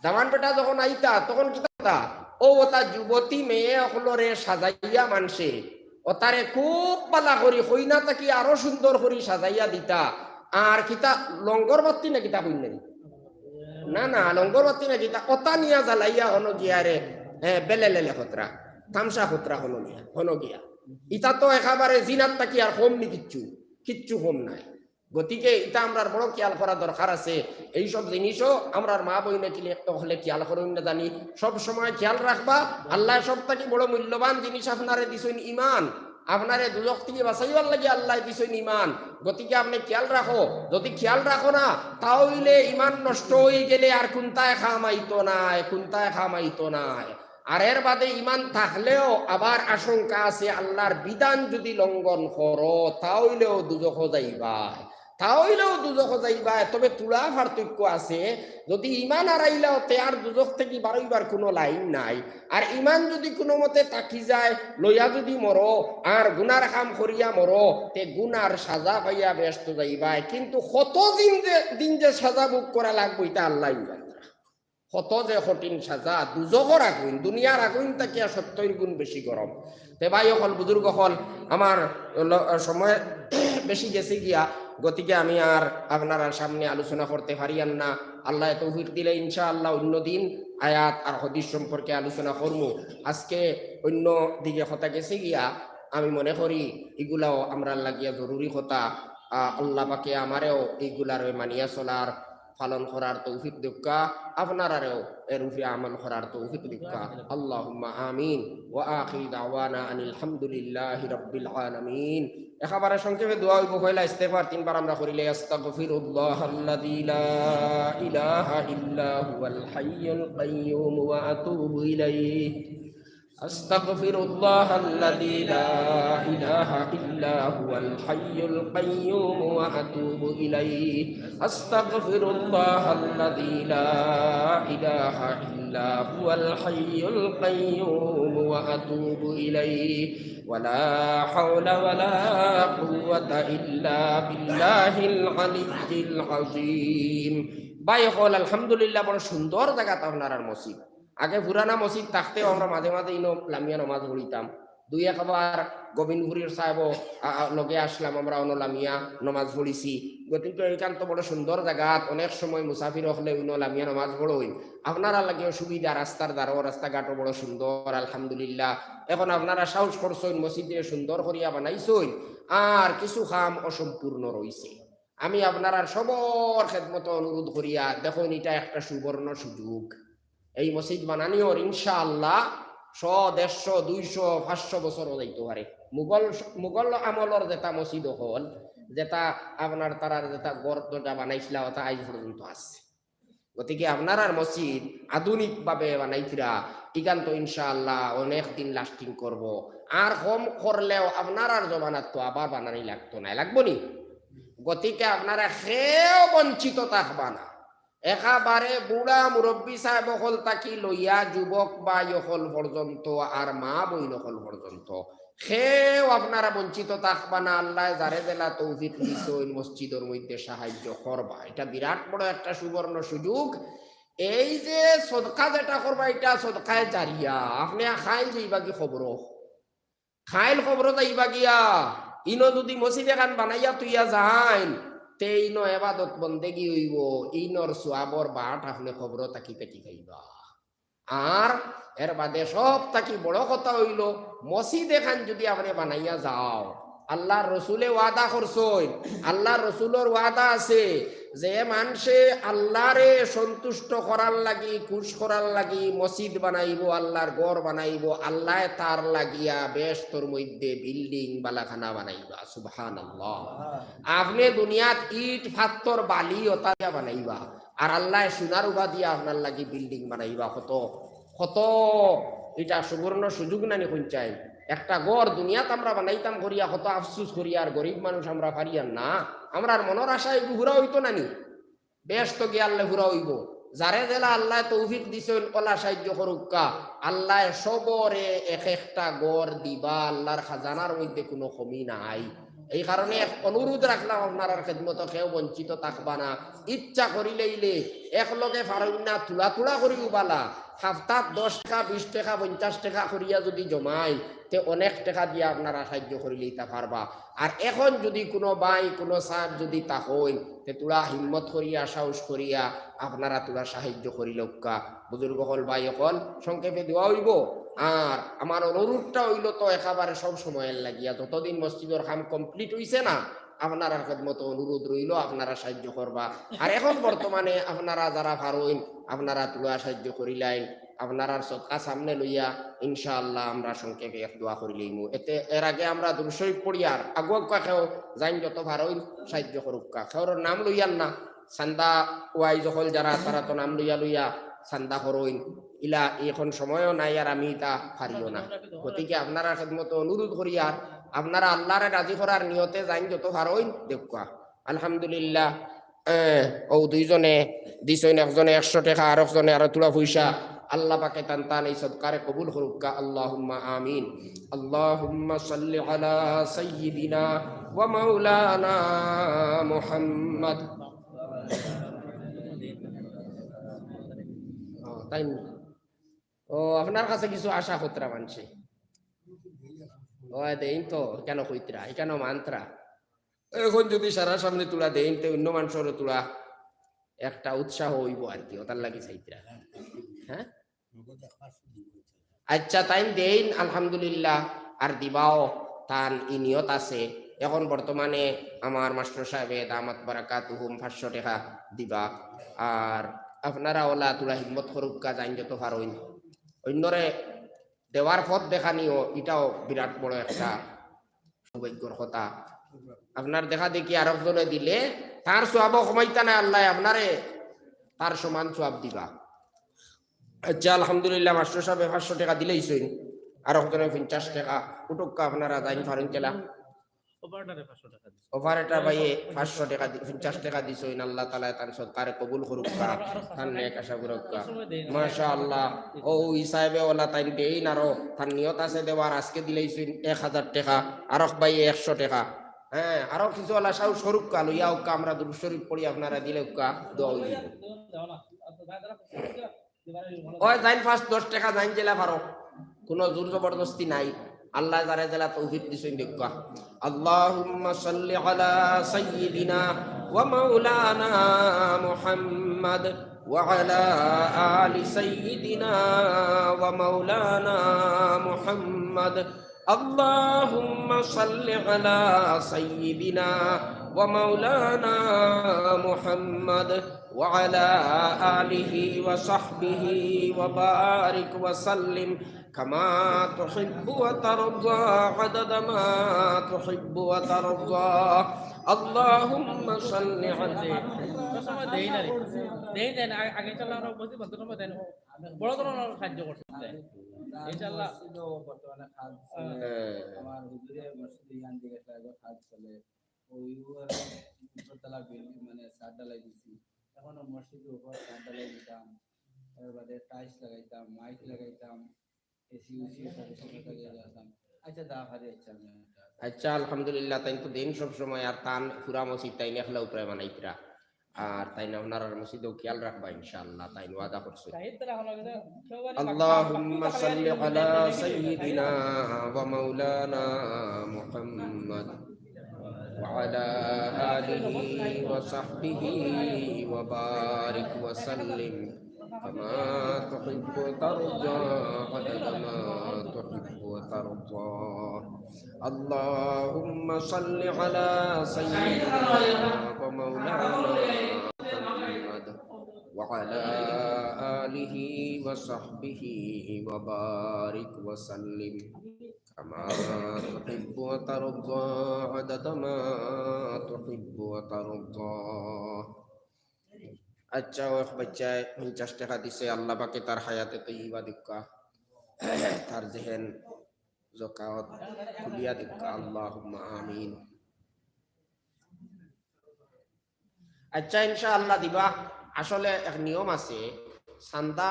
দামান বেটা যখন আইতা, তখন কিতা করতা? অউ অতা যুবতী মেয়ে অকলরে সাজাইয়া মানষে অতারে খুব ভালা করি, কইনা থাকি আরো সুন্দর করি সাজাইয়া দিতা। আর কিতা লঙ্গর বাত্তি না কিতা কইন নাই? না, না, লঙ্গর বাত্তি না কিতা, অতা নিয়া জ্বালাইয়া হনো গিয়া রে, হ্যাঁ, বেলেলেলে খতরা, তামশা খতরা হনো নিয়া, হনো গিয়া। ইতা তো একেবারে জিনার থাকি আর কম নি কিচ্ছু, কিচ্ছু কম নাই। গতিকে ইটা আমরার বড় খেয়াল করা দরকার আছে। এইসব জিনিসও আমরার মা বইনে কিলে হকলে খেয়াল করইন না জানি, সব সময় খেয়াল রাখবা। আল্লায় সব থাকি বড় মূল্যবান জিনিস আপনারে দিছইন ইমান। আপনারে দুজখ থাকি বাঁচাইবার লাগি আল্লায় দিছইন ইমান। গতিকে আপনে খেয়াল রাখো, যদি খেয়াল রাখো না, তা অইলে ইমান নষ্ট অইগেলে আর কুনটায় কাম আইতো নায়, কুনটায় কাম আইতো নায়। আর এর বাদে ইমান থাকলেও আবার আশঙ্কা আছে, আল্লার বিধান যদি লঙ্ঘন করো, তা অইলেও দুজখো যাইবায়, তা অইলেও দুজখো যাইবায়। তবে থুড়া পার্থক্য আছে, যদি ইমান হারাইলাও তে আর দুজখ থাকি বারইবার কুনু লাইন নাই। আর ইমান যদি কুনু মতে থাকি যায়, লইয়া যদি মরো, আর গুনার কাম করিয়া মরো, তে গুনার সাজা পাইয়া বেহেস্তো যাইবায়। কিন্তু কত দিন যে, দিন যে সাজা ভোগ করা লাগবো, ইটা আল্লায় জানরা। কত যে কঠিন সাজা, দুজখর আগুইন, দুনিয়ার আগুইন থাকিয়া সত্তইর গুণ বেশি গরম। তে ভাই অকল, বুজুর্গ অকল, আমার ল-, সময় বেশি গেছে গিয়া, গতিকে আমি আর আপনারার সামনে আলোচনা করতে পারিয়ার না। আল্লায় তৌফিক দিলে ইনশাআল্লাহ অন্য দিন আয়াত আর হাদিস সম্পর্কে আলোচনা করমু। আজকে অন্য দিকে কথা গেছে গিয়া, আমি মনে করি ইগুলাও আমরার লাগিয়া জরুরি কথা। আ, আল্লাহ পাকে আমারেও ইগুলারে মানিয়া চলার, পালন করার তৌফিক দেউক্কা, আপনারারেও এর উপরে আমল করার তৌফিক দেউক্কা। আল্লাহুম্মা আমিন। ওয়া আখিরু দাওয়ানা আনিল হামদুলিল্লাহি রাব্বিল আলামিন। একেবারে সংক্ষেপে দোয়া অইবো, পয়লা ইস্তেগফার তিনবার আমরা করিলে, আস্তাগফিরুল্লাহাল্লাযী লা ইলাহা ইল্লা হুয়াল হাইয়ুল কাইয়্যুম ওয়া আতুবু ইলাইহি। أستغفر الله الذي لا إله إلا هو الحي القيوم وأتوب إليه. أستغفر الله الذي لا إله إلا هو الحي القيوم وأتوب إليه. ولا حول ولا قوة إلا بالله العلي العظيم. ভাই অকল, আলহামদুলিল্লাহ, বড় সুন্দর জাগাত আপনারার মসজিদ। আগে পুরানা মসজিদ থাকতেও আমরা মাঝে মাঝে ইনো লামিয়া নমাজ পড়িতাম। দুই একবার গোবিন্দপুরীর সাহেবও, আ, আ, লগে আসলাম, আমরা অনো লামিয়া নমাজ পড়িছি। গতিকে ইখান তো বড় সুন্দর জাগাত, অনেক সময় মুসাফির অকলে ইনো লামিয়া নমাজ পড়ইন। আপনারার লাগি সুবিধা, রাস্তার দ্বারও, রাস্তাঘাটও বড় সুন্দর, আলহামদুলিল্লাহ। এখন আপনারা সাহস করছইন, মসজিদরে সুন্দর করিয়া বানাইছইন, আর কিছু কাম অসম্পূর্ণ রইছে। আমি আপনারার সবর খেদমতো অনুরোধ করিয়া দেখইন, ইটা একটা সুবর্ণ সুযোগ। এই মসজিদ বানানিওর ইনশাআল্লাহ শো, দেড়শো, দুইশো, পাঁচশো বছরও যাইতো পারে। মুঘল, মুঘল আমলর যেটা মসজিদ অকল, যেটা আপনার তারার যেটা ঘর দরজা বানাইছিলা, ওটা আইজ পর্যন্ত আছে। গতিকে আপনারার মসজিদ আধুনিকভাবে বানাইতরা, ইখান তো ইনশাআল্লাহ অনেক দিন lasting করবো। আর কম করলেও আপনারার জমানাত তো আবার বানানি লাগতো নায়, লাগবো নি? গতিকে আপনারা কেউ বঞ্চিত থাকবা না। একেবারে বুড়া মুরব্বি সাহেব অকল থাকি লইয়া যুবক ভাই অকল পর্যন্ত আর মা বইন অকল পর্যন্ত কেউ আপনারা বঞ্চিত থাকবা না। আল্লায় যারে যেলা তৌফিক দিছইন মসজিদর মধ্যে সাহায্য করবা, ইটা বিরাট বড় একটা সুবর্ণ সুযোগ। এই যে সদকা যেটা করবা, ইটা সদকায়ে জারিয়া। আপনে খাইল যাইবা গি কবরো, খাইল কবরো যাইবা গিয়া, ইনো যুদি মসজিদ এখান বানাইয়া থইয়া যাইন, তে ইনো এবাদত বন্দেগি অইবো, ইনোর সওয়াবর বাট আপনে কবরো থাকি থাকি পাইবা। আর এর বাদে সব থাকি বড় কথা অইলো, মসজিদ এখান যুদি আপনে বানাইয়া যাও, আল্লার রসুলে ওয়াদা করছইন, আল্লার রসুলর ওয়াদা আছে, যে মানষে আল্লারে সন্তুষ্ট করার লাগি, খুশ করার লাগি মসজিদ বানাইবো, আল্লার ঘর বানাইবো, আল্লায় তার লাগিয়া বেহেস্তর মধ্যে বিল্ডিং বালাখানা বানাইবা। সুবহানাল্লাহ। আপনে দুনিয়াত ইট, ফাত্তর, বালি অতা দিয়া বানাইবা, আর আল্লায় সোনার উবা দিয়া আপনার লাগি বিল্ডিং বানাইবা। কত, কত ইটা সুবর্ণ সুযোগ নানি কইনচাইন। একটা ঘর দুনিয়াত আমরা বানাইতাম করিয়া কত আফসুস করিয়া, আর গরিব মানুষ আমরা পারিয়ার না। আমরার মনর আশা এগু পুরা অইতো নানি? বেহেস্তো গিয়া আল্লায় পুরা অইবো। যারে যেলা আল্লায় তৌফিক দিছইন, অলা সাহায্য করউক্কা। আল্লায় সবরে এক একটা ঘর দিবা, আল্লার খাজানার মধ্যে কুনু কমি নাই। এই কারণে এক অনুরোধ রাখলাম আপনারার খেদমতো, কেউ বঞ্চিত থাকবা না। ইচ্ছা করিলাইলে একলগে পারইন না, থুড়া থুড়া করিউ বালা, হাপ্তাত দশ টেকা, বিশ টেকা, পঞ্চাশ টেকা করিয়া যুদি জমাইন, তে অনেক টেকা দিয়া আপনারা সাহায্য করিলাইতা পারবা। আর এখন যুদি কুনু ভাই, কুনু সাব যুদি থাকইন, তে থুড়া হিম্মত করিয়া, সাহস করিয়া আপনারা থুড়া সাহায্য করিলাউক্কা। বুজুর্গ অকল, ভাই অকল, সংক্ষেপে দোয়া অইবো। আর আমার অনুরোধটা অইলো তো একেবারে সব সময়র লাগিয়া, যতদিন মসজিদর কাম complete অইছে না, আপনারার খেদমতো অনুরোধ রইলো, আপনারা সাহায্য করবা। আর এখন বর্তমানে আপনারা যারা পারইন, আপনারা থুড়া সাহায্য করিলাইন, আপনারার সদকা সামনে লইয়া ইনশাআল্লাহ আমরা সংক্ষেপে এক দোয়া করিলাইমু। এতে এর আগে আমরা দুরূদ শরীফ পড়িয়ার, আগুয়াউক্কা কেউ যাইন যত পারইন সাহায্য করউক্কা। কেউর নাম লইয়ার না, চান্দা ওয়াইজ অকল যারা, তারা তো নাম লইয়া লইয়া চান্দা করইন, ইলা এখন সময়ও নাই আর আমি ইতা পারিও না। গতিকে আপনারার খেদমতো অনুরোধ করিয়ার, আপনারা আল্লারে রাজি করার নিয়তে যাইন যত পারইন দেউক্কা। আলহামদুলিল্লাহ, এ, অউ দুইজনে দিছইন, একজনে একশো টেকা, আরকজনে আরো থুড়া পয়সা। আল্লাহ পাকে তান তান এই সদকারে কবুল করউক্কা, আল্লাহুম্মা আমিন। আল্লাহুম্মা সাল্লি আলা সাইয়্যিদিনা ওয়া মাওলানা মুহাম্মদ। ও, তাইন নি? ও, আপনার কাছে কিছু আশা করতরা মানষে। ও, দেইন তো, কেনে কইতরা, কেনে মানতরা? এখন যুদি সারার সামনে থুড়া দেইন, তে অইন্য মানষরও থুড়া একটা উৎসাহ অইবো আর কি, অতার লাগি চাইতরা। হ্যাঁ? আচ্ছা, তাইন দেইন, আলহামদুলিল্লাহ, আর দিবাও, তান ই নিয়ত আছে। এখন বর্তমানে আমার মাস্টর সাহেবে দামাত বারাকাতুহুম পাঁচশো টেকা দিবা। আর আপনারা অলা থুড়া হিম্মত করউক্কা, যাইন যত পারইন। অইন্যরে দেওয়ার পথ দেখানিও, ইটাও বিরাট বড় একটা সৌভাগ্যর কথা। আপনার দেখা দেখি আরকজনে দিলে তার সওয়াবও কমাইতা নায় আল্লায়, আপনারে তার সমান সওয়াব দিবা। আচ্ছা, আলহামদুলিল্লাহ, মাস্টর সাহেবে পাঁচশো টেকা দিলাইছইন, আরকজনে পঞ্চাশ টেকা। উঠউক্কা, আপনারা যাইন পারইন যেলা। Operator এ পাঁচশো টেকা দিছে। Operator ভাইয়ে পাঁচশো টেকা দি-, পঞ্চাশ টেকা দিছইন, আল্লাহ তাআলায় তান সদকারে কবুল করউক্কা, তান নেক আশা পুরউক্কা। মাশাআল্লাহ। ও, ই সাহেবে অলা তাইন দেইন, আরো তান নিয়ত আছে দেওয়ার, আজকে দিলাইছইন এক হাজার টেকা, আরক ভাইয়ে একশো টেকা। হ্যাঁ, আরো কিছু অলা সাহস করউক্কা, লইয়া আউক্কা, আমরা দুরূদ শরীফ পড়ি, আপনারা দিলাউক্কা, দোয়া অইবো। ওই যাইন পাঁচ দশ টেকা যাইন যেলা পারো, কুনু জোর জবরদস্তি নাই। আল্লায় যারে যেলা তৌফিক দিছইন দেউক্কা। اللهم صل على سيدنا ومولانا محمد وعلى آل سيدنا ومولانا محمد. اللهم صل على سيدنا ومولانا محمد وعلى آله وصحبه وبارك وسلم كما تحب وترضى عدد ما تحب وترضى. اللهم صل على দেই না রে। দেই, দেই না। আ-, আগে ইনশাআল্লাহ আমরা উপস্থিত বন্ধ করবো, দেন বড় ধরনের সাহায্য করতে চাই। ইনশাআল্লাহ। মসজিদও বর্তমানে কাজ চলে। হ্যাঁ। আমার হুজুরে মসজিদে ইয়ান দিকে কাজ চলে। ওই উপরতলা বিল্ডিং মানে ছাদ ঢালাই দিছি, এখনো মসজিদর উপর ছাদ ঢালাই দিতাম, এর বাদে টাইলস লাগাইতাম, মাইক লাগাইতাম, এসি উসি সাথে সাথে লাগিয়ে রাখতাম। আচ্ছা, দা হারি, আচ্ছা, আমি একটা আচ্ছা, আলহামদুলিল্লাহ, তাইন তো দেইন সব সময়, আর তান পুরা মসজিদ তাইন একলা উপরে বানাইতরা। আর তাইন আপনারার মসজিদও খেয়াল রাখবা ইনশাআল্লাহ, তাইন ওয়াদা করছে। اللهم صل على سيدنا ومولانا محمد وعلى آله وصحبه وبارك وسلم كما تحب وترضى عدد ما تحب وترضى. اللهم صل على سيدنا ومولانا محمد وعلى آله وصحبه وبارك وسلم كما تحب وترضى عدد ما تحب وترضى. আচ্ছা, ও এক বাচ্চায় পঞ্চাশ টেকা দিছে, আল্লাহ পাকে তার হায়াতে তৈয়বা দিউক্কা, তার জেহেন জকাওত খুলিয়া দিউক্কা, আল্লাহুম্মা আমিন। আচ্ছা, ইনশাআল্লাহ দিবা। আসলে এক নিয়ম আছে, চান্দা,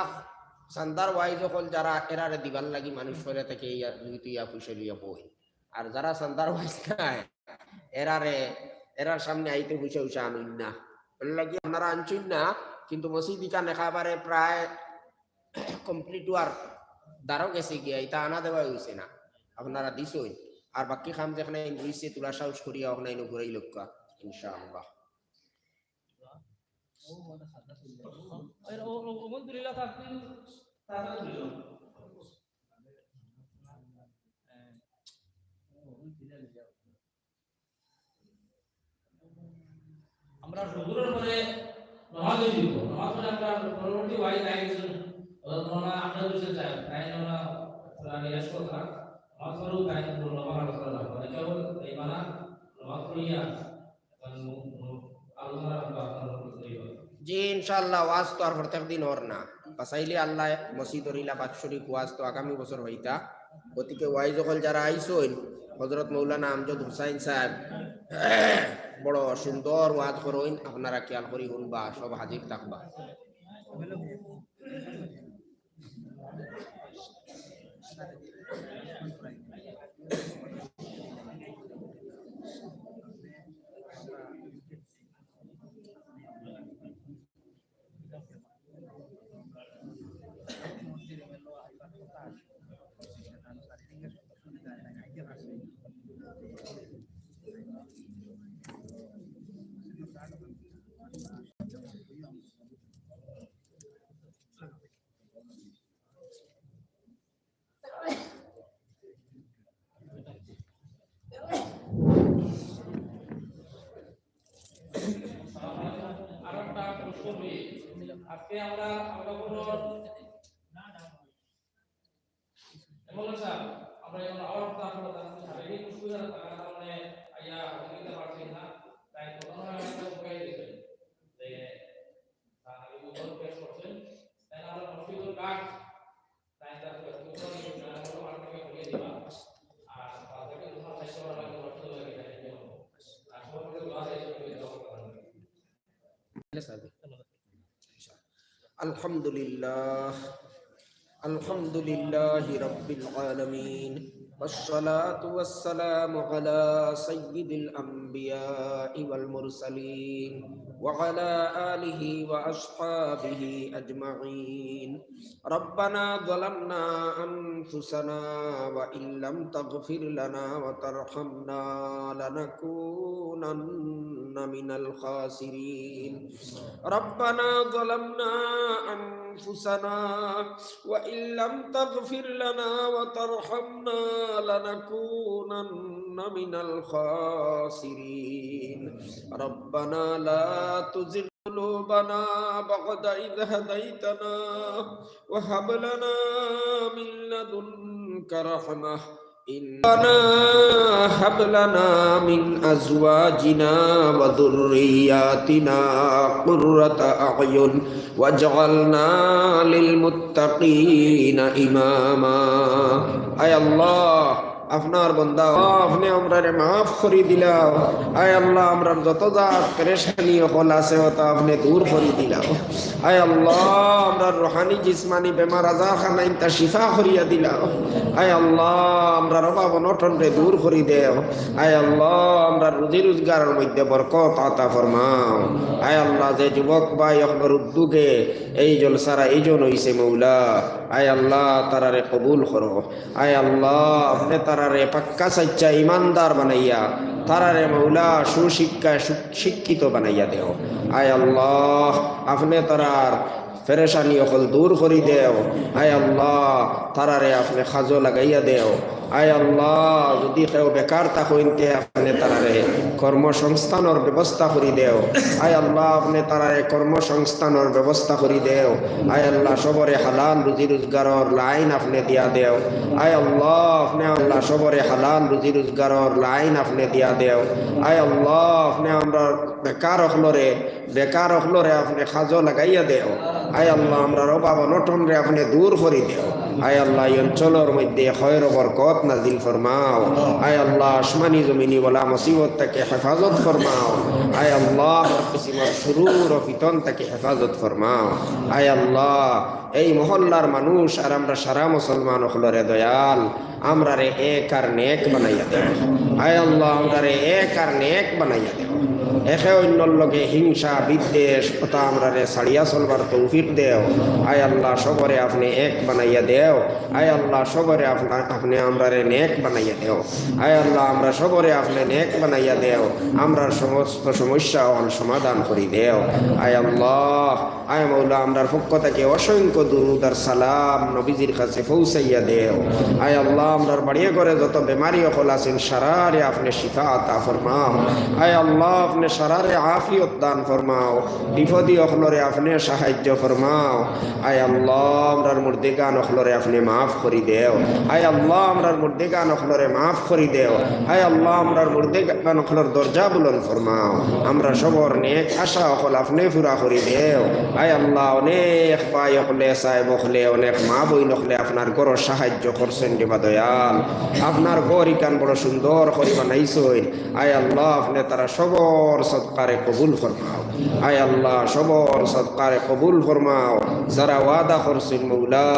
চান্দার ওয়াইজ অকল যারা এরারে দিবার লাগি মানুষ ফরে থাকে ইয়া, দুই তুই ইয়া পয়সা লইয়া বই। আর যারা চান্দার ওয়াইজ নাই, এরারে, এরার সামনে আইতে পয়সা উইসা আনইন না। এর লাগি আপনারা আনছইন না, কিন্তু মসজিদ ইখান একেবারে প্রায় complete অওয়ার দ্বারো গেছে গিয়া, ইটা আনা দেওয়া অইছে না। আপনারা দিছইন। আর বাকি কাম যেখানে রইছে, তুলা সাহস করিয়া ওখানে এনে ঘুরাই লক্কা, ইনশাআল্লাহ। আমরা হুজুরের পরে নামাজ অই দিব। নামাজ পড়ে আমরা পরবর্তী ওয়াইজ আই গেছেন। হযরত মাওলানা আহমদ হোসেন সাহেব, তাইন আমরা তারা নিয়ে আসবো তারা। নামাজ পড়েও তাই নামাজ আলোচনা রাখবো। এটা হলো এই মানা নামাজ পড়িয়া এখন আলোচনা রাখবো আপনার উপর তৈরি হবে। জি, ইনশাআল্লাহ, ওয়াজ তো আর প্রত্যেক দিন অর না। বাঁচাইলে আল্লাহ মসজিদর ইলা বাৎসরিক ওয়াজ তো আগামী বছর হইতা। গতিকে ওয়াইজ অকল যারা আইছইন, হযরত মৌলানা আমজদ হুসাইন সাহেব বড় সুন্দর ওয়াজ করইন, আপনারা খেয়াল করি হুনবা, সব হাজির থাকবা। আরেকটা প্রশ্ন করি, আজকে আমরা, আমরা কোনো এমন স্যার, আমরা এখন আবার আপনার শারীরিক অসুবিধার কারণে আইয়া হাজির হইতে পারছি না, তাই প্রথমে আমাকে উপায় দিয়েছেন যে স্যার আগে উদাহরণ পেশ করছেন, তাই আমরা মসজিদুল কাঠ الحمد لله. الحمد لله رب العالمين. والصلاة والسلام على سيد الأنبياء والمرسلين وعلى آله وأصحابه أجمعين. ربنا ظلمنا أنفسنا وإن لم تغفر لنا وترحمنا لنكونن من الخاسرين. ربنا ظلمنا أنفسنا وإن لم تغفر لنا وترحمنا لنكونن من الخاسرين. ربنا لا تزغ قلوبنا بعد إذ هديتنا وهب لنا من لدنك رحمة إن ربنا هب لنا من أزواجنا وذرياتنا قرة أعين واجعلنا للمتقين إماما. আয় আল্লাহ, আপনার বন্দা, আপনে আমরারে মাফ করি দিলাও। আয় আল্লাহ, আমরার যত জাত পেরেশানি অকল আছে, অতা আপনে দূর করি দিলাও। আয় আল্লাহ, আমরার রুহানি জিসমানি বেমার আজার খানাইন্তা শিফা করিয়া দিলাও। আয় আল্লাহ, আমরার অভাব অনটনরে দূর করি দেও। আয় আল্লাহ, আমরার রুজি রোজগারর মধ্যে বরকত আতা ফরমাও। আয় আল্লাহ, যে যুবক ভাই অকলর উদ্যোগে এই জলসার আয়োজন অইছে মৌলা, আয় আল্লাহ, তারারে কবুল করো। আয় আল্লাহ, আপনে তারারে পাক্কা সাচ্চা ইমানদার বানাইয়া, তারারে মৌলা সুশিক্ষায় সু-, শিক্ষিত বানাইয়া দেও। আয় আল্লাহ, আপনে তারার পেরেশানি অকল দূর করি দেও। আয় আল্লাহ, তারারে আপনে কাজো লাগাইয়া দেও। আয় আল্লাহ, যদি কেউ বেকার থাকইন তে আপনে তারারে কর্মসংস্থানর ব্যবস্থা করি দেও। আয় আল্লাহ, আপনে তারারে কর্মসংস্থানর ব্যবস্থা করি দেও। আয় আল্লাহ, সবরে হালাল রুজি রোজগারর লাইন আপনে দিয়া দেও। আয় আল্লাহ, আপনে আল্লাহ, সবরে হালাল রুজি রোজগারর লাইন আপনে দিয়া দেও। আয় আল্লাহ, আপনে আমরার বেকার অকলরে, বেকার অকলরে আপনে কাজো লাগাইয়া দেও। আয় আল্লাহ, আমরার অভাব অনটনরে আপনে দূর করি দেও। আয় আল্লাহ, এই অঞ্চলর মধ্যে খয়র ও বরকত নাজিল ফরমাও। আয় আল্লাহ, আসমানি জমিনি বালা মুসিবত থাকি হেফাজত ফরমাও। আয় আল্লাহ, হর কিসিমর শুরুর ও ফিতন থাকি হেফাজত ফরমাও। আয় আল্লাহ, এই মহল্লার মানুষ আর আমরা সারা মুসলমান অকলরে দয়াল, আমরারে এক আর নেক বানাইয়া দেও। আয় আল্লাহ, আমরারে এক আর নেক বানাইয়া দেও। একে অইন্যর লগে হিংসা, বিদ্বেষ, অতা আমরারে ছাড়িয়া চলবার তৌফিক দেও। আয় আল্লাহ, সবরে আপনে এক বানাইয়া দেও। আয় আল্লাহ, সবরে আপনা-, আপনে আমরারে নেক বানাইয়া দেও। আয় আল্লাহ, আমরা সবরে আপনে নেক বানাইয়া দেও। আমরার সমস্ত সমস্যা অকল সমাধান করি দেও। আয় আল্লাহ, আয় মৌলা, আমরার পক্ষ থাকি অসংখ্য দুরুদ আর সালাম নবীজির কাছে পৌঁছাইয়া দেও। আয় আল্লাহ, আমরার বাড়িয়ে ঘরে যত বেমারি অকল আছইন, সারারে আপনে শিফা আতা ফরমাও। আয় আল্লাহ, আপনে সারারে আফিয়ত দান ফরমাও। বিপদি অকলরে আপনে সাহায্য ফরমাও। আয় আল্লাহ, আমরার মুর্দেগান অকলরে আপনে মাফ করি দেও। আয় আল্লাহ, আমরার মুর্দেগান অকলরে মাফ করি দেও। আয় আল্লাহ, আমরার মুর্দেগান অকলর দরজা বুলন্দ ফরমাও। আমরার সবর নেক আশা অকল আপনে পুরা করি দেও। আয় আল্লাহ, অনেক ভাই অকলে, সাহেব অকলে, অনেক মা বইন অকলে আপনার ঘরো সাহায্য করছইন রে বা দয়াল। আপনার ঘর ইখান বড় সুন্দর করি বানাইছইন। আয় আল্লাহ, আপনে তারার সবর সদকারে কবুল ফরমাও। আয় আল্লাহ, সবর সদকারে কবুল ফরমাও। যারা ওয়াদা করছইন মৌলা,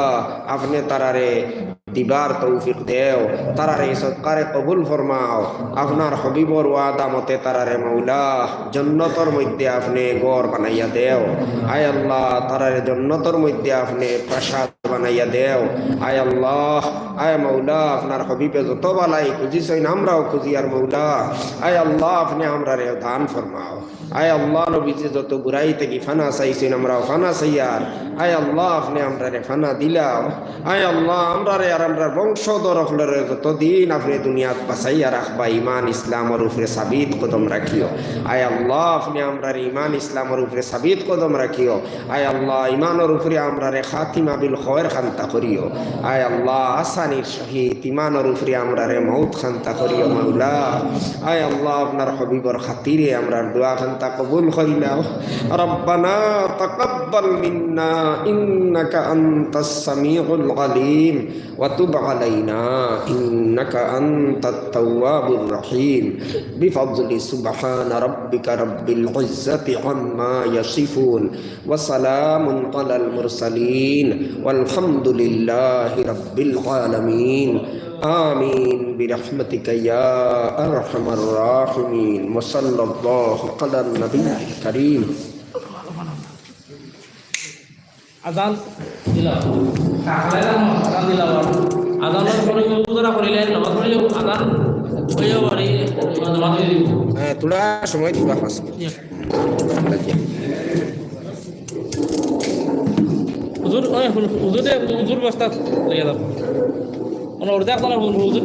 আপনে তারারে দিবার তৌফিক দেও। তারারে এই সদকারে কবুল ফরমাও। আপনার হাবিবর ওয়াদা মতে তারারে মৌলা জন্নতর মধ্যে আপনে ঘর বানাইয়া দেও। আয় আল্লাহ, তারারে জন্নতর মধ্যে আপনে প্রাসাদ বানাইয়া দেও। আয় আল্লাহ, আয় মৌলা, আপনার হাবিবে যত বালাই খুজিছইন, আমরাও খুজিয়ার মৌলা। আয় আল্লাহ, আপনে আমরারে দান ফরমাও। আয় আল্লাহ, নবীজি যত বুরাই থাকি ফানা চাইছইন, আমরাও ফানা চাইয়ার। আয় আল্লাহ, আপনে আমরারে ফানা দিলাও। আয় আল্লাহ, আমরারে আর আমরার বংশধর অকলরে যতদিন আপনে দুনিয়াত বাঁচাইয়া রাখবা, ইমান ইসলামর উপরে সাবিত কদম রাখিও। আয় আল্লাহ, আপনে আমরারে ইমান ইসলামর উপরে সাবিত কদম রাখিও। আয় আল্লাহ, ইমানর উপরে আমরারে খাতিমা বিল খয়ের খান্তা করিও। আয় আল্লাহ, আসানির সহিত ইমানর উপরে আমরারে মউত খান্তা করিও মৌলা। আয় আল্লাহ, আপনার হাবিবর খাতিরে আমরার দোয়া খান্তা কবুল করিলাও। ربنا تقبل منا إنك أنت السميع العليم وتب علينا إنك أنت التواب الرحيم بفضل سبحان ربك رب العزة عما يصفون وسلام على المرسلين والحمد لله رب العالمين. آمين برحمتك يا أرحم الراحمين. وصلى الله على النبي الكريم. আজান দিলাম। আজান দিলাম। আজানর পরে উজু করা করিলে নামাজ পড়িলে আজান হইয়া পড়ি, নামাজ হইয়া দিব। হ্যাঁ, থুড়া সময় দিবা, পাঁচ মিনিট। জি। হুজুর, ওই হুজুর, হুজুর দে, হুজুর বস্তা লইয়া যাও। ওনার অর্ধেক আপনার হুজুর